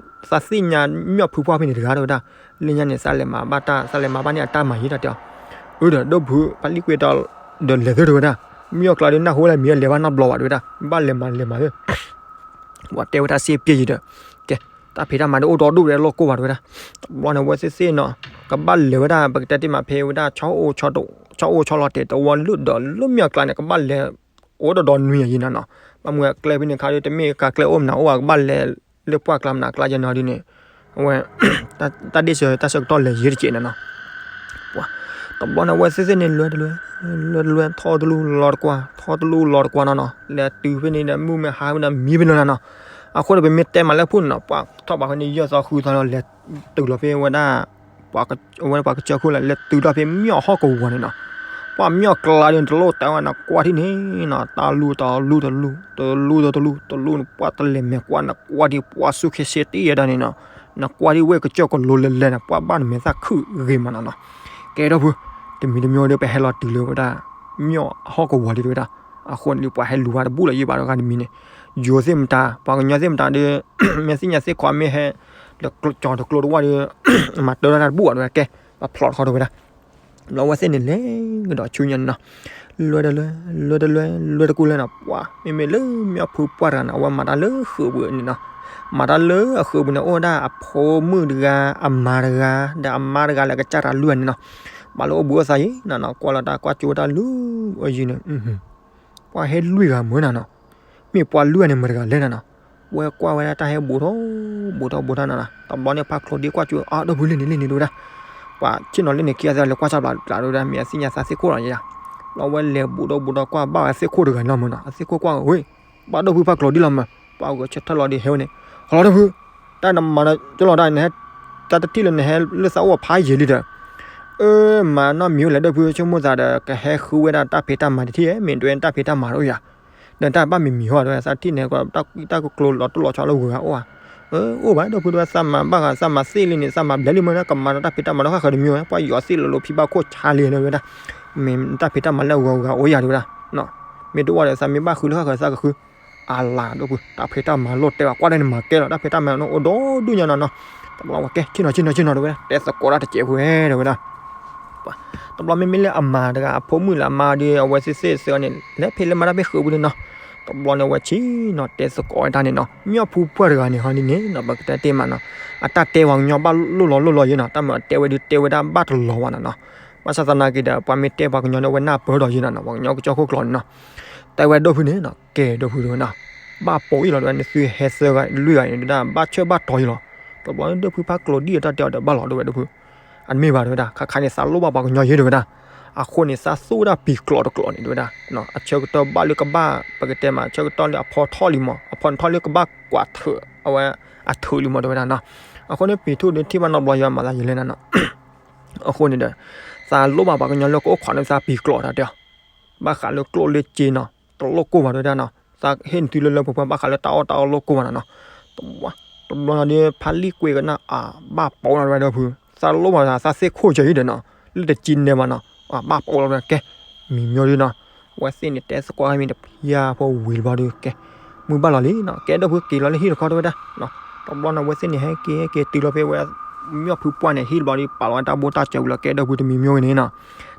သးသ့ၣ်ညါမျီၢ်ဖုဖီၣ်ဖဲန့ၣ်တဂၤတဲဝဲဒၣ်, လၢညါန့ၣ် သးလဲၤမၤဘၣ်တၢ် သးလဲၤမၤဘၣ်န့ၢ်အတၢ်မၤယဲၢ်တၢ်တဲအီၤ, အၢဒီး ဒိၣ်ဖုဖးလံာ်ကွ့ဒီးလဲၤသၢတဲဝဲဒၣ်, မျီၢ်ကျါဒီးနၢ်ဟူဝဲလၢမံၤလဲၤဘၣ်နီတဘျီဘၣ်တဲဝဲဒၣ်, ဘၣ်လဲၤမၤလဲၤမၤသၢ ပှၤတဲဝဲတၢ်စ့ပျဲၢ်ယံၤဒီး, ကဲ, တၢ်ဖံးတၢ်မၤဒီးအိၣ်ဒီဒူၣ်ဒီးလိၣ်ကိၢ်ဘၣ်တဲဝဲဒၣ်, တဘျီန့ၣ် အဝဲသ့ၣ်သ့ၣ်နီၤ, ကဘၣ်လဲၤဝဲဒၣ် ပကတဲတ့ၢ်မးဖဲဝဲဒၣ် ဆီအိၣ်ဆီလီၤတဲာ်တဝီလၢဒီးလၢမျီၢ်ကျါန့ၣ် ကဘၣ်လဲၤအိၣ်ဒီးဒီနွံယံၤနီၤနီၤ, ဘၣ်မနုၤအကျဲဖဲန့ၣ်ခါဒီး တမ့ၢ်ကကျဲအိၣ်မနုၤအိၣ်ဘၣ် ကဘၣ်လဲၤလၢပှၢ်ကျါမနုၤကျါယဲၢ်နီၤဒ်န့ၣ်, အဝဲ တၢ်ဒ့ၣ်စၢၤတၢ်ဆၢကတီၢ်လဲၤယံၤတစဲးနီၤနီၤ ပှၤ, တဘျီန့ၣ် အဝဲသ့ၣ်သ့ၣ်န့ၣ် လဲၤတလဲၤ, လဲၤတလဲၤ ထီၣ်တလူလီၤတကွၢ်, ထီၣ်တလူလီၤတကွၢ်နီၤနီၤ, လဲၤတုၤဖဲန့ၣ်ဒီး မုၢ်မ့ၢ်ဟါဖဲန့ၣ် မံဖဲန့ၣ်နီၤနီၤ, အဃိန့ၣ် ပမ့ၢ်တဲမးလၢဖုၣ်န့ၣ်နီၤ ပှၤထီၣ်ဘးဖဲန့ၣ် ယဲၢ်သီဃုသီလီၤ လဲၤတုၤလီၤဖဲဝဲဒၣ် အဝဲပှၤကစၢၢ်ခိၣ်လၢ လဲၤတုၤထီၣ်ဖဲမျီၢ်ဟီၣ်ကဝီၤန့ၣ်နီၤ, ပှၢ်မၠီၣ်ကျါဒီး တလိၣ်တဲဝဲ နကွၢ်ထံၣ်န့ၣ်နီၤ, တၢ်လူၢ်တၢ်လူၢ်တလူၢ် တလူၢ်ဒီးတလူၢ် တလူၢ်န့ၣ် ပှၢ်တလဲၤမဲာ်ကွၢ် နကွၢ်ထံၣ်ပှၢ်ဆူၣ်ခဲဆ့တ့ၢ်ယဲဒၣ်န့ၣ်နီၤ, နကွၢ်ထံၣ်ဝဲကစၢၢ်ကလိလဲၤလဲၤန့ၣ် ပှၢ်ဘၣ်နမဲာ်သၣ်ခုၣ်ဂ့ၤမးနီၤနီၤ. ကဲဒီပုၢ်ဝဲၢ်, တမံၤတမံၤဒီး ပဟဲလီၤတုၤလၢဝဲဒၣ် မၠီၣ်ဟီၣ်ကဝီၤလံတဲဝဲဒၣ်, အဃိန့ၣ်ဒီး ပှၤဟဲလူၤဝဲတဘူၣ်လၢၤယံၤဘၣ်ဒီး ဂၤတမံၤန့ၣ်, ယိၤသ့ၣ်မတၤ ပှၤကညီသ့ၣ်မတၤဒီး မ့ၢ်သ့ၣ်ညါသ့ၣ်ခီ မ့ၢ်ဟဲ လၢကျိကၠီၤတကျိတဝၢ်ဒီး မၤတၢ်တၢ်တဘူၣ်ဘၣ်တဲဝဲဒၣ်, ကဲ ပှၤဖျိးတခီတဲဝဲဒၣ်. ဘျီဝဲသ့ၣ်န့ၣ်လဲၤကဒီးဆူညါန့ၣ်နီၤ, လွဲတလွဲ လွဲတလွဲ လွဲတကူလဲၣ်နီၤ, ပှၢ် မ့မ့ၢ်လၢမၠီၣ်ဖုပှၢ်တဂၤန့ၣ် အဝဲမၤတၢ်လၢဃုာ်ပူၤန့ၣ်နီၤ, မၤတၢ်လၢအဃုာ်ပူၤန့ၣ် အိၣ်ဝဲဒၣ်အဖိမုၣ်တဂၤ အမါတဂၤ ဒီးအမါတဂၤလၢအကစၢ်တၢ်လွံၢ်ဂၤန့ၣ်နီၤ, ဘၣ်လၢအိၣ်ဘှံးအိၣ်သါယံၤနီၤနီၤ, ကွၢ်လီၤတၢ်ကွၢ်ကၠိတၢ်လၢအယံၤန့ၣ် ပှၤဟဲလွံၢ်ဂၤမုၢ်နၤနီၤ, မ့ၢ်ပှၤလွံၢ်ဂၤန့ၣ်မတၤတဂၤလဲၣ်နၤနီၤ, ဝဲကွၢ်ဝဲဒၣ်တၢ်ဟဲဘူးထီၣ် ဘူးထီၣ်ဘူးထီၣ်နၤနီၤ, တဘျီန့ၣ်ဖးကျိၤဒ့ကွၢ်ကၠိ အါ ဒီပုၢ်ဝဲၢ်လံန့ၣ်လံန့ၣ်တဲဝဲဒၣ်, ပှၤဆ့ၣ်နီၤလၢန့ၣ်ခံဂၤသ့ၣ်လဲၤကွၢ်စၢ်ဘျးဘျးတဲဝဲဒၣ် မ့ၢ်အသ့ၣ်ညါသးသ့ၣ်ခိၣ်လီၤယဲယါ, ဘျီဝဲလဲၤဘူးထီၣ်ဘူးထီၣ်ကွၢ်ဘၣ်ဝဲသ့ၣ်ခိၣ်တဂၤန့ၣ်လီၤမုၢ်နီၤ, အသ့ၣ်ခိၣ်ကွၢ်ဝဲ ဘၣ်ဒီပုၢ်ဝဲၢ်ဖးကျိၤဒ့လီၤမုၢ်, ပှၤဂဲၤဆၢထၢၣ်လီၤဒီးဟဲဝဲန့ၣ်, ဟီလီၤဒီပုၢ်ဝဲၢ်, တၢ်နမၤနကၠိလီၤတၢ်နဟဲ တၢ်တထံၣ်လၢနဟဲလၢသးအိၣ်ဖးယံာ်လံဒီး, အၢ မၤနီတမံၤဝဲလဲၣ်ဒီပုၢ်ဝဲၢ် ဆိကမိၣ်သးဒီး ကဟဲဃုဝဲဒၣ်တၢ်ဖံးတၢ်မၤတထံၣ် မ့ၢ်ဒွဲတၢ်ဖံးတၢ်မၤတအိၣ်ယၤ, ဒီးတၢ်ဘၣ်မံၤမံၤဟီဒီး သးထံၣ်န့ၣ် တၢ်ကကျိၤလီၤတိၢ်လီၤဆီလၢဂုၤဂၤအိၣ်ဧါ, အၢ အိၣ်ဘၣ်ဒီပုၢ်ဝဲၢ် သးမၤဘၣ်ဂၤ သးမၤသ့လံန့ၣ် သးမၤဘျဲလံမုၢ် ကမၤဒီးတၢ်ဖံးတၢ်မၤဒီးဃၣ်ဃၢၤတမံၤဝဲ ပှၤယီၤသ့ၣ်လၢလိၤဖံးဘၣ်ခိၣ်ဆါလံတဲဝဲဒၣ်, မ့ၢ်တၢ်ဖံးတၢ်မၤလၢအဂုၤဂၤအိၣ်ယၤတဲဝဲဒၣ်, မ့ၢ်တအိၣ်ဒီး သးမ့ၢ်ဘၣ်ဃုလၢဃၣ်ဃၢၤသးကဃု အလၤဒီပုၢ်ဝဲၢ် တၢ်ဖံးတၢ်မၤလိၣ်တဲဘၣ် ကွၢ်ဒၣ်န့ၣ်မၤကဲလီၤ တၢ်ဖံးတၢ်မၤန့ၣ်အိၣ်ဒီဒူၣ်ညါနီၤနီၤ, တဘျီဝဲကဲ ဆ့ၣ်နီၤဆ့ၣ်နီၤဆ့ၣ်နီၤတဲဝဲဒၣ် တဲသကိးတၢ်တစဲးဖိဝဲတဲဝဲဒၣ်, တဘျီမ့မ့ၢ်လၢအမါတဂၤ အဖိမုၣ်လၢအမါဒီး အဝဲသ့ၣ်သ့ၣ်သ့ၣ်န့ၣ် လဲၤဖဲလဲၤမၤတၢ်ဖဲဃုာ်ပူၤန့ၣ်နီၤ, တဘျီန့ၣ် အဝဲဆ့ၣ်နီၤတဲသကိးဝဲတၢ်န့ၣ်နီၤ, မၠီၣ်ဖုပှၢ်တဂၤန့ၣ်ဟီဒ်န့ၣ်နီၤ ပကတဲတ့ၢ်မးနီၤ, အတၢ်တဲပှၤကညီဘၣ်လိၣ်လီၤလိၣ်လီၤယဲနီၤ, တၢ်မၤတဲဝဲဒုးတဲဝဲဒၣ်ဘၣ်တလီၤဘၣ်နီၤနီၤ, ဘၣ်ဆၣ်သနာ်က့ဒီး ပှၤမ့ၢ်တဲပှၤကညီန့ၣ် အဝဲနၢ်ပၢၢ်ဒီးယဲနီၤနီၤ, ပှၤကညီကစၢၢ်ခိၣ်ကျိာ်န့ၣ်နီၤ, တဲဝဲဒီပုၢ်ဝဲၢ်န့ၣ်နီၤ ကဲဒီပုၢ်ဝဲၢ်နီၤ, ဘၣ်ပိာ်အံၤလီၤတဲဝဲ နသုဟဲသၢဂၤလွံၢ်ဂၤန့ၣ်ဒၣ် ဘၣ်ဆၢဘၣ်တီၤယံၤလီၤ, တဘျီဒီပုၢ်ဝဲၢ်ဖးကျိၤဒ်အတၢ်တဲအီၤဒီးဘၣ်လီၤတဲဝဲဒီပုၢ်ဝဲၢ်, အမ့ၢ်ဘၣ်တဲဝဲဒၣ် ခါခါန့ၣ် သးလိၣ်ဘၣ်ပှၤကညီယဲတဲဝဲဒၣ်, အဃိန့ၣ် သးသူဝဲဒၣ်ပံၤကျိာ်တကျိာ်န့ၣ်တဲဝဲဒၣ်, အဆၢကတီၢ်ဘၣ်လၢကဘၣ် ပကတဲမး ဆၢကတီၢ်လၢအဖီထီၣ်လံမး အဖီထီၣ်လၢကဘၣ်ကွၢ်ထုး အဝဲအထုးလံမးတဲဝဲဒၣ်နီၤ, အဃိန့ၣ် ပံၤထူၣ်ဒီးထံၣ်ဘၣ်နီတဘျီယွၤမၤသးယလဲၣ်နၤနီၤ အဃိန့ၣ်ဒီး သးလိၣ်ဘၣ်ပှၤကညီလၢကအိၣ်ခိးန့ၢ်သးပံၤကျိာ်တၢ်တဲအီၤ, ဘၣ်ဃးလၢကျိၣ်လၢစ့နီၤ တလိၣ်ကိၢ်ဘၣ်တဲဝဲဒၣ်နီၤ, သးဟ့ၣ်နသုလၢလၢပှဲၤပှဲၤ ဘၣ်ဃးလၢတၢ်အီၣ်တၢ်အီလိၣ်ကိၢ်ဘၣ်နီၤနီၤ, တဘျီ တဘျီနီၤဒီး ဖးလံၣ်ကွ့ကနၣ်အါ ဘၣ်ပိာ်လီၤတဲဝဲဒီပုၢ်ဝဲၢ်, သးလိၣ်ဘၣ်သးသ့ၣ်ခိၣ်ကၢအံၤဒီးနီၤ လၢတစံးနဲဘၣ်နီၤ, ဘၣ်ပိာ်လီၤတဲဝဲကဲ, မံၤမၠိဒ်နီၤ, အဝဲသ့ၣ်န့ၣ်တဲသကိးမ့ၢ်တဖျါဖိဝံၤတဘျီဒီးကဲ, မုၢ်ဘၣ်လီၤလံနီၤ ကဲဒီပုၢ်ဝဲၢ် က့ၤလီၤလၢဟံၣ်တခီတဲဝဲဒၣ်, တဘျီနီၤ အဝဲသ့ၣ်န့ၣ် ဟဲက့ၤဟဲက့ၤတုၤလီၤဖဲဝဲ မၠီၣ်ဖုပှၢ်န့ၣ် ဟံၣ်တဘျီဒီး ပာ်လီၤဝဲတၢ်ဘိတၢ်စၢၤဝံၤလီၤ ကဲဒီပုၢ်ဝဲၢ် တမံၤမၠိဂ့ၤန့ၣ်နီၤ,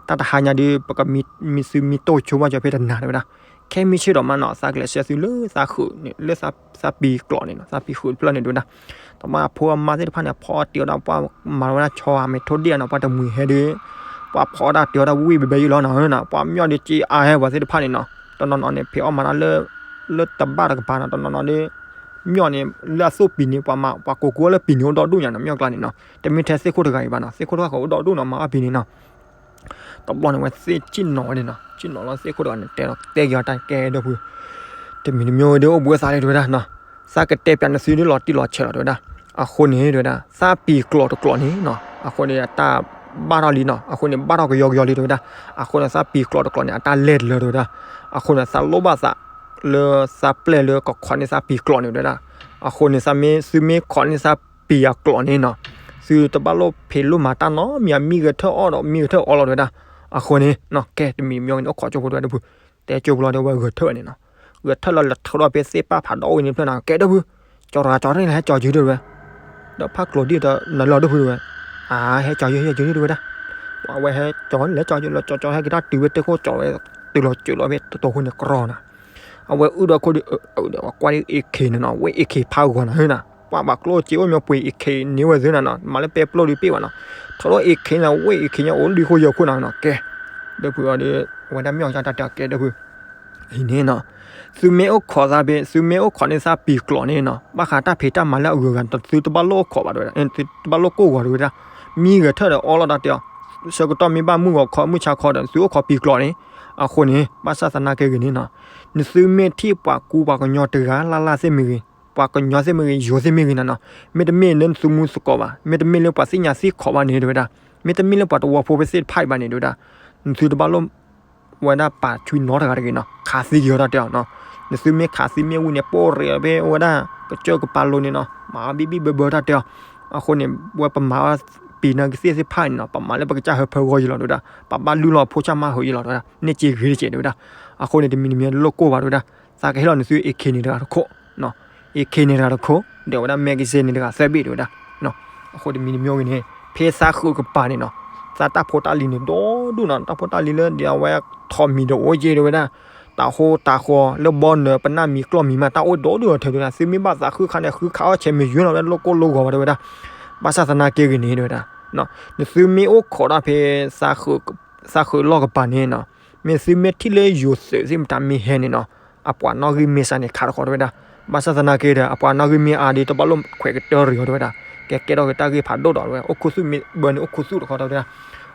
တၢ်တဟါညါဒီး ပကမံသုမံတိၢ်ဆိဘၣ်စၢၤဖဲတနၤတဲဝဲဒၣ်, ခဲမုၢ်ဆ့ၣ်ဒီးမးနီၤ သးကလဲၤဆှၢသုလၢသးဃုာ်န့ၣ် လၢသးပံၤကျိာ်န့ၣ်နီၤ သးပံၤဃုာ်တဖျၢၣ်န့ၣ်တဲဝဲဒၣ်, တဘျီအဖိအမါသ့ၣ်တဖၣ်န့ၣ် အဖီအီၣ်တ့အီၣ်ဒၣ် ပှၤမၤဝဲဒၣ်ဆီအမ့ၢ်ထိၣ်ဒ့ၣ်နီၤ ပှၤတမှံၤဟဲဒီး ပှၤဖီအီၣ်တၢ်တ့အီၣ်ဒၣ်ဝံၣ်ဘဲဘဲယုၢ်လီၤနီၤ, ပှၤမၠီၣ်ဒီးစ့အါဟဲပှၤသ့ၣ်တဖၣ်န့ၣ်နီၤ, တနီၤနီၤန့ၣ် ဖံးအီၣ်မၤတၢ်လၢ လၢတဘၣ်တကပၤနီၤ တနီၤနီၤဒီး မၠီၣ်န့ၣ် လၢအသိၣ်ပံၤန့ၣ် ပှၤမၤ ပှၤကိးကိးလၢပံၤန့ၣ်အိၣ်ဒီဒူၣ်ညါနီၤ မၠီၣ်ကျါန့ၣ်နီၤ, တမ့ၢ်ထဲသ့ၣ်ခိၣ်တဂၤအံၤဘၣ်နီၤ သ့ၣ်ခိၣ်တဂၤအိၣ်ဒီဒူၣ်နီၤ မၤအီၣ်ပံၤန့ၣ်နီၤ, တဘျီန့ၣ် ဝဲသ့ၣ်ဆ့ၣ်နီၤဝဲန့ၣ်နီၤ ဆ့ၣ်နီၤလီၤသ့ၣ်ခိၣ်တဂၤန့ၣ် တဲလီၤတဲက့ၤအီၤတၢ်ကဲဒီပုၢ်ဝဲၢ်, တမံၤတမံၤဒီးအိၣ်ဘှံးအသးလံတဲဝဲဒၣ်နီၤ, သးကတဲပျးနသုဒ်လီၤတံၢ်လီၤဆဲးလီၤတဲဝဲဒၣ်, အဃိန့ၣ်တဲဝဲဒၣ် သးပံၤကျိာ်တကျိာ်န့ၣ်နီၤ အဃိန့ၣ် အတၢ်ဘၣ်ထီၣ်လံနီၤ အဃိန့ၣ် ဘၣ်ထီၣ်ကယီကယီလံတဲဝဲဒၣ်, အဃိန့ၣ် သးပံၤကျိာ်တကျိာ်န့ၣ် အတၢ်လဲၢ်တလၢတဲဝဲဒၣ်, အဃိန့ၣ် သးလိၣ်ဘၣ်သး လၢသးပျဲၢ်လၢကခိးန့ၢ်သးပံၤကျိာ်န့ၣ်တဲဝဲဒၣ်, အဃိန့ၣ် သးမ့ၢ်သုမ့ၢ်ခိးန့ၢ်သးပံၤအကျိာ်န့ၣ်နီၤ, သုတဘၣ်လိၣ်ဖံးလိၣ်မၤတၢ်နီတမံၤ မံဂဲၤထၢၣ်အီၣ်ဒီးမံဂဲၤထၢၣ်အီလီၤတဲဝဲဒၣ်, အဃိန့ၣ် ကဲတမံၤမၠီန့ၣ် အိၣ်ခိးကၠိဖိတဲဝဲဒီပုၢ်ဝဲၢ်, တဲကၠိဖိလီၤဒီးဝဲဂဲၤထၢၣ်ဝဲန့ၣ်နီၤ, ဂဲၤထၢၣ်လီၤလဲၤထုးထီၣ်ဖဲသ့ၣ်ပၢ်ဖးဒီအိၣ်ဝဲန့ၣ်တဖျၢၣ်နီၤ ကဲဒီပုၢ်ဝဲၢ်, ကၠီတဂၤကၠီတန့ၣ်လၢဟဲကၠီကၠုတဲဝဲ, ဒီးဖးကျိာ်ဒံၣ်ဒီးနၤလီၤဒီပုၢ်ဝဲၢ်, အဟဲကၠီယုၢ်ဟဲကၠီယုၢ်တဲဝဲဒၣ်, အဝဲဟဲကၠီလဲၤကၠီယုၢ်လီၤကၠီကၠီဟဲက့ၤတၢ်တုၤဝဲတ့ၢ်ခိၣ်ကၠီဝဲ, တုၤလီၤကၠုးလီၤဖဲတတိၤခိၣ်န့ၣ်ကြီနီၤ, အဝဲအုၣ်ဒီးခိၣ်ဒီး အဝဲကွၢ်ဒ်အ့ၣ်ခ့န့ၣ်နီၤ ဝဲအ့ၣ်ခ့ဖးဂီၤနီၤဟဲနီၤ ပှၤဘၣ်ကျိၣ်စ့အိၣ်မၠီပှ့ၤအ့ၣ်ခ့န့ၢ်ဝဲသ့နီၤနီၤ မၤလၢပဲပျိၢ်ဒုးပ့ၢ်ဘၣ်နီၤ, ထီၣ်လီၤအ့ၣ်ခ့န့ၣ် ဝဲအ့ၣ်ခ့ညါအိၣ်လွံၢ်ခိၣ်ယဲၢ်ခိၣ်နီၤနီၤ ကဲ, ဒီပုၢ်ဝဲၢ်ဒီး အဝဲဒၣ်မ့ၢ်အီၤကၠီတၢ်တဲအီၤကဲဒီပုၢ်ဝဲၢ် အံၤန့ၣ်နီၤ, သုမ့ၢ်အိၣ်ခိးသးဖဲ သုမ့ၢ်အိၣ်ခိးန့ၢ်သးပံၤကျိာ်န့ၣ်နီၤ ဘၣ်ဃးတၢ်ဖံးတၢ်မၤလၢအဂုၤအဂၤ သုတဘၣ်လိၣ်အိၣ်ခိးဘၣ်တဲဝဲဒၣ်, သုတဘၣ်လိၣ်ကိၢ်ဂီၤတဲဝဲဒၣ်, မံဂဲၤထၢၣ်ဒီးအီလီၤတၢ်တဲအီၤ, ဆၢကတီၢ်မ့ၢ်ဘၣ်မုၢ်ဂီၤခီမုၢ်ဆါခီဒီး သုအိၣ်ခိးပံၤကျိာ်န့ၣ်, အဃိန့ၣ် ဘၣ်ဆၣ်သနာ်က့ဂ့ၤန့ၣ်နီၤ, နသုမ့ၢ်ထံၣ်ပှၤကူပှၤကညီတဂၤလၢ်လၢ်သ့ၣ်မ့ၢ်ဂ့ၤ, ပှၤကညီသ့ၣ်မ့ၢ်ဂ့ၤ, ယိၤသ့ၣ်မ့ၢ်ဂ့ၤနီၤနီၤ, မ့တမ့ၢ်လၢနသုမူသကိးဘၣ်, မ့တမ့ၢ်လၢပှၤသ့ၣ်ညါသ့ၣ်ခိးဘၣ်န့ၣ်တဲဝဲဒၣ်, မ့တမ့ၢ်လၢပှၤတဝီဖိဖဲသ့ၣ်တဖၣ်အံၤဘၣ်န့ၣ်တဲဝဲဒၣ်, နသုတဘၣ်လိၣ် ဝဲဒၣ်ပာ်ထွံၣ်နီတဂၤတဂ့ၤနီၤ, ခးသံက့ၤအီၤတၢ်တဲအီၤနီၤ. နသုမ့ၢ်ခးသံမ့ၢ်ဝံၤန့ၣ် ပိၢ်ရ့ၣ်ဖဲဝဲဒၣ် ကစၢၢ်ကပၤလိၤန့ၣ်နီၤ, မၤဘံၣ်ဘံၣ်ဘၢဘၢတၢ်တဲအီၤ. အဃိန့ၣ် ဝဲပမၤပံၤနၢ်ကသ့ၣ်သ့ၣ်တဖၣ်န့ၣ်နီၤ, ပမၤလၢပကစၢ်ဟၢဖၢဂီၢ်ယံလီၤတဲဝဲဒၣ်, ပဘၣ်လုၢ်လီၤဖိဆၣ်မၣ်ဟၢယံလီၤတဲဝဲဒၣ်, န့ၢ်စ့ဂ့ၤတစဲးတဲဝဲဒၣ်. အဃိန့ၣ် တမံၤတမံၤလိၣ်ကိၢ်ဘၣ်တဲဝဲဒၣ်, သးကဟ့ၣ်လီၤနသု AK န့ၣ်တဂၤတခိၣ် AK န့ၣ်တဂၤတခိၣ်, ဒီးဝဲဒၣ် magazine န့ၣ်တဂၤသၢဘ့ၣ်တဲဝဲဒၣ်. အဃိတမံၤတမံၤဂ့ၤန့ၣ် ဖဲသးဃုာ်ကပၤန့ၣ်နီၤ, သးတၢ်ဖိတၢ်လံၤန့ၣ် ဒီဒူၣ်နီၤ, တၢ်ဖိတၢ်လံၤလၢဒ်အဝဲထီၣ်မံၤဒီးအိၣ်က့တဲဝဲဒၣ်, တၢ်ဃိတၢ်ဃီလၢဘီနၢၤ ပနၢ်မံၤကျီၢ်မံၤမး တၢ်အိၣ်ဒီဒူၣ်အထၢတဲဝဲဒၣ်, သုမ့ၢ်ဘၣ်သးဃုခါန့ၣ် ဃုခးအီၣ်ဆဲးမ့ၢ်ယွဲလီၤဝဲဒၣ် လိၣ်ကိၢ်လိၣ်ဂီၤဘၣ်တဲဝဲဒၣ်. ဘၣ်ဆၣ်သနာ်က့ဂ့ၤန့ၣ်တဲဝဲဒၣ်, နသုမ့ၢ်အိၣ်ခိးတၢ်ဖဲ သးဃုာ်လီၢ်ကပၤန့ၣ်နီၤ, မ့ၢ်သုမ့ၢ်ထံၣ်လၢယိၤသုးသ့ၣ်မတၤမ့ၢ်ဟဲန့ၣ်နီၤ, အပှၤနီၣ်ဂံၢ်မ့ၢ်စးန့ၣ် ခးတခီတဲဝဲဒၣ်. ဘၣ်ဆၣ်သနာ်က့ဒီး အပှၤနီၣ်ဂံၢ်မ့ၢ်အါဒီး တဘၣ်လိၣ်ခွဲးကတၢၢ်ရံၤအီၤတဲဝဲဒၣ်, ကဲကဲထီၣ်က့ၤတၢ်ဂ့ၢ်ဖးဒိၣ်ဒီးဝဲ အိၣ်ခူသူၣ်မ့ၢ်ဘၢန့ၣ် အိၣ်ခူသူၣ်တခီတဲဝဲဒၣ်.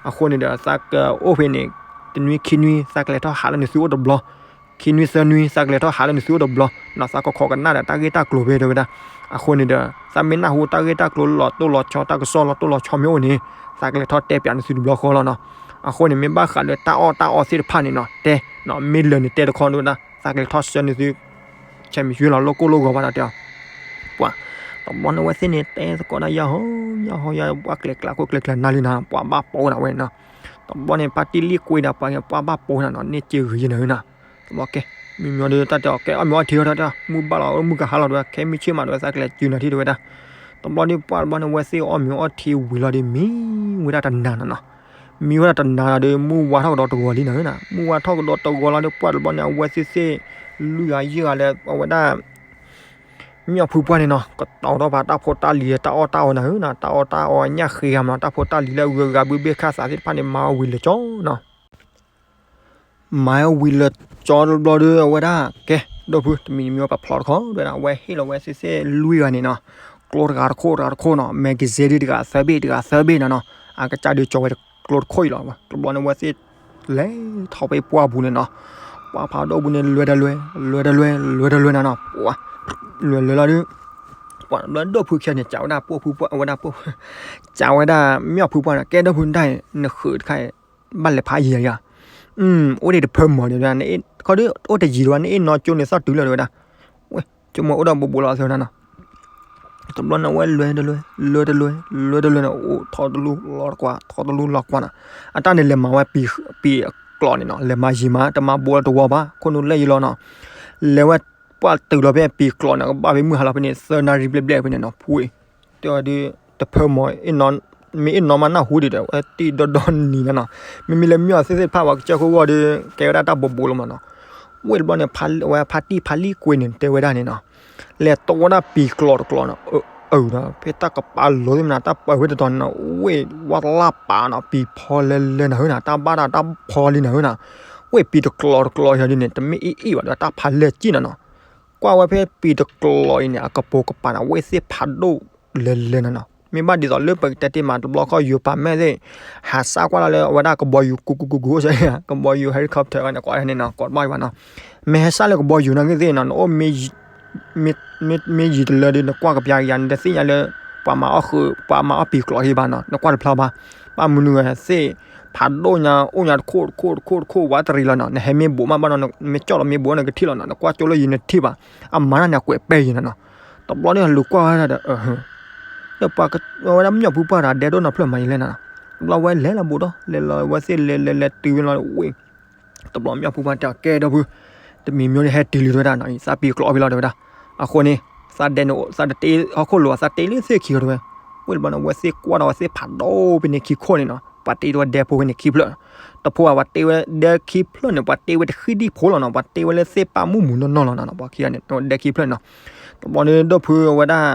အဃိန့ၣ်ဒီး သးကအိၣ်ဖဲန့ၣ် တနွံခံနွံ သးကလဲၤထီၣ်ဟးလၢနသုအိၣ်တဘျီ, ခံနွံသၢနွံ သးကလဲၤထီၣ်ဟးလၢနသုအိၣ်တဘျီနီၤ, သးကခိးကနၣ်ဒီးတၢ်ဂ့ၢ်တၢ်ကျိၤဖဲတဲဝဲဒၣ်. အဃိန့ၣ်ဒီး သးမ့ၢ်နၢ်ဟူတၢ်ဂ့ၢ်တၢ်ကျိၤလီၤတိၢ်လီၤဆီ တၢ်ကစီၣ်လီၤတိၢ်လီၤဆီမ့ၢ်အိၣ်န့ၣ် သးကလဲၤထီၣ်တဲပၠးနသုတဘျီဃီလီၤနီၤ. အဃိန့ၣ် မ့ၢ်ဘၣ်ဃးလၢတၢ်အီၣ်တၢ်အီသ့ၣ်တဖၣ်န့ၣ်နီၤ, တဲနီၤ, မ့ၢ်လၢာ်န့ၣ်တဲတခီတဲဝဲဒၣ်, သးကလဲၤထီၣ်ဆှၢနသု ဆဲးမ့ၢ်ယွဲလီၤ လိၣ်ကိၢ်လိၣ်ဂီၤဘၣ်ဒီးတဲအီၤ. ပှၤ တဘျီန့ၣ် အဝဲသ့ၣ်န့ၣ် တဲသကိးဒၣ်ယဟီ ယဟီယ ပှၤကျဲၤကျါခိၣ်ကျဲၤကျါနၢ်လံနၤ ပှၤဘၣ်ပိာ်နၤဝဲနီၤ. တဘျီန့ၣ် ဖါတံၢ်လံၣ်ကွ့ဒီးပှၤ ပှၤဘၣ်ပိာ်နၤနီၤ, န့ၢ်စ့ဂ့ၤယနၤနီၤ. တဘျီကဲ မံမီဒီးတၢ်တဲအီၤ ကဲအီၣ်မ့ၤအီထံဒီးတဲ မုၢ်ဘၣ်လီၤ မုၢ်ကဟါလီၤဒီး ခဲမုၢ်ဆ့ၣ်မးဒီး သးကလဲၤစုနၤထံၣ်တဲဝဲဒၣ်. တဘျီဒီး ပှၤတဘျီန့ၣ် အဝဲသ့ၣ်အီၣ်မ့ၤအီထံဝံၤလီၤဒီး မံဝဲဒၣ်တနၤနီၤနီၤ. မံဝဲဒၣ်တနၤဒီး မုၢ်ဝါထီၣ်ကဒီးတဂီၤလံနၤနီၤ. မုၢ်ဝါထီၣ်ကဒီးတဂီၤလီၤဒီး ပှၤတဘျီန့ၣ် အဝဲသ့ၣ်သ့ၣ် လွံၢ်ဂၤယဲၢ်ဂၤလၢ အဝဲဒၣ် မၠီၣ်ဖုပှၢ်န့ၣ်နီၤ ကတီၤထီၣ်ပှၤတၢ်ဖိတၢ်လံၤ တၢ်အီၣ်တၢ်အီနၤဧၢနီၤ, တၢ်အီၣ်တၢ်အီညၣ်ဃ့ဂၤမးနီၤ, တၢ်ဖိတၢ်လံၤလၢအဂုၤအဂၤဘုဘ့ၣ်ခၣ်သးသ့ၣ်တဖၣ်န့ၣ် မၤအီၣ်ဝံၤလၢာ်ကၠီနီၤ. မၤအီၣ်ဝံၤလၢာ်ကၠီတဘျီဒီး အဝဲဒၣ် ကဲ ဒီပုၢ် တမံၤတမံၤဝဲပဖျီတခီ တဲဝဲဒၣ် အဝဲဟ့ၣ်လီၤဝဲသ့ၣ်သ့ၣ်လွံၢ်ဂၤန့ၣ်နီၤ, ကျိတဂၤတခိၣ်တဂၤတခိၣ်နီၤ, magazine ဒ်တဂၤသၢဘ့ၣ် တဂၤသၢဘ့ၣ်နီၤနီၤ, အကစၢ်ဒုးကၠီဝဲကျိတခိၣ်အံၤလီၤ. တဘျီန့ၣ် အဝဲသ့ၣ် လဲၤထီၣ်ဖဲပှၢ်ပူၤန့ၣ်နီၤ, ပှၢ်ဖးဒိၣ်ပူၤန့ၣ် လွဲတလွဲ လွဲတလွဲ လွဲတလွဲနၤနီၤ, ပှၤ လွဲလွဲလီၤဒုး ပှၤတဘျီဒီပုၢ်ခံဂၤန့ၣ် ကးဝဲဒၣ်ပိာ်ဖုပှၢ် ဝဲဒၣ်ပိာ်ဖု ကးဝဲဒၣ်မၠီၣ်ဖုပှၢ်န့ၣ် ကဲဒီပုၢ်တၢ်အံၤ နဃုာ်တခါအံၤ ဘၣ်လဲၤဖးယံာ်ဧါ, အိၣ်ဒံးတဖၢမီၤဒီး ခီဒုးအိၣ်တယံၤဒီး နအ့ၣ်နီၢ်ကၠိန့ၣ်သီၣ်တုၤလၢၤတဲဝဲဒၣ်, ဝဲ ကၠိမ့ၢ်အိၣ်ဒီးဘိးဘိးလီၤသ့ဝဲဒၣ်နီၤ. တဘျီန့ၣ် အဝဲလွဲတလွဲ လွဲတလွဲ လွဲတလွဲန့ၣ် အိၣ်ထီၣ်တလူလီၤတကွၢ် ထီၣ်တလူလီၤကွၢ်နီၤ, အတၢ်န့ၣ်လဲၤမၤဝဲပံၤအကျိးန့ၣ်နီၤ, လဲၤမၤယံာ်မး တမၤဘိလၢတဝီဘၣ် ခိၣ်နူာ်လဲၢ်ယံၤလီၤနီၤ, လဲၤဝဲ ပှၢ်တုၤလီၤဖဲပံၤကျိးန့ၣ် ကဘၣ်ဖဲမုၢ်ဟါလီၤဖဲန့ၣ် သၢနၣ်ရံၣ်ဘျဲၣ်ဘျဲၣ်ဖဲန့ၣ်နီၤ, ဖှူ တဲဝဲဒုး တဖၢမီၤ မ့ၢ်အ့ၣ်နီၢ်မးနၢ်ဟူဒံးဒီး ဝဲတံၢ်ဒီဒီနံၤနီၤနီၤ, မ့မ့ၢ်လၢမၠီၣ်သ့ၣ်သ့ၣ်တဖၣ် ပှၤကစၢၢ်ခိၣ်ဂီၢ်ဒီး ကဲဝဲဒၣ်တၢ်ဘိးဘိးလီၤမးနီၤ, ဝဲတဘျီန့ၣ် ဝဲဖါတံၢ်ဖါလံၣ်ကွ့န့ၣ် တဲဝဲဒၣ်န့ၣ်နီၤ, လဲၤတိဝဲဒၣ်ပံၤကျိးတကျိးနီၤ, အၢ ဖဲတၢ်ကပၤလိၤသ့ၣ်မနၤ တၢ်ပၢဝဲတတီၤန့ၣ်နီၤ, ဝဲဝါတလၢ်ပာ်နီၤ ပံၤဖီလဲၤလဲၤနၤဧၢနီၤ, တၢ်ဘၣ်တၢ်တၢ်ဖီလံနၤဧၢနီၤ, ဝဲပံၤတကျိးတကျိးယၤဒ်န့ၣ် တမ့ၢ်အ့ၣ်အ့ၣ်ဘၣ်ဒီး တၢ်ဖးလဲၢ်ကံၣ်နီၤနီၤ, ကွၢ်ဝဲဖဲပံၤတကျိးအံၤန့ၣ် အကပိာ်ကပၤန့ၣ် အဝဲသ့ၣ်ဖးဒိၣ်လဲၤလဲၤနၤနီၤ, မ့ၢ်ဘၣ်ဒ်သိးလၢပကတဲတ့ၢ်မး တဘျီခီၣ်ယိၤပာ်မဲာ်သ့ၣ် ဟးစၢ်ကွၢ်လၢ်လၢအဝဲဒၣ်ကဘီယူၤ ကူကူကူကူအိၣ်စ့ၢ်ကီး ကဘီယူၤ helicopter န့ၣ် ကွၢ်န့ၣ်နီၤ ကိးတဘၣ်ဘၣ်နီၤ, မ့ၢ်ဟဲစၢ်လၢကဘီယူၤနာ်က့သ့ၣ်နီၤ နအိၣ် မ့ၢ်ယံာ်တလၢဒီး နကွၢ်ကပျၢ်ကယၤ နတသ့ၣ်ညါလၢ ပှၤမၤအီၣ်ဃုာ် ပှၤမၤအီၣ်ပံၤကျိးဟ့ဘၣ်နီၤ နကွၢ်တဖျါဘၣ်, ဘၣ်မနုၤဝဲသ့ၣ် ဖးဒိၣ်ညါ အိၣ်ညါတခိၣ်တခိၣ်တခိၣ်တခိၣ် ဝးတရံးလီၤနီၤ, နဟဲမ့ၢ်ဘိးမးဘၣ်နီၤ မ့ၢ်ကၠီၣ်လီၤမ့ၢ်ဘိးနကထံၣ်လီၤနီၤ, နကွၢ်ကၠိလၢယံၤနထံၣ်ဘၣ်, အမၤတၢ်န့ၣ် အကွဲးပဲယံၤနီၤနီၤ, တဘျီန့ၣ်လူၤကွၢ်ဝဲဒၣ်ဒီး လၢပှၤဝဲဒၣ်မၠီၣ်ဖုပှၢ်ဒီး ဒဲဒိၣ်နီၤဖျၢၣ်မၤယံၤလဲၣ်နီၤ, တဘျီဝဲလဲၤလီၤဘိးဒီး လဲၤလီၤဝဲသ့ၣ်လဲၤလဲၤလဲၤတုၤဝဲလီၤဝ့ၢ် တဘျီမၠီၣ်ဖုပှၢ်တဲအီၤ ကဲဒီပုၢ် တမံၤမံၤန့ၣ် ဟဲတုၤလံတဲဝဲဒၣ်နီၤ သးပံၤကျိးဖဲလီၤတဲဝဲဒၣ်, အဃိန့ၣ် သးဒဲန့ၣ် သးတတ့ဟီၣ်ခိၣ်လိၤ သးတ့လၢသ့ၣ်ခံလီၤတဲဝဲ, ဝ့ၢ်တဘျီန့ၣ် အဝဲသ့ၣ်ကွၢ်ဒီးဝဲသ့ၣ်ဖးဒိၣ်ဖဲန့ၣ်ခံခိၣ်န့ၣ်နီၤ ပှၤတ့ဝဲဒဲဖိဖဲန့ၣ်ခံဖျၢၣ်, တဖိဘၣ် ပှၤတ့ဝဲဒဲခံဖျၢၣ်န့ၣ် ပှၤတ့ဝဲတဃံဒံၣ်ဖိလီၤနီၤ ပှၤတ့ဝဲလၢသ့ၣ်ပၢ်မုၢ်မုၢ်နီၢ်နီၢ်လီၤနီၤ ပှၤခံဂၤန့ၣ် ဒဲခံဖျၢၣ်နီၤ, တဘျီန့ၣ် ဒီဖုဝဲဒၣ်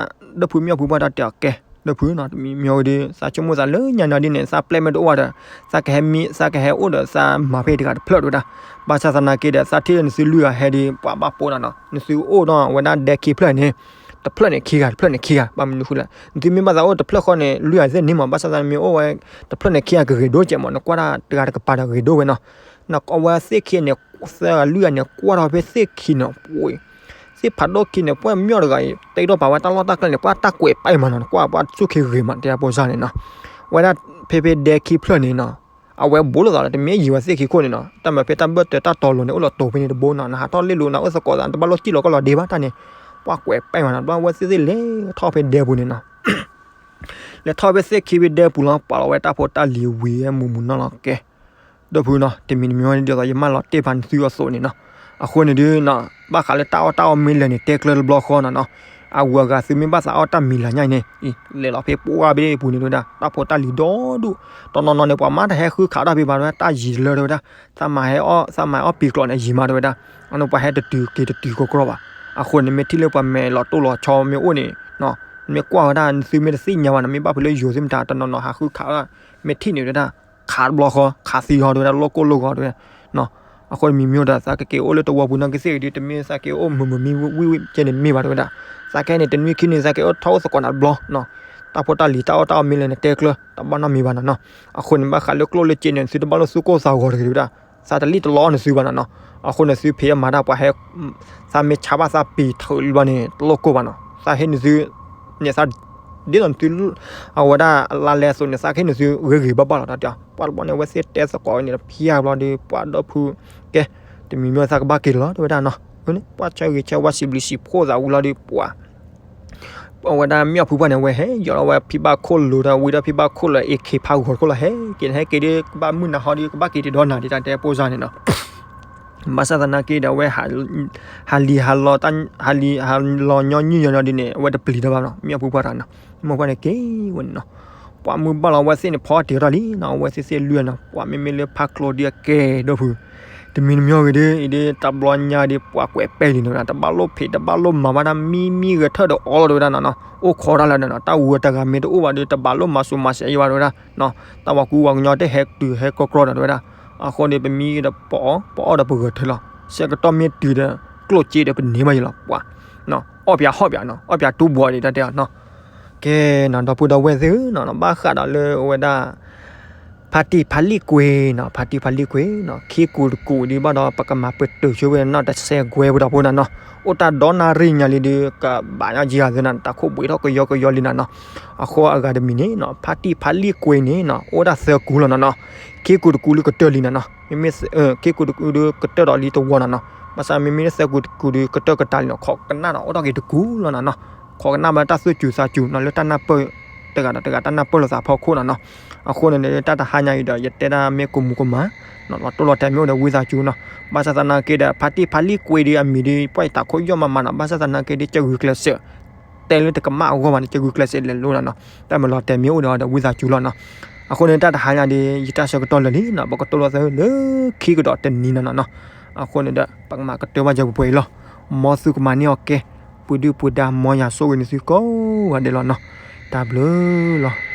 ဒီဖုမၠီၣ်ဖုပှၢ်တၢ်တဲအီၤကဲ ဒီဖုနီၤ တမံၤမံၤဝဲဒီး သးဆိကမိၣ်သးလၢညါနီၤဒ်န့ၣ် သးပျဲၢ်မ့ၢ်တအိၣ်ဒီး သးကဟဲမံ သးကဟဲအိၣ်ဒီးသးမၤဖဲတဂၤတဖျၢၣ်တဲဝဲဒၣ်, ဘၣ်ဆၣ်သနာ်က့ဒီး သးထံၣ်လၢနသုလွံၢ်ဂၤဟဲဒီး ပှၤဘၣ်ပိာ်နၤနီၤ နသုအိၣ်ဒီးဝဲဒၣ်ဒဲခံဖျၢၣ်န့ၣ် တဖျၢၣ်န့ၣ်ခံဂၤ တဖျၢၣ်န့ၣ်ခံဂၤ ဘၣ်မနုၤဃိလဲၣ် နသုမ့ၢ်ဘၣ်သးအိၣ်တဖျၢၣ်ဃီန့ၣ် လွံၢ်ဂၤသ့ၣ်န့ၣ်မး ဘၣ်ဆၣ်သနာ်က့မ့ၢ်အိၣ်ဝဲ တဖျၢၣ်န့ၣ်ခံဂၤကဂ့ၤဒိၣ်ကဲးမး နကွၢ်တၢ်တဂၤတကပၤဒီးဂ့ၤဒိၣ်ဝဲနီၤ, နကွၢ်ဝဲသ့ၣ်ခံန့ၣ် သၢဂၤလွံၢ်ဂၤန့ၣ် ကွၢ်ထီၣ်ဖဲသ့ၣ်ခံနီၤ ပှ့ၤ သ့ၣ်ဖးဒိၣ်ခံန့ၣ် ပှၤမၠီၣ်တဂၤအံၤ တဲထီၣ်ပာ်ဝဲတၢ်လီၢ်တၢ်ကျဲန့ၣ် ပှၤတၢ်ကွဲးပာ်အံၤမးနီၤ နကွၢ်ပှၤတဆူၣ်ခံဂ့ၤမး တဲဖိစၢ်န့ၣ်နီၤ, ဝဲဒၣ်ဖဲဖဲဒဲခံဖျၢၣ်န့ၣ်နီၤ, အဝဲဘူးလိာ်သးလီၤ တမ့ၢ်ယံာ်ဝဲသ့ၣ်ခံခိၣ်န့ၣ်နီၤ, တၢ်မၤဖဲတၢ်ဘၢၣ်တၢ်တီလိၤန့ၣ် အိၣ်လီၤတိာ်ဖဲန့ၣ်တဘိနီၤ, နဟးထီၣ်လ့ၣ်လိၤ နအၢၣ်သကိးသး နတဘၣ်လိၣ်စံၣ်လီၤကီၢ်လီၤဒ့ဘၣ်တၢ်န့ၣ်, ပှၤကွဲးပဲာ်မးနီၤ, ဘၣ်ဝဲသ့ၣ်သ့ၣ်လဲၤထီၣ်ဖဲဒဲပူၤန့ၣ်နီၤ လဲၤထီၣ်ဖဲသ့ၣ်ခံဖဲဒဲပူၤလီၤ ပာ်လီၤဝဲတၢ်ဖိတၢ်လံၤဝံၤဝဲမူးမူးနီၢ်နီၢ်ကဲ, ဒီပုၢ်နီၤ တမံၤတမံၤဝဲဒ်သိးယမၢလီၤတ့ၢ်ဖးနသုအသိးန့ၣ်နီၤ, အဃိန့ၣ်ဒုးနီၤ ဘၣ်ဃးလၢတၢ်အီၣ်တၢ်အီမ့ၢ်လဲၤန့ၣ် တဲကျၢတဘျီဃီနီၤနီၤ, အဂုၤအဂၤသုမ့ၢ်ဘၣ်သးအီၣ်တၢ်မံၤလၤညါအံၤန့ၣ် လဲၤလီၤဖဲပှၢ်ဘ့ၣ်ပူၤန့ၣ်တဝဲဒၣ် တၢ်ဖိတၢ်လံၤဒီဒူၣ်, တနီၤနီၤန့ၣ် ပှၤမၤတဟဲဃုခးတၢ်ဖဲဘၣ်တဝဲဒၣ် တၢ်ယံၤတလၢတဝဲဒၣ်, သးမၤဟဲအီၣ် သးမၤအီၣ်ပံၤကျိးန့ၣ် ယံၤမးတဝဲဒၣ်, အန့ၣ်ပှၤဟဲတတုၤက့ၤတတုၤကီကီဘၣ်, အဃိန့ၣ် မ့ၢ်ထံၣ်လၢပှၤမဲာ်လီၤတိၢ်လီၤဆီမ့ၢ်အိၣ်န့ၣ် မ့ၢ်ကွၢ်ဝဲဒၣ် နသုမ့ၢ်တသ့ၣ်ညါဘၣ်နီၤ မ့ၢ်ဘၣ်ဖုးလၢယိၤသ့ၣ်မတၤ တနီၤနီၤဟးဃုခးဝဲဒၣ် မ့ၢ်ထံၣ်န့ၣ်တဝဲဒၣ် ခးတဘျီဃီ ခးသံဃီတဝဲဒၣ် လိၣ်ကိၢ်လိၣ်ဂီၤတဝဲဒၣ်, အဃိန့ၣ်မံၤမံၤဒီး သးကက့ၤအိၣ်လၢတဝီပူၤနီၢ်ကသ့ၣ်ဂ့ၤဒုး တမ့ၢ်သးက့ၤအိၣ်မုာ်မုာ်မံဝံၣ်ဝံၣ်ကဲန့ၣ်မ့ၢ်ဘၣ်တဝဲဒၣ်, သးကဟဲန့ၣ် တနွံခံနွံ သးက့ၤအိၣ်ထီၣ်အိၣ်သကိးနၤတဘျီနီၤ, တၢ်ဖိတၢ်လံၤတၢ်အီၣ်တၢ်အီမ့ၢ်လဲၤန့ၣ် တဲကျၢ တဘၣ်နီတမံၤဘၣ်နီၤနီၤ, အဃိန့ၣ် ဘၣ်ဃးလၢကျိၣ်လၢစ့န့ၣ် နသုတဘၣ်လိၣ်သူၣ်ကိၢ်သးဂီၤတဂ့ၤတဝဲဒၣ်, သးတလံၣ်တလီနသုဘၣ်နီၤနီၤ, အဃိန့ၣ် နသုဖံးအမၤတၢ်ပှၤဟဲ သးမ့ၢ်ဆါဘၣ်သးပံၤထုးလံဘျီန့ၣ် တလိၣ်ကိၢ်ဘၣ်နီၤ, သးဟ့ၣ်နသု န့ၣ်သး ဒ်သိးနသု အဝဲဒၣ်အလါလဲအသိးန့ၣ် သးကဟ့ၣ်နသုဂ့ၤဂ့ၤဘၣ်ဘၣ်လီၤတၢ်တဲ, ပှၤတဘျီန့ၣ် အဝဲသ့ၣ်တဲသကိးန့ၣ် ဖျါဘျီဒီး ပှၤဒီဖု ကဲ တမံၤမ့ၢ်သးကဘၣ်က့ၤလီၤတဝဲဒၣ်နီၤ, ပှၤဆၢဂ့ၤဆၢဝါစံးဘျုးစံးဖှိၣ်သးဝံၤလီၤဒီး ပှၤ အဝဲဒၣ်မ့ၢ်အီၣ်ဖုပှၢ်န့ၣ် အဝဲဟဲယီၤလီၤဝဲဖံဘၣ်ခိၣ်လိၤဒီး ဝံၤဒီးဖံဘၣ်ခိၣ်လၢ AK ဖးဂီၤတခိၣ်လီၤ ဟဲက့ၤန့ၣ် ဟဲက့ၤဒီး ကဘၣ်မုၢ်နၤဟီဒီး ကဘၣ်က့ၤတဒီနၤဒ်တၢ်တဲပိၢ်စၢ်န့ၣ်နီၤ, ဘၣ်ဆၣ်သနာ်က့ဒီး အဝဲ ဟးလံၤဟးလီၤ ဟးလံၤဟးလီၤညီနုၢ်ညီနီၤဒ်န့ၣ် အဝဲတပျံၤတၢ်ဘၣ်နီၤ, မ့ၢ်အီၣ်ဖုပှၢ်တၢ်နီၤ, မ့ၢ်အီၣ်ဖုပှၢ်န့ၣ်က့ၤဝဲန့ၣ်နီၤ, ပှၤမုၢ်ဘၣ်လီၤဝဲသ့ၣ်န့ၣ် ဖီတ့ၢ်ထီၣ်လံနီၤ, အဝဲသ့ၣ်သ့ၣ်လွံၢ်နီၤ, ပှၤမ့မ့ၢ်လၢဖးကျိၤဒ်အကဲဒီဖု တမံၤတမံၤဂ့ၤဒီး အံၤဒီး တဘျီညါဒီး ပှၤကွဲးပဲာ်လံနီၤ, တဘၣ်လိၣ်ဖံး တဘၣ်လိၣ်မၤဘၣ်တၢ် မံမံဂဲၤထၢၣ်ဒီးအီလီၤတဝဲဒၣ်နီၤနီၤ, အိၣ်ခိးတၢ်လၢနီၤနီၤ, တၢ်ဝူတဂၤမ့ၢ်တအိၣ်ဘၣ်ဒီး တဘၣ်လိၣ်မၤစူၤမၤစဲးယဘၣ်တဝဲဒၣ်နီၤ, တၢ်ဝၤကူဝၤကညီတဟဲတုၤဟဲကီကီဒီးတဝဲဒၣ်, အဃိန့ၣ် ပမံဒီးပအီၣ် ပအီၣ်ဒီးပဂဲၤထၢၣ်လီၤ, ဆၢကတီၢ်မ့ၢ်တုၤဒီး ကျိၣ်စ့ဒီးပန့ၢ်ဘၣ်ယလီၤ ပှၤ အီၣ်ပၠးဟီၣ်ပၠးနီၤ, အီၣ်ပၠးတူၢ်ဘှီးဒ်တၢ်တဲအီၤနီၤ, ကဲနီၤ ဒီပုၢ်ဒီဝဲၢ်သ့ၣ်ဧၢနီၤ, ဘၣ်ဃးဒီးလၢအဝဲဒၣ် ဖါတံၢ်ဖါလံၣ်ကွ့နီၤ, ဖါတံၢ်ဖါလံၣ်ကွ့နီၤ, ခံကူးတကူးဒ်ဘၣ်ဒီး ပကမၤပတုာ်ဆိဝဲနီၤ တဆဲးကွဲပဒီပုၢ်နီၤနီၤ, အိၣ်တၢ်ဒီနၣ်ရံၣ်ညါလံဒီး ကဘၣ်ညီကံဂၤသ့နီၤ, တၢ်ခိၣ်ဘှံးထီၣ်ကယီကယီလံနီၤနီၤ, အဃိအဂၤတမံၤန့ၣ်နီၤ ဖါတံၢ်ဖါလံၣ်ကွ့န့ၣ်နီၤ အိၣ်ဒၣ်သၢကူးလီၤနီၤနီၤ, ခံကူးတကူးလံကတၢၢ်လံနီၤနီၤ, မ့မ့ၢ် ခံကူးတကူးဒီးကတၢၢ်ဒီးလံတဝီနီၤနီၤ, ဘၣ်ဆၣ်မ့မ့ၢ်သၢကူးတကူးဒီးကတၢၢ်ကတၢၢ်လံနီၤ, ခိးကနၣ်ဒီးအိၣ်ထီၣ်က့ၤတကူးလီၤနီၤနီၤ, ခိးကနၣ်ဘၣ်တၢ်သူၣ်စူၤသးစူၤနီၤ လၢတၢ်နၢ်ပၢၢ် တဂၤဒီးတဂၤတၢ်နၢ်ပၢၢ်လိာ်သးဖီခိၣ်နီၤနီၤ, အဃိန့ၣ် တၢ်တဟါညါအံၤဒီး ယတဲဒၣ်မ့ၢ်ကိးမူးကိးမး လီၤတိၢ်လီၤတဲာ်မ့ၢ်အိၣ်ဒီးဝံသးစူၤနီၤ, ဘၣ်ဆၣ်သနာ်က့ဒီး ဖါတံၢ်ဖါလံၣ်ကွ့ဒီးအမံၤဒီး ပှၢ်ယတၢ်ခိၣ်ယီၢ်မးမးနီၤ, ဘၣ်ဆၣ်သနာ်က့ဒီး ကဂုာ်ကျဲးစၢး တဲလၢတကမၣ်အဂီၢ်ဘၣ်န့ၣ် ကဂုာ်ကျဲးစၢးလဲၤလိနီၤနီၤ, တၢ်မၤလီၤတဲာ်မ့ၢ်အိၣ်ဒီးဝံသးစူၤလီၤနီၤ, အဃိန့ၣ် တၢ်တဟါညါဒီး ယတၢ်ဆၢကတီၢ်လၢာ်လံနီၤ, ပကတိၢ်လိာ်သးလၢခံကဒီးတနံၤနီၤနီၤနီၤ, အဃိန့ၣ်ဒီး ပကမၤကတၢၢ်ဘၣ်ယၤပှဲၤပှဲၤအံၤလီၤ, မ်သုကမၤန့ၢ်အီၤကဲ, ပှၤဒုၣ်ပှၤဒါ မ်ယွၤဆိၣ်ဂ့ၤနသုကိးဂၤဒဲးလီၤနီၤ, တၢ်ဘျုးလီၤ.